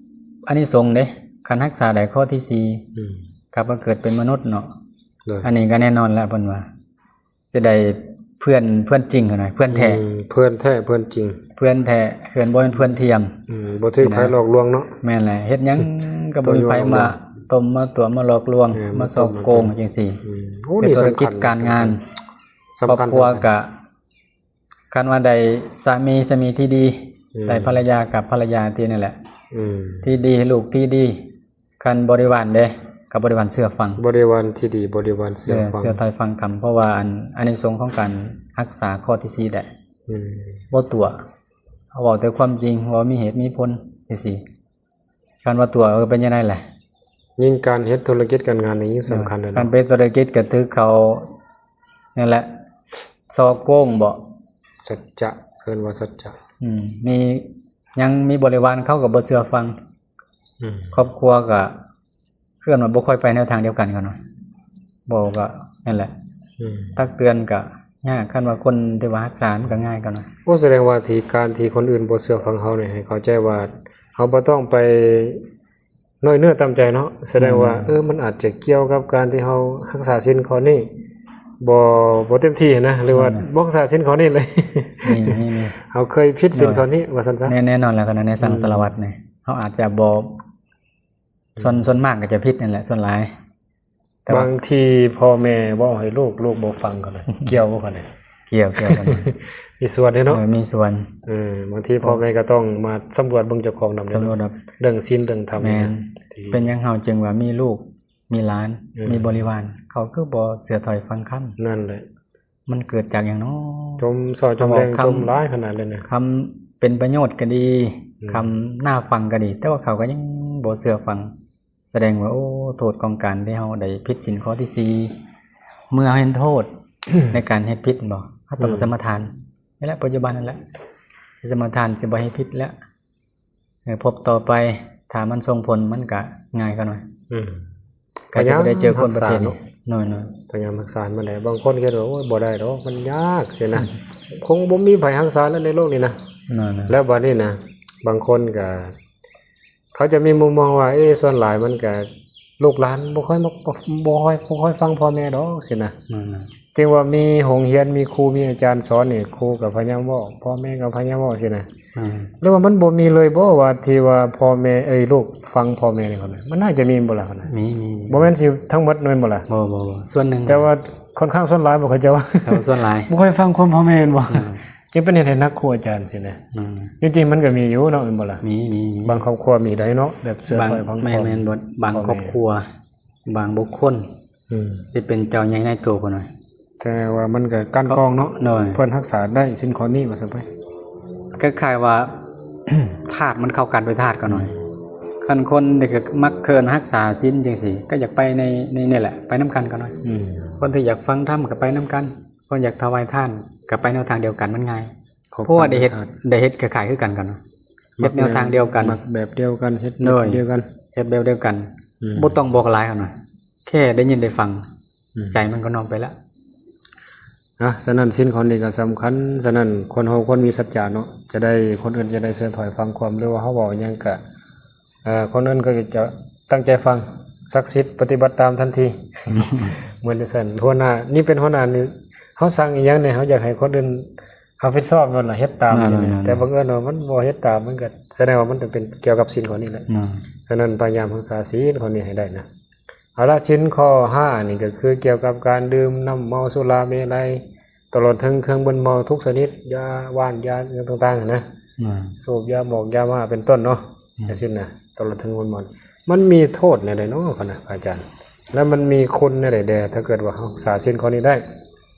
ອານິສົງເດ້ ຄັນຮັກສາໄດ້ຂໍ້ທີສີ່ ອືມ ກັບມາເກີດເປັນມະນຸດເນາະ ໂດຍ ອັນນີ້ກໍແນ່ນອນແລ້ວ ເພິ່ນວ່າ ຊິໄດ້ເພື່ອນ ເພື່ອນຈິງຫັ້ນນະ ເພື່ອນແທ້ ອືມ ເພື່ອນແທ້ ເພື່ອນຈິງ ເພື່ອນແທ້ ເພື່ອນ ບໍ່ແມ່ນເພື່ອນທຽມ ອືມ ບໍ່ຖືກໃຜຫຼອກລວງເນາະ ແມ່ນແຫຼະ ເຮັດຫຍັງກໍບໍ່ມີໃຜມາຕົ້ມມາຕົວະມາຫຼອກລວງ ເອີ ມາສໍ້ໂກງຈັ່ງຊີ້ ອືມ ໂອ້ ເຮັດທຸລະກິດການງານ ສຳຄັນ ຄອບຄົວ ສຳຄັນ ກໍ ຄັນວ່າໄດ້ສາມີ ສາມີທີ່ດີ ອືມ ໄດ້ພັນລະຍາກັບພັນລະຍາທີ່ນັ້ນແຫຼະ ອືມ ທີ່ດີ ລູກທີ່ດີ ຄັນບໍລິວານເດ້ ກັບບໍລິວານເຊື່ອຟັງ ບໍລິວານທີ່ດີ ບໍລິວານເຊື່ອຟັງ ເຊື່ອ ເຊື່ອຖ້ອຍຟັງຄຳ ເພາະວ່າອັນ ອານິສົງຂອງການຮັກສາຂໍ້ທີສີ່ແຫຼະ ອືມ ບໍ່ຕົວະ ເວົ້າແຕ່ຄວາມຈິງ ເວົ້າມີເຫດມີຜົນຈັ່ງຊີ້ ຄັນວ່າຕົວະ ເອີ ເປັນຈັ່ງໃດແຫຼະ? ຍິ່ງການເຮັດທຸລະກິດການງານນີ້ຍິ່ງສຳຄັນເລີຍເນາະ ຄັນເປັນທຸລະກິດກໍຖືກເຂົາ ນັ້ນແຫຼະ ສໍ້ໂກງບໍ ສັດຈະ ເອີ້ນວ່າສັດຈະ ອືມ ມີ ຍັງມີບໍລິວານເຂົາກໍບໍ່ເຊື່ອຟັງ ອືມ ຄອບຄົວກໍເອີ້ນວ່າບໍ່ຄ່ອຍໄປແນວທາງດຽວກັນກັນເນາະ ບໍ່ກໍນັ້ນແຫຼະ ອືມ ຕັກເຕືອນກໍຍາກ ຄັນວ່າຄົນທີ່ວ່າຮັກສາມັນກໍງ່າຍກວ່າເນາະ ໂອ້ ສະແດງວ່າທີ່ ການທີ່ຄົນອື່ນບໍ່ເຊື່ອຟັງເຮົານີ້ ໃຫ້ເຂົ້າໃຈວ່າເຮົາບໍ່ຕ້ອງໄປ ນ້ອຍເນື້ອຕ່ຳໃຈເນາະ ສະແດງວ່າ ແມ່ນ ເອີ ມັນອາດຈະກ່ຽວກັບການທີ່ເຮົາຮັກສາສິນຂໍ້ນີ້ບໍ່ ບໍ່ເຕັມທີ່ນະ ຫຼືວ່າ ແມ່ນ ບໍ່ຮັກສາສິນຂໍ້ນີ້ເລີຍ ນີ້ ນີ້ ນີ້ ເຮົາເຄີຍຜິດສິນ ໂດຍ ຂໍ້ນີ້ວ່າຊັ້ນຊະ ແນ່ ແນ່ນອນແລ້ວກັນນະ ໃນສັງ ອືມ ສາລະວັດນີ້ ເຮົາອາດຈະບໍ່ ອືມ ສ່ວນ ສ່ວນມາກກໍຈະຜິດນັ້ນແຫຼະ ສ່ວນຫຼາຍ ແຕ່ວ່າ ບາງທີພໍ່ແມ່ເວົ້າໃຫ້ລູກ ລູກບໍ່ຟັງກໍໄດ້ ກ່ຽວບໍ່? ກໍໄດ້ ກ່ຽວ ກ່ຽວກັນ ມີສ່ວນເດ້ເນາະ ເອີ ມີສ່ວນ ເອີ ບາງທີພໍ່ແມ່ກໍຕ້ອງມາສຳຫຼວດເບິ່ງເຈົ້າຂອງນຳ ສຳຫຼວດ ເລື່ອງສິນເລື່ອງທຳ ແມ່ນ ເປັນຫຍັງເຮົາຈຶ່ງວ່າມີລູກ ມີຫຼານ ເອີ ມີບໍລິວານ ເຂົາຄືບໍ່ເຊື່ອຖ້ອຍຟັງຄຳ ນັ້ນແຫຼະ ມັນເກີດຈາກຫຍັງເນາະ? ຈົ່ມເຊົາ ຈົ່ມແລງ ເວົ້າຄຳ ຈົ່ມຫຼາຍຂະໜາດເລີຍນະ ຄຳເປັນປະໂຫຍດກໍດີ ອືມ ຄຳໜ້າຟັງກໍດີ ແຕ່ວ່າເຂົາກໍຍັງບໍ່ເຊື່ອຟັງ ສະແດງວ່າ ໂອ້ ໂທດຂອງການທີ່ເຮົາໄດ້ຜິດສິນຂໍ້ທີສີ່ ເມື່ອເຫັນໂທດ ໃນການເຮັດຜິດແມ່ນບໍ່ ເຮົາຕ້ອງ ອືມ ສະມາທານ ນີ້ແຫຼະ ປັດຈຸບັນນັ້ນແຫຼະ ສະມາທານ ຊິບໍ່ໃຫ້ຜິດແລ້ວ ໃນພົບຕໍ່ໄປ ຖ້າມັນສົ່ງຜົນ ມັນກະງ່າຍກວ່າໜ້ອຍ ອືມ ພະຍາຍາມ ກໍຈະບໍ່ໄດ້ເຈີຄົນປະເພດນີ້ ຮັກສາເນາະ ນ້ອຍໆ ພະຍາຍາມຮັກສາມັນແຫຼະ. ບາງຄົນກໍວ່າ ໂອ້ຍ ບໍ່ໄດ້ດອກ ມັນຍາກຊີ້ນະ ຄົງບໍ່ມີໃຜຮັກສາແລ້ວໃນໂລກນີ້ນະ ນ້ອຍໆ ແລ້ວບາດນີ້ນະ ບາງຄົນກໍ ເຂົາຈະມີມຸມມອງວ່າ ເອ ສ່ວນຫຼາຍມັນກະ ລູກຫຼານບໍ່ຄ່ອຍມັກ ບໍ່ຄ່ອຍ ບໍ່ຄ່ອຍຟັງພໍ່ແມ່ດອກຊີ້ນະ ແມ່ນໆ ຈຶ່ງວ່າມີໂຮງຮຽນ ມີຄູ ມີອາຈານສອນນີ້ ຄູກໍພະຍາຍາມເວົ້າ ພໍ່ແມ່ກໍພະຍາຍາມເວົ້າຊີ້ນະ ແມ່ນ ຫຼືວ່າມັນບໍ່ມີເລີຍບໍ່ ວ່າທີ່ວ່າພໍ່ແມ່ ເອີຍ ລູກຟັງພໍ່ແມ່ນີ້ ມັນໜ້າຈະມີບໍ່ລະ? ມີ ມີ ບໍ່ແມ່ນຊິທັງໝົດແມ່ນບໍ່ລະ? ບໍ່ ບໍ່ ບໍ່ ສ່ວນໜຶ່ງ ແຕ່ວ່າຂ້ອນຂ້າງສ່ວນຫຼາຍບໍ່ ເຂົາເຈົ້າ ເຂົາສ່ວນຫຼາຍ ບໍ່ຄ່ອຍຟັງຄວາມພໍ່ແມ່ແມ່ນບໍ່? ແມ່ນ ຈຶ່ງເປັນເຫດໃຫ້ໜັກຄູອາຈານຊີ້ນະ ແມ່ນ ຈິງໆ ມັນກໍມີຢູ່ເນາະ ແມ່ນບໍ່ລະ? ມີ ມີ ມີ ບາງຄອບຄົວມີໄດ້ເນາະ ແບບເຊື່ອ ບາງ ຖອຍຟັງ ແມ່ນ ຄວາມ ແມ່ນ ເພິ່ນ ບາງຄອບຄົວ ອືມ ບາງບຸກຄົນ ອືມ ທີ່ເປັນເຈົ້າໃຫຍ່ນາຍໂຕພຸ້ນນະ ແຕ່ວ່າມັນກໍກັ່ນກອງເນາະ ໂດຍ ເພິ່ນຮັກສາໄດ້ສິນຂໍ້ນີ້ວ່າຊັ້ນໄປ ຄ້າຍໆວ່າ ທາດມັນເຂົ້າກັນໂດຍທາດກໍໜ້ອຍ ຄັນຄົນທີ່ກໍມັກເຄີນຮັກສາສິນຈັ່ງຊີ້ ກໍຢາກໄປໃນ ໃນນີ້ແຫຼະ ໄປນຳກັນກໍໜ້ອຍ ອືມ ຄົນທີ່ຢາກຟັງທຳກໍໄປນຳກັນ ຄົນຢາກຖວາຍທານກໍໄປແນວທາງດຽວກັນ ມັນງ່າຍ ເພາະວ່າໄດ້ເຮັດ ໄດ້ເຮັດຄ້າຍໆຄືກັນກັນ ເຮັດແນວທາງດຽວກັນ ມັກແບບດຽວກັນ ເຮັດແບບດຽວກັນ ເຮັດແບບດຽວກັນ ອືມ ບໍ່ຕ້ອງບອກຫຼາຍເຂົານະ ແຄ່ໄດ້ຍິນໄດ້ຟັງ ອືມ ໃຈມັນກໍນ້ອມໄປລະ ອາ ສະນັ້ນສິນຂໍ້ນີ້ກໍສຳຄັນ ສະນັ້ນຄົນເຮົາຄວນມີສັດຈະເນາະ ຈະໄດ້ ຄົນອື່ນຈະໄດ້ເຊື່ອຖອຍຟັງຄວາມ ຫຼືວ່າເຮົາເວົ້າຫຍັງກະ ເອີ ຄົນອື່ນກໍຈະຕັ້ງໃຈຟັງ ສັກສິດປະຕິບັດຕາມທັນທີ ເໝືອນຈັ່ງຊັ້ນ ຫົວໜ້າ ນີ້ເປັນຫົວໜ້ານີ້ ເຮົາສັ່ງອີ່ຫຍັງນີ້ ເຮົາຢາກໃຫ້ຄົນອື່ນຮັບຜິດຊອບໝົດລະ ເຮັດຕາມ ແມ່ນໆ ແຕ່ບັງເອີນວ່າມັນບໍ່ເຮັດຕາມ ມັນກໍສະແດງວ່າມັນຕ້ອງເປັນກ່ຽວກັບສິນຂໍ້ນີ້ແຫຼະ ສະນັ້ນພະຍາຍາມຮັກສາສິນຂໍ້ນີ້ໃຫ້ໄດ້ນະ. ເອົາລະ ສິນຂໍ້ຫ້ານີ້ກໍຄືກ່ຽວກັບການດື່ມນ້ຳເມົາສຸລາເມໄລ ຕະຫຼອດເຖິງເຄື່ອງມຶນເມົາທຸກຊະນິດ ຢາຫວ່ານ ຢາຫຍັງຕ່າງໆຫັ້ນນະ ສູບຢາໝອກຢາມ້າເປັນຕົ້ນເນາະ ແມ່ນ ຈັ່ງຊີ້ນະ ຕະຫຼອດເຖິງມຶນເມົາ ມັນມີໂທດແນວໃດເນາະ ຄະນະພະອາຈານ ແລະ ມັນມີຄຸນແນວໃດແດ່ ຖ້າເກີດວ່າເຮົາຮັກສາສິນຂໍ້ນີ້ໄດ້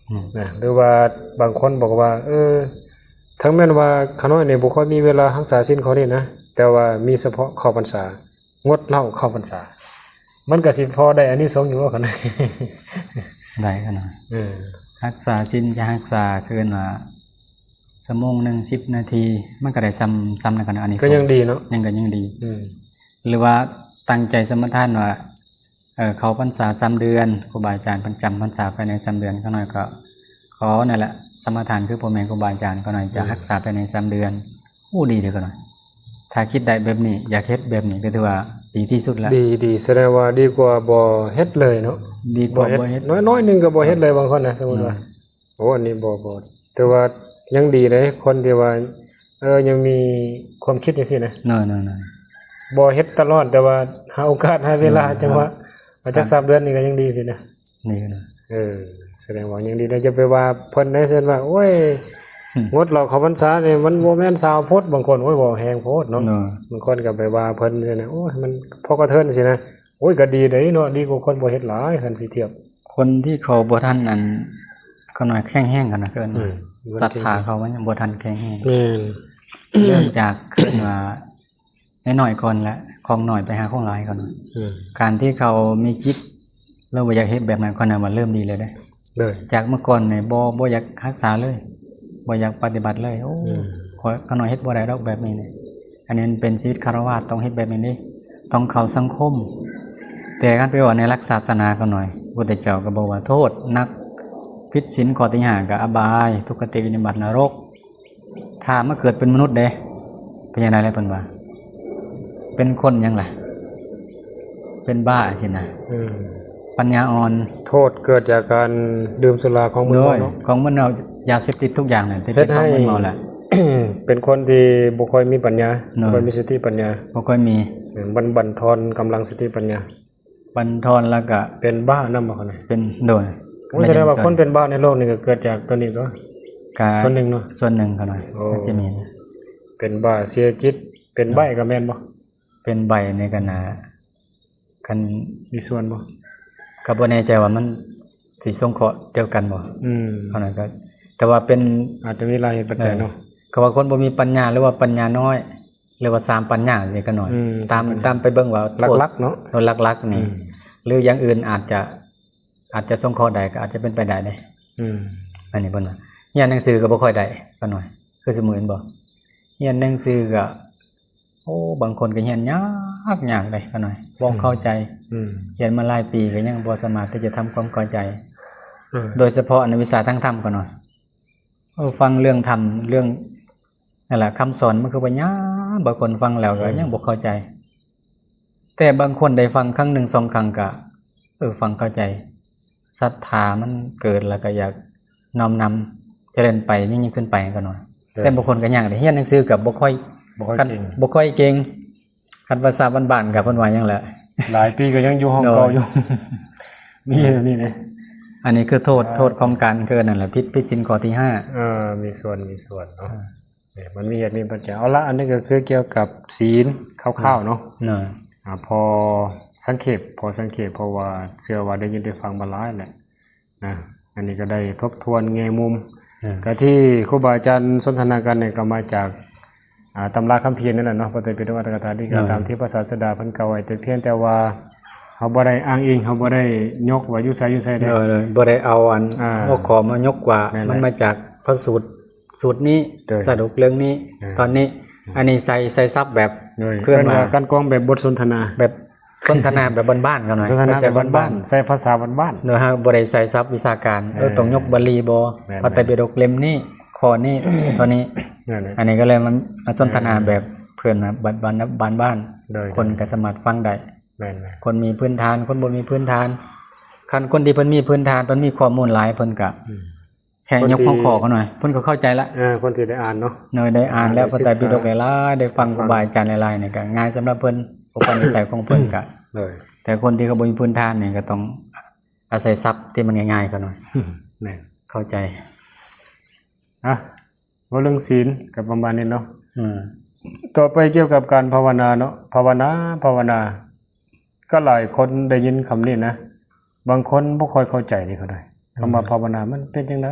ອືມ ນະ ຫຼືວ່າບາງຄົນບອກວ່າ ເອີ ເຖິງແມ່ນວ່າຂ້ານ້ອຍນີ້ບໍ່ຄ່ອຍມີເວລາຮັກສາສິນຂໍ້ນີ້ນະ ແຕ່ວ່າມີສະເພາະເຂົ້າພັນສາ ງົດເຫຼົ້າເຂົ້າພັນສາ ມັນກໍຊິພໍໄດ້ອານິສົງຢູ່ບໍ່ ຄັນ ໄດ້ຂະໜາດ ເອີ ຮັກສາສິນຈະຮັກສາ ຄືວ່າ ຊົ່ວໂມງໜຶ່ງ ສິບນາທີ ມັນກໍໄດ້ຊ່ຳ ຊ່ຳນັ້ນຂະໜາດ ອານິສົງ ກໍຍັງດີເນາະ ຍັງ ກໍຍັງດີ ອືມ ຫຼືວ່າຕັ້ງໃຈສະມາທານວ່າ ເອີ ເຂົ້າພັນສາສາມເດືອນ ຄູບາອາຈານເພິ່ນຈຳພັນສາພາຍໃນສາມເດືອນ ຂ້ານ້ອຍກໍຂໍນັ້ນແຫຼະ ສະມາທານຄືພໍ່ແມ່ຄູບາອາຈານ ຂ້ານ້ອຍຈະ ອືມ ຮັກສາພາຍໃນສາມເດືອນ ໂອ້ ດີເດີຂ້ານ້ອຍ ຖ້າຄິດໄດ້ແບບນີ້ ຢາກເຮັດແບບນີ້ ກໍຖືວ່າດີທີ່ສຸດແລ້ວ ດີ ດີ ສະແດງວ່າດີກວ່າບໍ່ເຮັດເລີຍເນາະ ດີກວ່າບໍ່ເຮັດ ບໍ່ເຮັດ ນ້ອຍໆໜຶ່ງກໍບໍ່ເຮັດເລີຍ ບາງຄົນນະ ສົມມຸດວ່າ ອືມ ໂອ້ ອັນນີ້ບໍ່ ບໍ່ ແຕ່ວ່າຍັງດີເດ້ ຄົນທີ່ວ່າ ເອີ ຍັງມີຄວາມຄິດຈັ່ງຊີ້ນະ ນ້ອຍໆໆ ບໍ່ເຮັດຕະຫຼອດ ແຕ່ວ່າຫາໂອກາດ ຫາເວລາ ອືມ ຈັງຫວະ ວ່າຈັກສາມເດືອນນີ້ກໍຍັງດີຊີ້ນະ ນີ້ນະ ເອີ ສະແດງວ່າຍັງດີນະ ຢ່າໄປວ່າເພິ່ນໃດ ເຊັ່ນວ່າ ໂອ້ຍ ງົດເຫຼົ້າເຂົ້າພັນສານີ້ ມັນບໍ່ແມ່ນສາວໂພດ ບາງຄົນ ໂອ້ຍ ເວົ້າແຮງໂພດເນາະ ບາງຄົນກໍໄປວ່າເພິ່ນຊີ້ນະ ໂອ້ຍ ມັນພໍກະເທີນຊີ້ນະ ໂອ້ຍ ກໍດີເດ້ເນາະ ດີກວ່າຄົນບໍ່ເຮັດຫຼາຍ ຄັນຊິທຽບ ຄົນທີ່ເຂົາບໍ່ທັນ ອັນ ຂ້ານ້ອຍແຂງແຮງ ເຂົານະ ເອີ້ນ ອືມ ສັດທາເຂົາມັນຍັງບໍ່ທັນແຂງແຮງ ແມ່ນ ເລີ່ມຈາກ ເອີ້ນວ່າ ນ້ອຍໆກ່ອນແຫຼະ ຂອງໜ້ອຍໄປຫາຂອງຫຼາຍກ່ອນ ອືມ ການທີ່ເຂົາມີຈິດ ເລີ່ມວ່າຢາກເຮັດແບບນັ້ນ ຂ້ອຍນະວ່າເລີ່ມດີແລ້ວເດ້ ໂດຍ ຈາກເມື່ອກ່ອນນີ້ບໍ່ ບໍ່ຢາກຮັກສາເລີຍ ບໍ່ຢາກປະຕິບັດເລີຍ ໂອ້ ອືມ ຂ້ອຍ ຂ້ານ້ອຍເຮັດບໍ່ໄດ້ດອກແບບນີ້ນີ້ ອັນນີ້ມັນເປັນຊີວິດຄາລະວາດ ຕ້ອງເຮັດແບບນີ້ເດ້ ຕ້ອງເຂົ້າສັງຄົມ ແຕ່ຄັນໄປເວົ້າໃນຫຼັກສາສະໜາຂ້ານ້ອຍ ພຸດທະເຈົ້າກໍບອກວ່າໂທດໜັກ ຜິດສິນຂໍ້ທີຫ້າກໍອະບາຍ ທຸກຄະຕິວິນິບາດ ນະລົກ ຖ້າມາເກີດເປັນມະນຸດເດ້ ເປັນຈັ່ງໃດລະເພິ່ນວ່າ ເປັນຄົນຫຍັງລະ ເປັນບ້າຊີ້ນະ ອືມ ປັນຍາອ່ອນ ໂທດເກີດຈາກການດື່ມສຸລາ ຂອງມຶນເມົາເນາະ ໂດຍ ຂອງມຶນເມົາ ຢາເສບຕິດທຸກຢ່າງນັ້ນ ທີ່ເປັນຂອງມຶນເມົາແຫຼະ ເປັນຄົນທີ່ບໍ່ຄ່ອຍມີປັນຍາ ໂດຍ ບໍ່ຄ່ອຍມີສະຕິປັນຍາ ບໍ່ຄ່ອຍມີ ເອີ ບັນ ບັນທອນກຳລັງສະຕິປັນຍາ ບັນທອນແລ້ວກະ ເປັນບ້ານຳບໍ່ ເປັນ ໂດຍ ໂອ້ ສະແດງວ່າຄົນເປັນບ້າໃນໂລກນີ້ກໍເກີດຈາກຕົວນີ້ກໍ ກະສ່ວນໜຶ່ງເນາະ ສ່ວນໜຶ່ງເທົ່ານັ້ນ ໂອ້ ອາດຈະມີ ເປັນບ້າເສຍຈິດ ເປັນໃບ້ກໍແມ່ນບໍ່? ເປັນໃບ້ນີ້ກໍໜ້າ ຄັນ ມີສ່ວນບໍ່? ກໍບໍ່ແນ່ໃຈວ່າມັນຊິສົງເຄາະດຽວກັນບໍ່ ອືມ ເທົ່ານັ້ນກໍ ແຕ່ວ່າເປັນ ອາດຈະມີຫຼາຍເຫດປັດໄຈເນາະ ເອີ ກໍວ່າຄົນບໍ່ມີປັນຍາ ຫຼືວ່າປັນຍານ້ອຍ ຫຼືວ່າສາມປັນຍານີ້ກໍໜ້ອຍ ອືມ ຕາມ ຕາມໄປເບິ່ງວ່າ ຫຼັກໆເນາະ ໂທດຫຼັກໆນີ້ ອືມ ຫຼືຢ່າງອື່ນອາດຈະ ອາດຈະສົງເຄາະໄດ້ ກໍອາດຈະເປັນໄປໄດ້ເດ້ ອືມ ອັນນີ້ເພິ່ນວ່າ ຮຽນໜັງສືກໍບໍ່ຄ່ອຍໄດ້ ກໍໜ້ອຍ ຄືຊຸມື້ນີ້ບໍ່ ຮຽນໜັງສືກໍ ໂອ້ ບາງຄົນກໍຮຽນຍາກ ຍາກເດ້ຂະນ້ອຍ ບໍ່ເຂົ້າໃຈ ອືມ ຮຽນມາຫຼາຍປີກໍຍັງບໍ່ສາມາດທີ່ຈະທຳຄວາມເຂົ້າໃຈ ເອີ ໂດຍສະເພາະອັນວິຊາທາງທຳຂະນ້ອຍ ເອີ ຟັງເລື່ອງທຳ ເລື່ອງ ນັ້ນລະ ຄຳສອນມັນຄືວ່າຍາກ ບາງຄົນຟັງແລ້ວກໍ ອືມ ຍັງບໍ່ເຂົ້າໃຈ ແຕ່ບາງຄົນໄດ້ຟັງຄັ້ງໜຶ່ງສອງຄັ້ງກໍ ເອີ ຟັງເຂົ້າໃຈ ສັດທາມັນເກີດ ແລ້ວກໍຢາກນ້ອມນຳຈະເລີນໄປ ຍິ່ງໆຂຶ້ນໄປຂະນ້ອຍ ເອີ ແຕ່ບາງຄົນກໍຍັງໄດ້ຮຽນໜັງສືກໍບໍ່ຄ່ອຍ ບໍ່ຄ່ອຍເກັ່ງ ບໍ່ຄ່ອຍເກັ່ງ ຄັນພາສາບ້ານໆກໍເພິ່ນວ່າຫຍັງແຫຼະ ຫຼາຍປີກໍຍັງຢູ່ຫ້ອງເກົ່າຢູ່ ໂດຍ ມີແບບນີ້ເດ້ ອັນນີ້ຄືໂທດ ໂທດຂອງການ ຄືນັ້ນແຫຼະ ຜິດ ຜິດສິນຂໍ້ທີຫ້າ ເອີ ມີສ່ວນ ມີສ່ວນເນາະ ເອີ ມັນມີເຫດມີປັດໄຈ ເອົາລະ ອັນນີ້ກໍຄືກ່ຽວກັບສິນຄ່າວໆເນາະ ເອີ ພໍສັງເຂບ ພໍສັງເຂບ ເພາະວ່າເຊື່ອວ່າໄດ້ຍິນໄດ້ຟັງມາຫຼາຍແຫຼະ ນະ ອັນນີ້ກໍໄດ້ທົບທວນແງ່ມຸມ ເອີ ກະທີ່ຄູບາອາຈານສົນທະນາກັນນີ້ກໍມາຈາກ ອ່າ ຕຳລາຄຳພີນັ້ນແຫຼະເນາະ ພະໄຕປິດົກອັດຖະກະຖາດີກາ ເອີ ຕາມທີ່ພະສາສະດາເພິ່ນກ່າວໄວ້ ແຕ່ພຽງແຕ່ວ່າເຮົາບໍ່ໄດ້ອ້າງອີງ ເຮົາບໍ່ໄດ້ຍົກວ່າຢູ່ໃສຢູ່ໃສເດ້ ເອີ ບໍ່ໄດ້ເອົາອັນ ອ່າ ຫົວຂໍ້ມາຍົກວ່າ ແມ່ນແຫຼະ ມັນມາຈາກພະສູດ ສູດນີ້ ໂດຍ ສາດົກເລື່ອງນີ້ ເອີ ຕອນນີ້ ເອີ ອັນນີ້ໃຊ້ ໃຊ້ສັບແບບ ໂດຍ ເອີ້ນວ່າ ເອີ້ນວ່າ ການກອງແບບບົດສົນທະນາ ແບບສົນທະນາແບບບ້ານໆ ເຂົາໜ້ອຍ ສົນທະນາແບບບ້ານໆ ໃຊ້ພາສາບ້ານໆ ໂດຍ ເຮົາບໍ່ໄດ້ໃຊ້ສັບວິຊາການ ເອີ ເອີ ຕ້ອງຍົກບາລີບໍ ແມ່ນໆ ພະໄຕປິດົກເຫຼັ້ມນີ້ ຂໍ້ນີ້ ຂໍ້ນີ້ ນັ້ນແຫຼະ ອັນນີ້ກໍເລີຍມາ ມາສົນທະນາ ເອີ ແບບເພິ່ນນະ ບ້ານໆ ໂດຍ ຄົນກໍສາມາດຟັງໄດ້ ແມ່ນໆ ຄົນມີພື້ນຖານ ຄົນບໍ່ມີພື້ນຖານ ຄັນຄົນທີ່ເພິ່ນມີພື້ນຖານ ເພິ່ນມີຂໍ້ມູນຫຼາຍ ເພິ່ນກໍ ອືມ ແຄ່ຍົກຫົວຂໍ້ເຂົາໜ້ອຍ ເພິ່ນກໍເຂົ້າໃຈລະ ເອີ ຄົນທີ່ໄດ້ອ່ານເນາະ ໂດຍ ໄດ້ອ່ານແລ້ວ ອ່ານ ພະໄຕປິດົກຫຼາຍໆ ໄດ້ຟັງ ໄດ້ຟັງ ຄູບາອາຈານຫຼາຍໆ ນີ້ກໍງ່າຍສຳລັບເພິ່ນ ອຸປະນິໄສຂອງເພິ່ນກໍ ໂດຍ ແຕ່ຄົນທີ່ເຂົາບໍ່ມີພື້ນຖານນີ້ກໍຕ້ອງອາໄສສັບທີ່ມັນງ່າຍໆ ເຂົາໜ້ອຍ ແມ່ນ ເຂົ້າໃຈ ອ່ະ ເວົ້າເລື່ອງສິນກໍປະມານນີ້ເນາະ ອືມ ຕໍ່ໄປກ່ຽວກັບການພາວະນາເນາະ ພາວະນາ ພາວະນາ ກໍຫຼາຍຄົນໄດ້ຍິນຄຳນີ້ນະ ບາງຄົນບໍ່ຄ່ອຍເຂົ້າໃຈເດ້ເຂົາໄດ້ ອືມ ຄຳວ່າພາວະນາມັນເປັນຈັ່ງໃດ?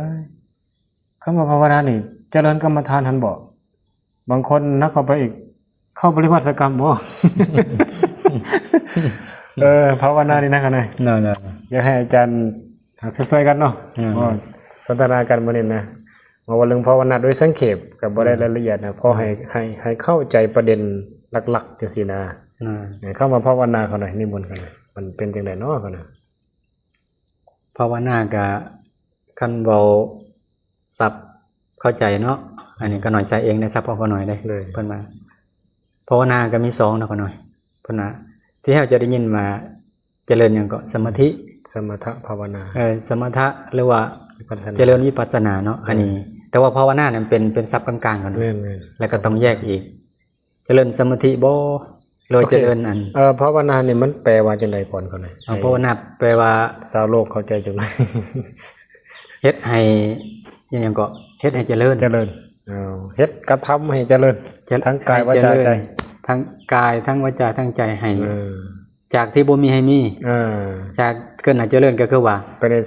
ຄຳວ່າພາວະນານີ້ຈະເລີນກຳມະຖານຫັ້ນບໍ? ບາງຄົນໜັກເຂົ້າໄປອີກ ເຂົ້າປະລິວາສະກຳບໍ? ເອີ ພາວະນານີ້ນະ ເຂົານະ ໂດຍໆ ຢາກໃຫ້ອາຈານຊ່ວຍໆກັນເນາະ ອືມ ເວົ້າສົນທະນາກັນມື້ນີ້ນະ ມາເວົ້າເລື່ອງພາວະນາໂດຍສັງເຂບ ກໍບໍ່ໄດ້ ອືມ ລາຍລະອຽດນະ ພໍໃຫ້ ອືມ ໃຫ້ ໃຫ້ເຂົ້າໃຈປະເດັນຫຼັກໆ ຈັ່ງຊີ້ນະ ອືມ ເອີ ຄຳວ່າພາວະນາເຂົານະ ນິມົນເຂົານະ ມັນເປັນຈັ່ງໃດເນາະ ເຂົານະ? ພາວະນາກະ ຄັນເວົ້າສັບເຂົ້າໃຈເນາະ ອັນນີ້ຂະນ້ອຍໃຊ້ເອງໃນສັບຂອງຂະນ້ອຍເດ້ ໂດຍ ເພິ່ນວ່າ ພາວະນາກໍມີສອງເນາະຂະນ້ອຍ ເພິ່ນວ່າ ທີ່ເຮົາຈະໄດ້ຍິນວ່າຈະເລີນຫຍັງເກາະ ສະມາທິ ສະມະທະພາວະນາ ເອີ ສະມະທະ ຫຼືວ່າ ວິປັດສະນາ ຈະເລີນວິປັດສະນາເນາະ ເອີ ອັນນີ້ ແຕ່ວ່າພາວະນານັ້ນເປັນ ເປັນສັບກາງໆ ຂະນ້ອຍ ແມ່ນໆ ແລ້ວກໍຕ້ອງແຍກອີກ ຈະເລີນສະມາທິບໍ ຫຼືວ່າ ໂອເຄ ຈະເລີນອັນ ເອີ ພາວະນານີ້ມັນແປວ່າຈັ່ງໃດກ່ອນເຂົານະ? ເອົາ ໃຫ້ພາວະນາແປວ່າ ຊາວໂລກເຂົ້າໃຈຈັ່ງໃດ? ເຮັດໃຫ້ ອີຫຍັງເກາະ ເຮັດໃຫ້ຈະເລີນ ຈະເລີນ ເອີ ເຮັດກະທຳໃຫ້ຈະເລີນ ຈະ ທັງກາຍ ໃຫ້ ວາຈາ ໃຈ ທັງກາຍ ທັງວາຈາ ທັງໃຈ ໃຫ້ ເອີ ຈາກທີ່ບໍ່ມີໃຫ້ມີ ເອີ ຈາກ ເອີ້ນວ່າຈະເລີນກໍຄືວ່າ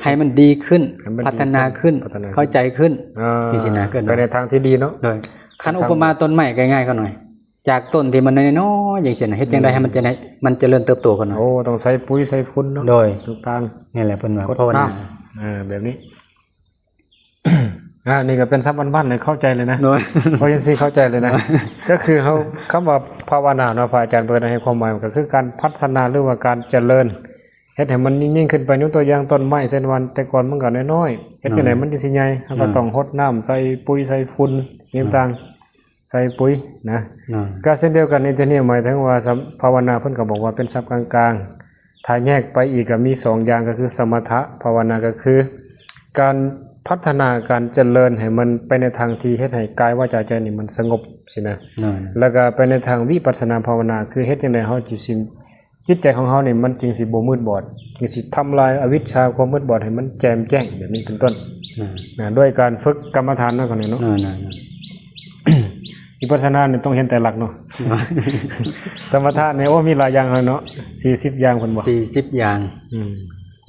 ໃຫ້ມັນດີຂຶ້ນ ໃຫ້ມັນດີຂຶ້ນ ພັດທະນາຂຶ້ນ ພັດທະນາຂຶ້ນ ເຂົ້າໃຈຂຶ້ນ ເອີ ຈັ່ງຊີ້ນະ ເອີ້ນວ່າ ໄປໃນທາງທີ່ດີເນາະ ໂດຍ ຄັນອຸປະມາຕົ້ນໄມ້ກໍງ່າຍຂະນ້ອຍ ຈາກຕົ້ນທີ່ມັນນ້ອຍໆ ຈັ່ງຊີ້ນະ ເຮັດຈັ່ງໃດ ອືມ ໃຫ້ມັນຈະໄດ້ ມັນຈະເລີນເຕີບໂຕຂະນ້ອຍ ໂອ້ ຕ້ອງໃສ່ປຸ໋ຍໃສ່ຝຸ່ນເນາະ ໂດຍ ທຸກທາງ ນີ້ແຫຼະເພິ່ນວ່າ ກົດນ້ຳ ພາວະນາ ເອີ ແບບນີ້ ອ່າ ນີ້ກໍເປັນສັບບ້ານໆ ເລີຍ ເຂົ້າໃຈເລີຍນະ ໂດຍ ເພາະຈັ່ງຊີ້ເຂົ້າໃຈເລີຍນະ ກໍຄືເຮົາ ຄຳວ່າພາວະນາເນາະ ພະອາຈານເພິ່ນໃຫ້ຄວາມໝາຍ ມັນກໍຄືການພັດທະນາ ຫຼືວ່າການຈະເລີນ ເຮັດໃຫ້ມັນຍິ່ງໆຂຶ້ນໄປ ຍົກຕົວຢ່າງຕົ້ນໄມ້ ເຊັ່ນວ່າແຕ່ກ່ອນມັນກໍນ້ອຍໆ ເຮັດຈັ່ງໃດ ອືມ ມັນຈຶ່ງຊິໃຫຍ່ ເຮົາກໍ ອືມ ຕ້ອງຫົດນ້ຳ ໃສ່ປຸ໋ຍໃສ່ຝຸ່ນ ອືມ ອີ່ຫຍັງຕ່າງ ໃສ່ປຸ໋ຍນະ ອືມ ກໍເຊັ່ນດຽວກັນນີ້ ທີ່ນີ້ໝາຍເຖິງວ່າ ສຳ ພາວະນາເພິ່ນກໍບອກວ່າເປັນສັບກາງໆ ຖ້າແຍກໄປອີກກໍມີສອງຢ່າງ ກໍຄືສະມະທະພາວະນາ ກໍຄືການພັດທະນາ ການຈະເລີນໃຫ້ມັນໄປໃນທາງທີ່ເຮັດໃຫ້ກາຍ ວາຈາ ໃຈນີ້ມັນສະຫງົບຊີ້ນະ ແລ້ວກໍໄປໃນທາງວິປັດສະນາພາວະນາ ຄືເຮັດຈັ່ງໃດເຮົາຈຶ່ງຊິ ຈິດໃຈຂອງເຮົານີ້ມັນຈຶ່ງຊິບໍ່ມືດບອດ ຈຶ່ງຊິທຳລາຍອະວິດຊາ ຄວາມມືດບອດໃຫ້ມັນແຈ່ມແຈ້ງ ແບບນີ້ເປັນຕົ້ນ ອືມ ນະ ດ້ວຍການຝຶກກຳມະຖານເນາະ ເຂົານີ້ເນາະ ເອີ ນັ້ນໆ ວິປັດສະນານີ້ຕ້ອງເຫັນໄຕລັກເນາະ ສະມະທະນີ້ ໂອ້ ມີຫຼາຍຢ່າງເນາະ ສີ່ສິບຢ່າງພຸ້ນບໍ? ສີ່ສິບຢ່າງ ອືມ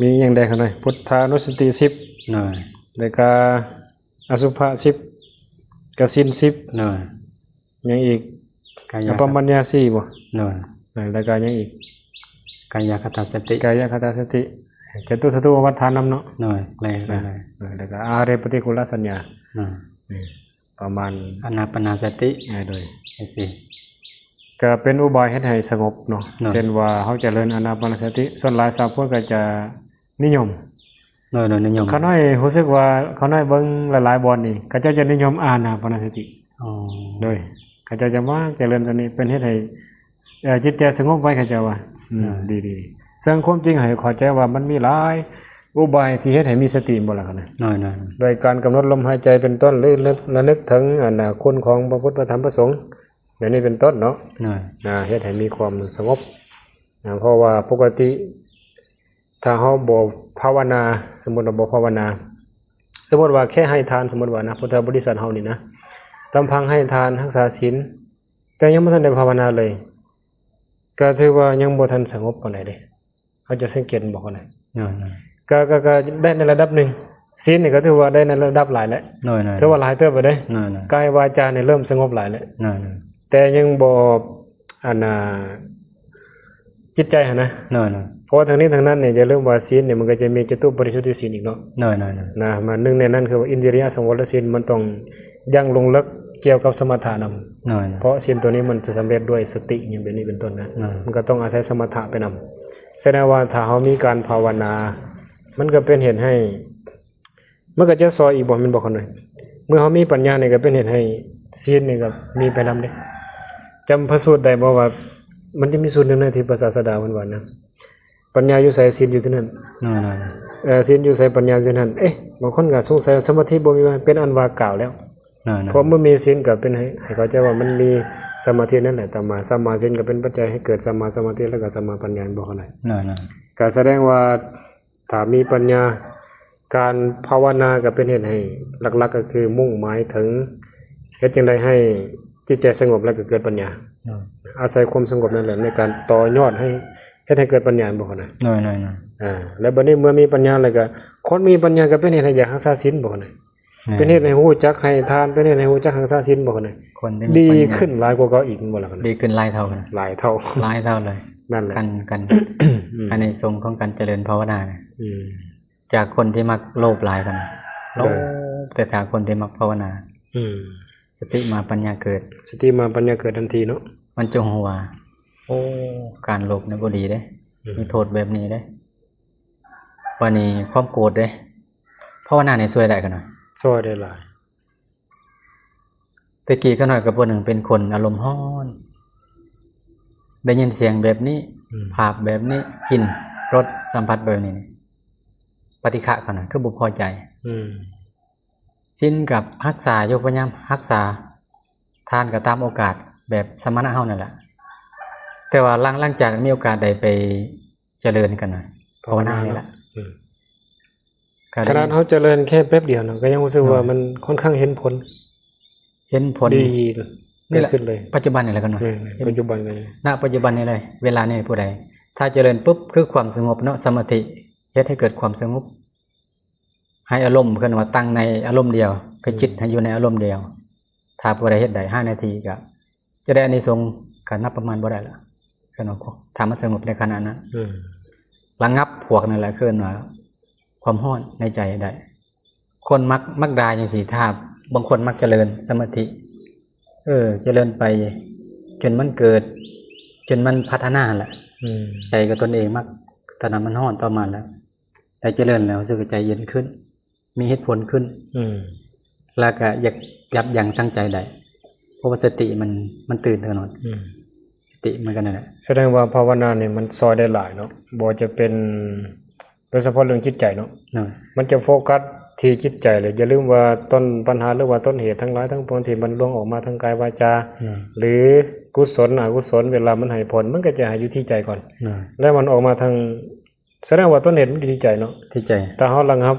ມີຫຍັງແດ່ເຂົານີ້? ພຸດທານຸສະຕິສິບ ໂດຍ ແລ້ວກະອະສຸພະສິບ ກະສິນສິບ ໂດຍ ຫຍັງອີກ? ກາຍະ ອະປະມັນຍາສີ່ບໍ? ໂດຍ ແລ້ວກະຫຍັງອີກ? ກາຍະຄະຕາສະຕິ ກາຍະຄະຕາສະຕິ ຈະຕຸສະຕູປະວັດຖານນຳເນາະ ໂດຍ ແລ້ວ ແລ້ວກະອາເຮປະຕິກູລະສັນຍາ ໂດຍ ປະມານ ອານາປານາສະຕິ ເອີ ໂດຍ ຈັ່ງຊີ້ ກໍເປັນອຸບາຍເຮັດໃຫ້ສະຫງົບເນາະ ໂດຍ ເຊັ່ນວ່າເຮົາຈະເລີນອານາປານສະຕິ ສ່ວນຫຼາຍຊາວພຸດກໍຈະນິຍົມ ໂດຍ ໂດຍ ນິຍົມ ຂ້ານ້ອຍຮູ້ສຶກວ່າຂ້ານ້ອຍເບິ່ງຫຼາຍໆບ່ອນນີ້ ເຂົາເຈົ້າຈະນິຍົມອານາປານສະຕິ ອໍ ໂດຍ ເຂົາເຈົ້າຈະມັກຈະເລີນຕົວນີ້ ເປັນເຮັດໃຫ້ ເອີ ຈິດໃຈສະຫງົບໄວ ເຂົາເຈົ້າວ່າ ອືມ ອ່າ ດີໆ ເຊິ່ງຄວາມຈິງໃຫ້ເຂົ້າໃຈວ່າມັນມີຫຼາຍອຸບາຍທີ່ເຮັດໃຫ້ມີສະຕິ ແມ່ນບໍ່ລະ ໂດຍ ໂດຍ ໂດຍການກຳນົດລົມຫາຍໃຈເປັນຕົ້ນ ຫຼືລະນຶກເຖິງອັນນະ ຄຸນຂອງພະພຸດ ພະທຳ ພະສົງ ແບບນີ້ເປັນຕົ້ນເນາະ ໂດຍ ອ່າ ເຮັດໃຫ້ມີຄວາມສະຫງົບ ອ່າ ເພາະວ່າປົກກະຕິ ຖ້າເຮົາບໍ່ພາວະນາ ສົມມຸດວ່າບໍ່ພາວະນາ ສົມມຸດວ່າແຄ່ໃຫ້ທານ ສົມມຸດວ່ານະ ພຸດທະບໍລິສັດເຮົານີ້ນະ ລຳພັງໃຫ້ທານ ຮັກສາສິນ ແຕ່ຍັງບໍ່ທັນໄດ້ພາວະນາເລີຍ ກໍຖືວ່າຍັງບໍ່ທັນສະຫງົບປານໃດເດ້ ເຮົາຈະສັງເກດບໍ່ ຄົນໃດ ໂດຍ ໂດຍ ກໍ ກໍ ກໍໄດ້ໃນລະດັບໜຶ່ງ ສິນນີ້ກໍຖືວ່າໄດ້ໃນລະດັບຫຼາຍແຫຼະ ໂດຍ ໂດຍ ຖືວ່າຫຼາຍເຕີບແລ້ວເດ້ ໂດຍ ໂດຍ ກາຍວາຈານີ້ເລີ່ມສະຫງົບຫຼາຍແລ້ວ ໂດຍ ໂດຍ ແຕ່ຍັງບໍ່ ອັນນາ ຈິດໃຈຫັ້ນນະ ໂດຍ ໂດຍ ເພາະວ່າທັງນີ້ທັງນັ້ນນີ້ ຢ່າລືມວ່າສິນນີ້ ມັນກໍຈະມີຈະຕຸປະລິສຸດທິສິນອີກເນາະ ໂດຍ ໂດຍ ໂດຍ ນະ ມາໜຶ່ງໃນນັ້ນຄືວ່າອິນທິລະຍະສັງວະລະສິນ ມັນຕ້ອງຍັ່ງລົງເລິກກ່ຽວກັບສະມະຖະນຳ ໂດຍ ໂດຍ ເພາະສິນຕົວນີ້ມັນຈະສຳເລັດດ້ວຍສະຕິ ຫຍັງແບບນີ້ເປັນຕົ້ນນະ ໂດຍ ມັນກໍຕ້ອງອາໄສສະມະຖະໄປນຳ ສະແດງວ່າຖ້າເຮົາມີການພາວະນາ ມັນກໍເປັນເຫດໃຫ້ ມັນກໍຈະຊ່ອຍອີກບໍ່ ແມ່ນບໍ່ ຂ້ານ້ອຍ? ເມື່ອເຮົາມີປັນຍານີ້ກໍເປັນເຫດໃຫ້ສິນນີ້ກໍມີໄປນຳເດ້. ຈຳພະສູດໄດ້ບໍ່ວ່າ ມັນຈະມີສູດໜຶ່ງນະທີ່ພະສາສະດາເພິ່ນວ່ານະ ປັນຍາຢູ່ໃສ ສິນຢູ່ທີ່ນັ້ນ. ເອີ ສິນຢູ່ໃສ ປັນຍາຢູ່ທີ່ນັ້ນ. ເອະ ບາງຄົນກໍສົງໄສວ່າສະມາທິບໍ່ມີ ເປັນອັນວ່າກາວແລ້ວ. ເພາະເມື່ອມີສິນກໍເປັນໃຫ້ ໃຫ້ເຂົ້າໃຈວ່າມັນມີສະມາທິນັ້ນແຫຼະຕາມມາ. ສຳມາສິນກໍເປັນປັດໄຈໃຫ້ເກີດສຳມາສະມາທິ ແລ້ວກໍສຳມາປັນຍາ ແມ່ນບໍ່ ຂ້ານ້ອຍ? ກໍສະແດງວ່າ ຖ້າມີປັນຍາ ການພາວະນາກໍເປັນເຫດໃຫ້ ຫຼັກໆກໍຄືມຸ່ງໝາຍເຖິງເຮັດຈັ່ງໃດໃຫ້ຈິດໃຈສະຫງົບ ແລ້ວກໍເກີດປັນຍາ. ອາໄສຄວາມສະຫງົບນັ້ນແຫຼະໃນການຕໍ່ຍອດໃຫ້ ເຮັດໃຫ້ເກີດປັນຍາ ແມ່ນບໍ່ ຂ້ານ້ອຍ? ແລ້ວບັດນີ້ເມື່ອມີປັນຍາແລ້ວກໍ ຄົນມີປັນຍາກໍເປັນເຫດໃຫ້ຢາກຮັກສາສິນ ແມ່ນບໍ່ ຂ້ານ້ອຍ? ເປັນເຫດໃຫ້ຮູ້ຈັກໃຫ້ທານ ເປັນເຫດໃຫ້ຮູ້ຈັກຮັກສາສິນ ແມ່ນບໍ່ ຂ້ານ້ອຍ? ດີຂຶ້ນຫຼາຍກວ່າເກົ່າອີກ ແມ່ນບໍ່ ຂ້ານ້ອຍ? ດີຂຶ້ນຫຼາຍເທົ່າ ຫຼາຍເທົ່າ ຫຼາຍເທົ່າເລີຍ. ນັ້ນແຫຼະ ອານິສົງຂອງການຈະເລີນພາວະນາ ຈາກຄົນທີ່ມັກໂລບຫຼາຍກັນ ໂລບ ແຕ່ຖ້າຄົນທີ່ມັກພາວະນາ ສະຕິມາປັນຍາເກີດ ສະຕິມາປັນຍາເກີດທັນທີເນາະ. ມັນຈະຮູ້ວ່າ ໂອ້ ການໂລບນີ້ບໍ່ດີເດ້ ມີໂທດແບບນີ້ເດ້. ບາດນີ້ຄວາມໂກດເດ້ ພາວະນານີ້ຊ່ວຍໄດ້ ຂ້ານ້ອຍ? ຊ່ວຍໄດ້ຫຼາຍ. ແຕ່ກີ້ຂ້ານ້ອຍກໍຜູ້ໜຶ່ງເປັນຄົນອາລົມຮ້ອນ ໄດ້ຍິນສຽງແບບນີ້ ພາບແບບນີ້ ກິ່ນ ລົດ ສຳຜັດແບບນີ້ ປະຕິຄະ ຂ້ານ້ອຍ ຄືບໍ່ພໍໃຈ. ສິນກັບຮັກສາຢູ່ ພະຍາຍາມຮັກສາ ທານກໍຕາມໂອກາດ ແບບສະມະນະເຮົານັ້ນແຫຼະ. ແຕ່ວ່າຫຼັງ ຫຼັງຈາກມີໂອກາດໄດ້ໄປຈະເລີນກັນນະ ພາວະນານີ້ລະ ຂະໜາດເຮົາຈະເລີນແຄ່ແປັບດຽວນະ ກໍຍັງຮູ້ສຶກວ່າມັນຄ່ອນຂ້າງເຫັນຜົນ ເຫັນຜົນດີເກີດຂຶ້ນເລີຍ. ປັດຈຸບັນນີ້ແຫຼະ ຂ້ານ້ອຍ ປັດຈຸບັນນີ້ ນະ ປັດຈຸບັນນີ້ເລີຍ ເວລານີ້ຜູ້ໃດ ຖ້າຈະເລີນປຶບ ຄືຄວາມສະຫງົບເນາະ ສະມາທິ ເຮັດໃຫ້ເກີດຄວາມສະຫງົບ ໃຫ້ອາລົມ ເອີ້ນວ່າຕັ້ງໃນອາລົມດຽວ ຄືຈິດໃຫ້ຢູ່ໃນອາລົມດຽວ. ຖ້າຜູ້ໃດເຮັດໄດ້ຫ້ານາທີ ກໍຈະໄດ້ອານິສົງ ກໍນັບປະມານບໍ່ໄດ້ລະ ເອີ້ນວ່າ ຖ້າມັນສະຫງົບໃນຂະນະນັ້ນ ລະງັບພວກນັ້ນແຫຼະ ເອີ້ນວ່າຄວາມຮ້ອນໃນໃຈໄດ້. ຄົນມັກ ມັກດ່າຈັ່ງຊີ້ ຖ້າບາງຄົນມັກຈະເລີນສະມາທິ ເອີ ຈະເລີນໄປຈົນມັນເກີດ ຈົນມັນພັດທະນາຫັ້ນແຫຼະ ໃຈຂອງຕົນເອງມັກ ຕອນນັ້ນມັນຮ້ອນປະມານແລ້ວ ໄດ້ຈະເລີນແລ້ວ ຮູ້ສຶກວ່າໃຈເຢັນຂຶ້ນ ມີເຫດຜົນຂຶ້ນ ແລ້ວກໍຢາກຢັບຢັ້ງຊັ່ງໃຈໄດ້ ເພາະວ່າສະຕິມັນ ມັນຕື່ນຕະຫຼອດ ສະຕິມັນກໍນັ້ນແຫຼະ. ສະແດງວ່າພາວະນານີ້ມັນຊ່ອຍໄດ້ຫຼາຍເນາະ ບໍ່ວ່າຈະເປັນ ໂດຍສະເພາະເລື່ອງຈິດໃຈເນາະ ມັນຈະໂຟກັສທີ່ຈິດໃຈເລີຍ. ຢ່າລືມວ່າຕົ້ນປັນຫາ ຫຼືວ່າຕົ້ນເຫດທັງຫຼາຍທັງປວງທີ່ມັນລວງອອກມາທາງກາຍວາຈາ ຫຼືກຸສົນອະກຸສົນ ເວລາມັນໃຫ້ຜົນ ມັນກໍຈະໃຫ້ຢູ່ທີ່ໃຈກ່ອນ ແລ້ວມັນອອກມາທາງ ສະແດງວ່າຕົ້ນເຫດມັນຢູ່ທີ່ໃຈເນາະ ທີ່ໃຈ. ຖ້າເຮົາລະງັບ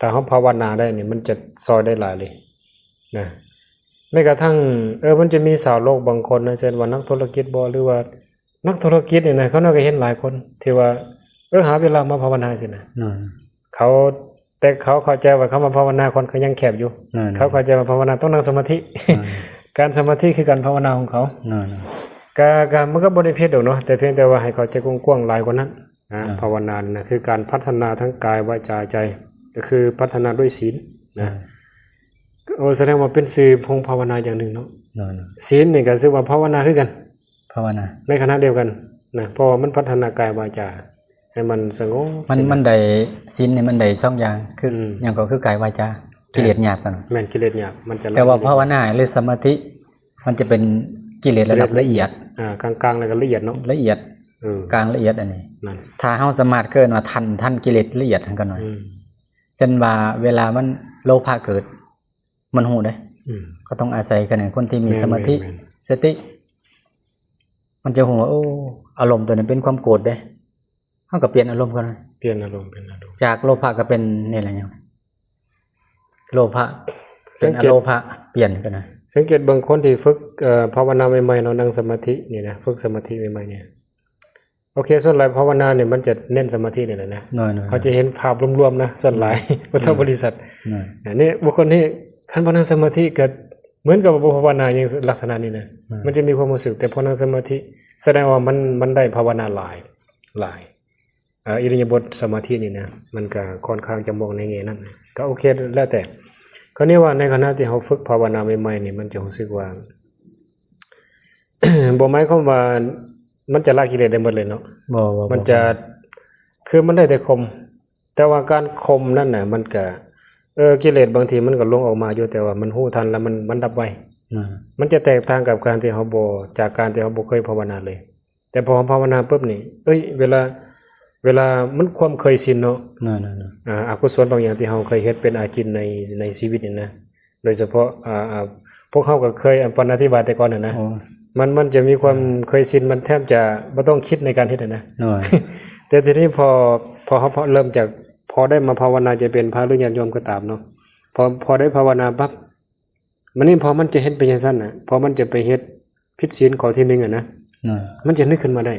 ຖ້າເຮົາພາວະນາໄດ້ນີ້ ມັນຈະຊ່ອຍໄດ້ຫຼາຍເລີຍນະ. ແມ້ກະທັ່ງ ເອີ ມັນຈະມີຊາວໂລກບາງຄົນນະ ເຊັ່ນວ່ານັກທຸລະກິດບໍ ຫຼືວ່ານັກທຸລະກິດນີ້ນະ ເຂົານ້ອຍກໍເຫັນຫຼາຍຄົນທີ່ວ່າ ເອີ ຫາເວລາມາພາວະນາຊີ້ນະ ເຂົາ ແຕ່ເຂົາເຂົ້າໃຈວ່າຄຳວ່າພາວະນາຂ້ອນຂ້າງຍັງແຄບຢູ່ ເຂົາເຂົ້າໃຈວ່າພາວະນາຕ້ອງນັ່ງສະມາທິ ການສະມາທິຄືການພາວະນາຂອງເຂົາ ກະ ກະ ມັນກໍບໍ່ໄດ້ຜິດດອກເນາະ ແຕ່ພຽງແຕ່ວ່າໃຫ້ເຂົ້າໃຈກວ້າງໆຫຼາຍກວ່ານັ້ນ. ອາ ພາວະນານະ ຄືການພັດທະນາທັງກາຍ ວາຈາ ໃຈ ກໍຄືພັດທະນາດ້ວຍສິນນະ. ໂອ ສະແດງວ່າເປັນຊື່ໂພງພາວະນາຢ່າງໜຶ່ງເນາະ. ສິນນີ້ກໍຊື່ວ່າພາວະນາຄືກັນ ພາວະນາ ໃນຂະນະດຽວກັນນະ ເພາະວ່າມັນພັດທະນາກາຍວາຈາໃຫ້ມັນສະຫງົບ ມັນ ຊິນະ ມັນໄດ້ ສິນນີ້ມັນໄດ້ສອງຢ່າງ ຄື ອືມ ຫຍັງກໍຄືກາຍວາຈາ ກິເລດຫຍາບກັນ ແມ່ນ ກິເລດຫຍາບ ມັນຈະ ແຕ່ວ່າພາວະນາ ຫຼື ສະມາທິ ມັນຈະເປັນກິເລດລະດັບລະອຽດ ອ່າ ກາງໆ ແລ້ວກໍລະອຽດເນາະ ລະອຽດ ເອີ ກາງລະອຽດອັນນີ້ ນັ້ນ ຖ້າເຮົາສາມາດເອີ້ນວ່າທັນ ທັນກິເລດລະອຽດຫັ້ນກໍໜ້ອຍ ອືມ ເຊັ່ນວ່າເວລາມັນໂລພະເກີດ ມັນຮູ້ເດ້ ອືມ ກໍຕ້ອງອາໄສກັນໃນຄົນທີ່ມີ ແມ່ນ ສະມາທິ ແມ່ນໆ ສະຕິ ມັນຈະຮູ້ວ່າ ໂອ້ ອາລົມຕົວນີ້ເປັນຄວາມໂກດເດ້ ເຮົາກໍປ່ຽນອາລົມກັນ ປ່ຽນອາລົມ ປ່ຽນອາລົມ ຈາກໂລພະກໍເປັນ ນີ້ແຫຼະຫຍັງ ໂລພະ ເປັນອາໂລພະ ສັງເກດ ປ່ຽນກັນນະ ສັງເກດເບິ່ງຄົນທີ່ຝຶກ ເອີ ພາວະນາໃໝ່ໆ ເນາະ ນັ່ງສະມາທິນີ້ນະ ຝຶກສະມາທິໃໝ່ໆ ນີ້ ໂອເຄ ສ່ວນຫຼາຍພາວະນານີ້ມັນຈະເນັ້ນສະມາທິນີ້ແຫຼະນະ ນ້ອຍໆ ເຮົາຈະເຫັນພາບລວມໆ ນະ ສ່ວນຫຼາຍ ອືມ ພຸດທະບໍລິສັດ ນ້ອຍໆ ອັນນີ້ບຸກຄົນນີ້ຄັນບໍ່ນັ່ງສະມາທິກໍເໝືອນກັບບໍ່ພາວະນາຫຍັງລັກສະນະນີ້ນະ ນ້ອຍໆ ມັນຈະມີຄວາມຮູ້ສຶກ ແຕ່ພໍນັ່ງສະມາທິສະແດງວ່າມັນ ມັນໄດ້ພາວະນາຫຼາຍ ຫຼາຍ ເອີ ອິລິຍາບົດສະມາທິນີ້ນະ ມັນກໍຄ່ອນຂ້າງຈະມອງໃນແງ່ນັ້ນ ກໍໂອເຄ ແລ້ວແຕ່ ຄາວນີ້ວ່າໃນຂະນະທີ່ເຮົາຝຶກພາວະນາໃໝ່ໆ ນີ້ ມັນຈະຮູ້ສຶກວ່າ ບໍ່ໝາຍຄວາມວ່າມັນຈະລະກິເລດໄດ້ໝົດເລີຍເນາະ ບໍ່ ບໍ່ ມັນຈະ ບໍ່ ຄືມັນໄດ້ແຕ່ຂົ່ມ ແຕ່ວ່າການຂົ່ມນັ້ນນະ ມັນກະ ເອີ ກິເລດບາງທີມັນກໍລົງອອກມາຢູ່ ແຕ່ວ່າມັນຮູ້ທັນ ແລ້ວມັນ ມັນດັບໄວ ອືມ ມັນຈະແຕກຕ່າງກັບການທີ່ເຮົາບໍ່ ຈາກການທີ່ເຮົາບໍ່ເຄີຍພາວະນາເລີຍ ແຕ່ພໍເຮົາພາວະນາປຶບນີ້ ເອີຍ ເວລາ ເວລາມັນຄວາມເຄີຍຊິນເນາະ ນັ້ນໆໆ ອາ ອະກຸສົນບາງຢ່າງທີ່ເຮົາເຄີຍເຮັດເປັນອາຈິນໃນ ໃນຊີວິດນີ້ນະ ໂດຍສະເພາະ ອາ ອາ ພວກເຮົາກໍເຄີຍ ອັນ ປານອະທິບາດແຕ່ກ່ອນຫັ້ນນະ ໂອ້ ມັນ ມັນຈະມີຄວາມ ອືມ ເຄີຍຊິນ ມັນແທບຈະບໍ່ຕ້ອງຄິດໃນການເຮັດຫັ້ນນະ ໂດຍ ແຕ່ທີນີ້ພໍ ພໍເຮົາ ພໍເລີ່ມຈາກ ພໍໄດ້ມາພາວະນາ ຈະເປັນພະ ຫຼື ຍາດໂຍມກໍຕາມເນາະ ພໍ ພໍໄດ້ພາວະນາປັບ ບັດນີ້ພໍມັນຈະເຮັດໄປຈັ່ງຊັ້ນນະ ພໍມັນຈະໄປເຮັດຜິດສິນຂໍ້ທີໜຶ່ງຫັ້ນນະ ໂດຍ ມັນຈະນຶກຂຶ້ນມາໄດ້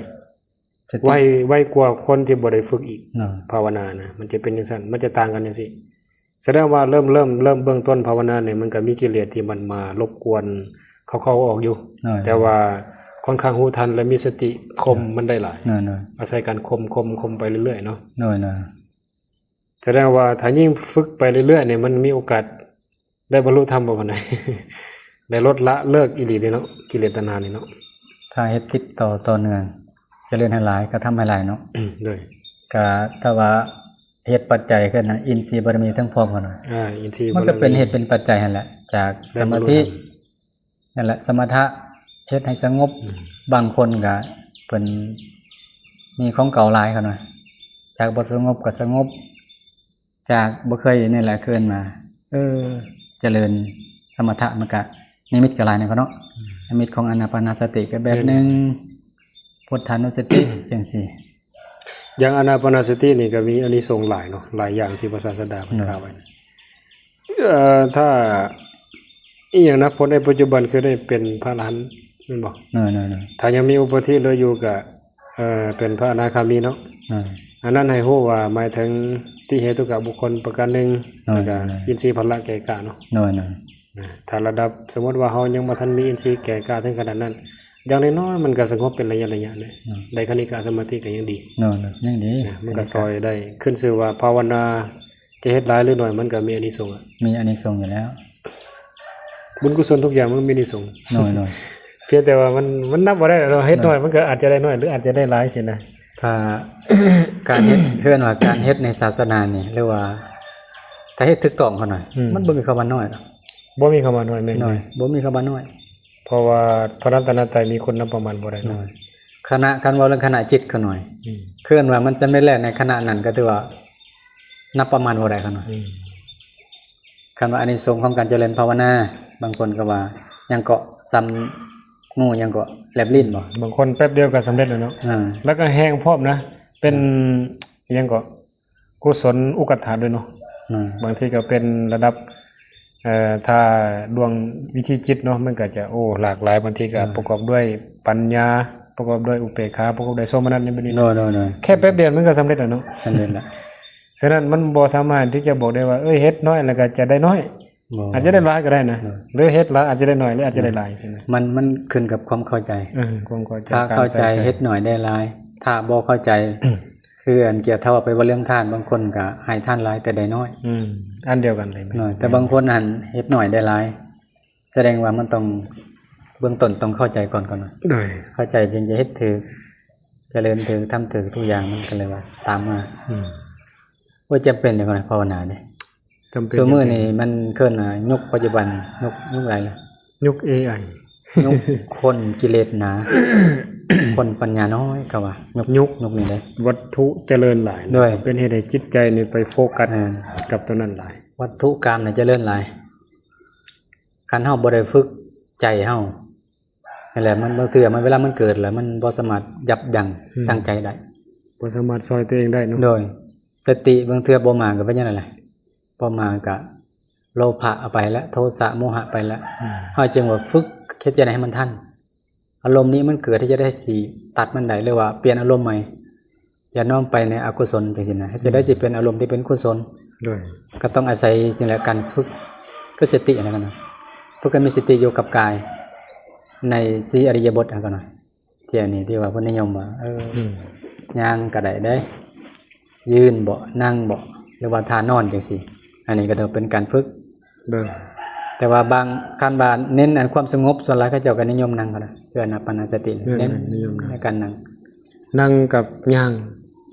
ສະຕິ ໄວ ໄວກວ່າຄົນທີ່ບໍ່ໄດ້ຝຶກອີກ ໂດຍ ພາວະນານະ ມັນຈະເປັນຈັ່ງຊັ້ນ ມັນຈະຕ່າງກັນຈັ່ງຊີ້ ສະແດງວ່າເລີ່ມ ເລີ່ມ ເລີ່ມເບື້ອງຕົ້ນພາວະນານີ້ ມັນກໍມີກິເລດທີ່ມັນມາລົບກວນເຂົ້າໆອອກໆຢູ່ ໂດຍ ແຕ່ວ່າຄ່ອນຂ້າງຮູ້ທັນ ແລະ ມີສະຕິຂົ່ມ ໂດຍ ມັນໄດ້ຫຼາຍ ໂດຍ ໂດຍ ອາໄສການຂົ່ມ ຂົ່ມ ຂົ່ມໄປເລື້ອຍໆເນາະ ໂດຍ ໂດຍ ສະແດງວ່າຖ້າຍິ່ງຝຶກໄປເລື້ອຍໆນີ້ ມັນມີໂອກາດໄດ້ບັນລຸທຳບໍ່ປານໃດ ໄດ້ລົດລະເລີກອີ່ຫຼີເດເນາະ ກິເລດຕັນຫານີ້ເນາະ ຖ້າເຮັດຕິດຕໍ່ຕໍ່ເນື່ອງ ຈະເລີນໃຫ້ຫຼາຍ ກະທຳໃຫ້ຫຼາຍເນາະ ໂດຍ ກະຖ້າວ່າ ເຮັດປັດໄຈຂຶ້ນນະ ອິນຊີບາລະມີທັງພວມກັນນະ ອາ ອິນຊີ ມັນກໍເປັນເຫດເປັນປັດໄຈຫັ້ນແຫຼະ ຈາກສະມາທິ ນັ້ນແຫຼະ ສະມະຖະ ເຮັດໃຫ້ສະຫງົບ ອືມ ບາງຄົນກໍເພິ່ນມີຂອງເກົ່າຫຼາຍ ເຂົານະ ຈາກບໍ່ສະຫງົບກໍສະຫງົບ ຈາກບໍ່ເຄີຍນີ້ແຫຼະ ຄືເອີ້ນວ່າ ເອີ ຈະເລີນສະມະຖະ ມັນກະນິມິດກໍຫຼາຍນະເນາະ ອືມ ນິມິດຂອງອານາປານະສະຕິກໍແບບໜຶ່ງ ແມ່ນ ພຸດທານຸສະຕິ ຈັ່ງຊີ້ ຢ່າງອານາປານະສະຕິນີ້ກໍມີອານິສົງຫຼາຍເນາະ ຫຼາຍຢ່າງທີ່ພະສາສະດາເພິ່ນ ໂດຍ ກ່າວໄວ້ ເອີ ຖ້າອີ່ຫຍັງນະ ຜົນໃນປັດຈຸບັນຄືໄດ້ເປັນພະອະລະຫັນແມ່ນບໍ່? ໂດຍໆໆ ຖ້າຍັງມີອຸປາທິເຫຼືອຢູ່ກໍ ເອີ ເປັນພະອະນາຄາມີເນາະ ໂດຍ ອັນນັ້ນໃຫ້ຮູ້ວ່າໝາຍເຖິງຕິເຫຕຸກະບຸກຄົນປະການໜຶ່ງ ໂດຍໆ ແລ້ວກໍອິນຊີພະລະແກ່ກ້າເນາະ ໂດຍໆ ນະ ຖ້າລະດັບ ສົມມຸດວ່າເຮົາຍັງບໍ່ທັນມີອິນຊີແກ່ກ້າເຖິງຂະໜາດນັ້ນ ຢ່າງນ້ອຍໆມັນກໍສະຫງົບເປັນໄລຍະໆເນາະ ອືມ ໄດ້ຄະນິກະສະມາທິກໍຍັງດີ ເນາະ ຍັງດີ ນະ ມັນກໍຊ່ອຍໄດ້ ຂຶ້ນຊື່ວ່າພາວະນາຈະເຮັດຫຼາຍຫຼືໜ້ອຍ ມັນກໍມີອານິສົງອະ ມີອານິສົງຢູ່ແລ້ວ ບຸນກຸສົນທຸກຢ່າງມັນມີອານິສົງ ເນາະ ພຽງແຕ່ວ່າມັນ ມັນນັບບໍ່ໄດ້ເນາະ ເຮັດໜ້ອຍມັນກໍອາດຈະໄດ້ໜ້ອຍ ຫຼືອາດຈະໄດ້ຫຼາຍຊີ້ນະ ຖ້າການເຮັດ ເອີ້ນວ່າການເຮັດໃນສາສະໜານີ້ ຫຼືວ່າຖ້າເຮັດຖືກຕ້ອງເຂົາໜ້ອຍ ອືມ ມັນບໍ່ມີຄຳວ່າໜ້ອຍດອກ ບໍ່ມີຄຳວ່າໜ້ອຍ ແມ່ນ ໜ້ອຍ ບໍ່ມີຄຳວ່າໜ້ອຍ ເພາະວ່າພະລັດຕະນະໄຕມີຄຸນນຳປະມານບໍ່ໄດ້ເນາະ ຂະນະ ຄັນເວົ້າເລື່ອງຂະນະຈິດເຂົາໜ້ອຍ ອືມ ເອີ້ນວ່າມັນສຳເລັດແລ້ວໃນຂະນະນັ້ນ ກໍຖືວ່ານັບປະມານບໍ່ໄດ້ເຂົາໜ້ອຍ ອືມ ຄັນວ່າອານິສົງຂອງການຈະເລີນພາວະນາ ບາງຄົນກໍວ່າຫຍັງເກາະ ສ່ຳງູຫຍັງເກາະ ແລບລີ້ນບໍ່ ບາງຄົນແປັບດຽວກໍສຳເລັດແລ້ວເນາະ ອ່າ ແລ້ວກໍແຮງພ້ອມນະ ເປັນ ອ່າ ຫຍັງເກາະ ກຸສົນອຸກະຖະດ້ວຍເນາະ ອ່າ ບາງທີກໍເປັນລະດັບ ເອີ ຖ້າດວງວິຖີຈິດເນາະ ມັນກໍຈະ ໂອ້ ຫຼາກຫຼາຍ ບາງທີກໍ ອ່າ ປະກອບດ້ວຍປັນຍາ ປະກອບດ້ວຍອຸເປກຂາ ປະກອບດ້ວຍໂສມະນັດ ແບບນີ້ ໂດຍໆໆ ແຄ່ແປັບດຽວມັນກໍສຳເລັດແລ້ວເນາະ ສຳເລັດແລ້ວ ສະນັ້ນມັນບໍ່ສາມາດທີ່ຈະບອກໄດ້ວ່າ ເອີຍ ເຮັດໜ້ອຍແລ້ວກໍຈະໄດ້ໜ້ອຍ ບໍ່ ອາດຈະໄດ້ຫຼາຍກໍໄດ້ນະ ໂດຍ ຫຼືເຮັດຫຼາຍອາດຈະໄດ້ໜ້ອຍ ຫຼືອາດຈະໄດ້ຫຼາຍ ອືມ ຊີ້ນະ ມັນ ມັນຂຶ້ນກັບຄວາມເຂົ້າໃຈ ເອີ ຄວາມເຂົ້າໃຈ ຖ້າເຂົ້າໃຈເຮັດໜ້ອຍໄດ້ຫຼາຍ ຖ້າບໍ່ເຂົ້າໃຈ ຄືອັນກຽວເທົ່າໄປເວ່າເລື່ອງທານ ບາງຄົນກໍໃຫ້ທານຫຼາຍແຕ່ໄດ້ໜ້ອຍ ອືມ ອັນດຽວກັນເລີຍ ໜ້ອຍ ແຕ່ບາງຄົນຫັ້ນເຮັດໜ້ອຍໄດ້ຫຼາຍ ສະແດງວ່າມັນຕ້ອງ ເບື້ອງຕົ້ນຕ້ອງເຂົ້າໃຈກ່ອນ ກ່ອນວ່າ ໂດຍ ເຂົ້າໃຈຈຶ່ງຈະເຮັດຖືກ ຈະເລີນຖືກ ທຳຖືກທຸກຢ່າງ ມັນກໍເລີຍວ່າຕາມມາ ອືມ ໂອ້ຍ ຈຳເປັນເດ ພາວະນາເດ ຈຳເປັນ ຊຸມື້ນີ້ມັນເອີ້ນວ່າຍຸກປັດຈຸບັນ ຍຸກ ຍຸກໃດລະ? ຍຸກເອໄອ ຍຸກຄົນກິເລດໜາ ຄົນປັນຍານ້ອຍ ເຂົາວ່າ ຍຸກ ຍຸກ ຍຸກນີ້ເດ້ ວັດຖຸຈະເລີນຫຼາຍ ໂດຍ ເປັນເຫດໃຫ້ຈິດໃຈນີ້ໄປໂຟກັສ ແມ່ນ ກັບຕົວນັ້ນຫຼາຍ ວັດຖຸກາມນີ້ຈະເລີນຫຼາຍ ຄັນເຮົາບໍ່ໄດ້ຝຶກໃຈເຮົາ ນັ້ນແຫຼະ ມັນ ບາງເທື່ອມັນ ເວລາມັນເກີດແລ້ວ ມັນບໍ່ສາມາດຢັບຢັ້ງ ອືມ ຊັ່ງໃຈໄດ້ ບໍ່ສາມາດຊ່ອຍຕົວເອງໄດ້ເນາະ ໂດຍ ສະຕິບາງເທື່ອບໍ່ມາກໍເປັນຈັ່ງນັ້ນແຫຼະ ບໍ່ມາກໍໂລພະເອົາໄປແລ້ວ ໂທສະ ໂມຫະໄປແລ້ວ ອືມ ເຮົາຈຶ່ງວ່າຝຶກເຮັດຈັ່ງໃດໃຫ້ມັນທັນ ອາລົມນີ້ມັນເກີດ ເຮັດຈັ່ງໃດຊິຕັດມັນໄດ້ ຫຼືວ່າປ່ຽນອາລົມໃໝ່ ຢ່ານ້ອມໄປໃນອະກຸສົນຈັ່ງຊີ້ນະ ເຮັດຈັ່ງໃດ ອືມ ຊິເປັນອາລົມທີ່ເປັນກຸສົນ ໂດຍ ກໍຕ້ອງອາໄສນີ້ແຫຼະ ການຝຶກ ຄືສະຕິຫັ້ນນະ ຝຶກໃຫ້ມີສະຕິຢູ່ກັບກາຍ ໃນສີ່ອິລິຍາບົດຫັ້ນກໍນະ ທີ່ອັນນີ້ທີ່ວ່າເພິ່ນນິຍົມວ່າ ເອີ ອືມ ຍ່າງກໍໄດ້ເດ້ ຢືນບໍ ນັ່ງບໍ ຫຼືວ່າທ່ານອນຈັ່ງຊີ້ ອັນນີ້ກໍຕ້ອງເປັນການຝຶກ ໂດຍ ແຕ່ວ່າບາງ ຄັນວ່າເນັ້ນອັນຄວາມສະຫງົບ ສ່ວນຫຼາຍເຂົາເຈົ້າກໍນິຍົມນັ່ງເຂົານະ ຄືອານາປານະສະຕິ ແມ່ນໆ ເນັ້ນ ນິຍົມນັ່ງ ໃນການນັ່ງ ນັ່ງກັບຍ່າງ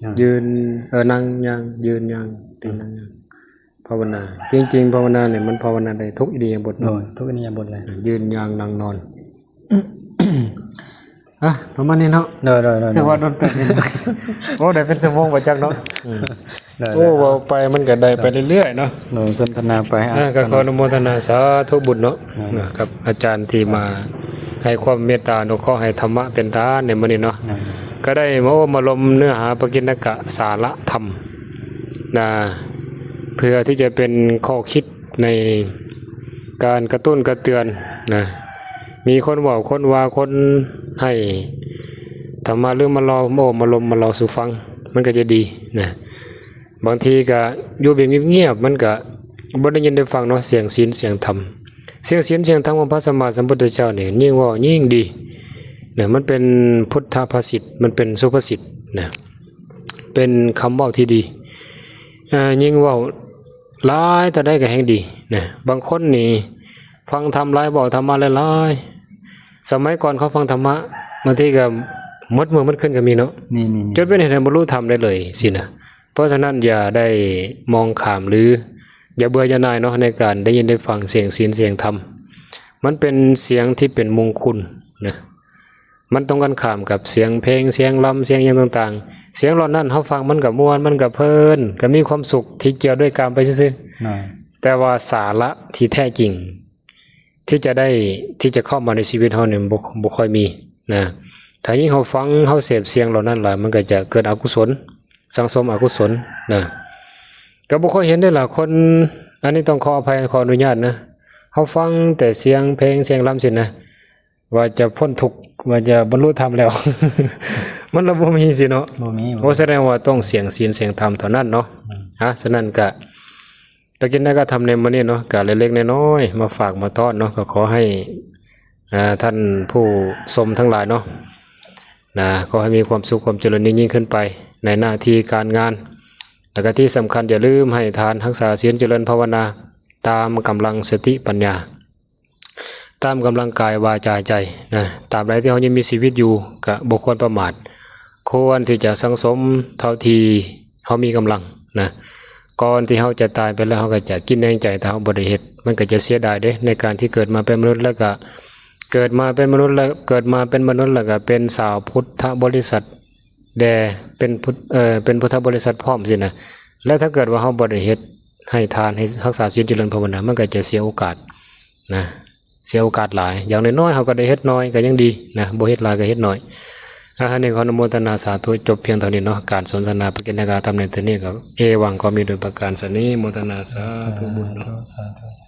ອ່າ ຢືນ ເອີ ນັ່ງ ຍ່າງ ຢືນ ຍ່າງ ຕີນ ອືມ ນັ່ງ ຍ່າງ ພາວະນາ ຈິງໆ ພາວະນານີ້ມັນພາວະນາໄດ້ທຸກອິລິຍາບົດເນາະ ໂດຍ ທຸກອິລິຍາບົດເລີຍ ຢືນ ຍ່າງ ນັ່ງ ນອນ ອ່ະ ປະມານນີ້ເນາະ ໂດຍໆໆ ເຊື່ອວ່າດົນເຕີບ ໂອ້ ໄດ້ເປັນຊົ່ວໂມງບໍ່ຈັກເນາະ ອືມ ໂອ້ ເວົ້າໄປມັນກໍໄດ້ໄປເລື້ອຍໆເນາະ ໂດຍ ສົນທະນາໄປ ອ່ະ ອ່ະ ກໍຂໍອະນຸໂມທະນາສາທຸບຸນເນາະ ອ່າ ນະ ກັບອາຈານທີ່ມາໃຫ້ຄວາມເມດຕາອະນຸເຄາະໃຫ້ທຳມະເປັນທານໃນມື້ນີ້ເນາະ ອ່າ ກໍໄດ້ມາໂອ້ມາລົມເນື້ອຫາປະກິນນະກະສາລະທຳນະ ເພື່ອທີ່ຈະເປັນຂໍ້ຄິດໃນການກະຕຸ້ນກະເຕືອນນະ ມີຄົນເວົ້າຄົນວ່າ ຄົນໃຫ້ທຳມະ ຫຼືມາເລົ່າ ມາໂອ້ມາລົມ ມາເລົ່າສູ່ຟັງ ມັນກໍຈະດີນະ. ບາງທີກະຢູ່ແບບງຽບໆ ມັນກະບໍ່ໄດ້ຍິນໄດ້ຟັງເນາະ ສຽງສິນສຽງທຳ ສຽງສິນສຽງທຳຂອງພະສຳມາສຳພຸດທະເຈົ້ານີ້ ຍິ່ງເວົ້າຍິ່ງດີນະ ມັນເປັນພຸດທະພາສິດ ມັນເປັນສຸພາສິດນະ ເປັນຄຳເວົ້າທີ່ດີ ເອີ ຍິ່ງເວົ້າຫຼາຍເທົ່າໃດກໍແຮ່ງດີນະ. ບາງຄົນນີ້ຟັງທຳຫຼາຍ ເວົ້າທຳມະຫຼາຍໆ ສະໄໝກ່ອນເຂົາຟັງທຳມະ ບາງທີກໍໝົດມື້ໝົດຄືນກໍມີເນາະ ມີໆໆ ຈົນເປັນເຫດໃຫ້ບັນລຸທຳໄດ້ເລີຍຊີ້ນະ. ເພາະສະນັ້ນຢ່າໄດ້ມອງຂ້າມ ຫຼື ຢ່າເບື່ອຢ່າໜ່າຍເນາະ ໃນການໄດ້ຍິນໄດ້ຟັງສຽງສິນສຽງທຳ ມັນເປັນສຽງທີ່ເປັນມຸງຄຸນນະ ມັນຕົງກັນຂ້າມກັບສຽງເພງ ສຽງລຳ ສຽງຫຍັງຕ່າງໆ. ສຽງເຫຼົ່ານັ້ນເຮົາຟັງມັນກໍມ່ວນ ມັນກໍເພີນ ກໍມີຄວາມສຸກທີ່ກ່ຽວດ້ວຍກາມໄປຊື່ໆ ແມ່ນ ແຕ່ວ່າສາລະທີ່ແທ້ຈິງ ທີ່ຈະໄດ້ ທີ່ຈະເຂົ້າມາໃນຊີວິດເຮົານີ້ ບໍ່ ບໍ່ຄ່ອຍມີນະ. ຖ້າຍິ່ງເຮົາຟັງ ເຮົາເສບສຽງເຫຼົ່ານັ້ນຫຼາຍ ມັນກໍຈະເກີດອະກຸສົນ ສັງສົມອະກຸສົນນະ. ກໍບໍ່ຄ່ອຍເຫັນເດ້ລະ ຄົນ ອັນນີ້ຕ້ອງຂໍອະໄພ ຂໍອະນຸຍາດນະ ເຮົາຟັງແຕ່ສຽງເພງ ສຽງລຳຊີ້ນະ ວ່າຈະພົ້ນທຸກ ວ່າຈະບັນລຸທຳແລ້ວ ມັນລະບໍ່ມີຊີ້ເນາະ ບໍ່ມີ ໂອ້ ສະແດງວ່າຕ້ອງສຽງສິນສຽງທຳເທົ່ານັ້ນເນາະ. ອືມ ອ່າ ສະນັ້ນກະ ປະກິນນະກະທຳໃນມື້ນີ້ເນາະ ກະເລັກໆນ້ອຍໆ ມາຝາກມາຕ້ອນເນາະ ກໍຂໍໃຫ້ ອ່າ ທ່ານຜູ້ຊົມທັງຫຼາຍເນາະ ນະ ຂໍໃຫ້ມີຄວາມສຸກຄວາມຈະເລີນຍິ່ງໆຂຶ້ນໄປ ໃນໜ້າທີ່ການງານ ແລ້ວກໍທີ່ສຳຄັນ ຢ່າລືມໃຫ້ທານ ຮັກສາສິນ ຈະເລີນພາວະນາ ຕາມກຳລັງສະຕິປັນຍາ ຕາມກຳລັງກາຍ ວາຈາ ໃຈນະ. ຕາບໃດທີ່ເຮົາຍັງມີຊີວິດຢູ່ ກະບໍ່ຄວນປະໝາດ ຄວນທີ່ຈະສັງສົມເທົ່າທີ່ເຮົາມີກຳລັງນະ. ກ່ອນທີ່ເຮົາຈະຕາຍໄປແລ້ວ ເຮົາກໍຈະກິນແຮງໃຈ ຖ້າເຮົາບໍ່ໄດ້ເຮັດ ມັນກໍຈະເສຍດາຍເດ້ ໃນການທີ່ເກີດມາເປັນມະນຸດ ແລ້ວກໍເກີດມາເປັນມະນຸດ ແລ້ວເກີດມາເປັນມະນຸດ ແລ້ວກໍເປັນຊາວພຸດທະບໍລິສັດແດ່ ເປັນພຸດ ເອີ ເປັນພຸດທະບໍລິສັດພ້ອມຊີ້ນະ. ແລະ ຖ້າເກີດວ່າເຮົາບໍ່ໄດ້ເຮັດໃຫ້ທານ ໃຫ້ຮັກສາສິນ ຈະເລີນພາວະນາ ມັນກໍຈະເສຍໂອກາດນະ ເສຍໂອກາດຫຼາຍ. ຢ່າງນ້ອຍໆ ເຮົາກໍໄດ້ເຮັດໜ້ອຍກໍຍັງດີນະ ບໍ່ເຮັດຫຼາຍກໍເຮັດໜ້ອຍ. ອ່າ ອັນນີ້ຂໍອະນຸໂມທະນາສາທຸ ຈົບພຽງເທົ່ານີ້ເນາະ ການສົນທະນາປະກິນນະກະທຳໃນເທື່ອນີ້ກໍ ເອວັງ ກໍມີໂດຍປະການສະນີ້ ໂມທະນາສາທຸບຸນເນາະ ສາທຸ.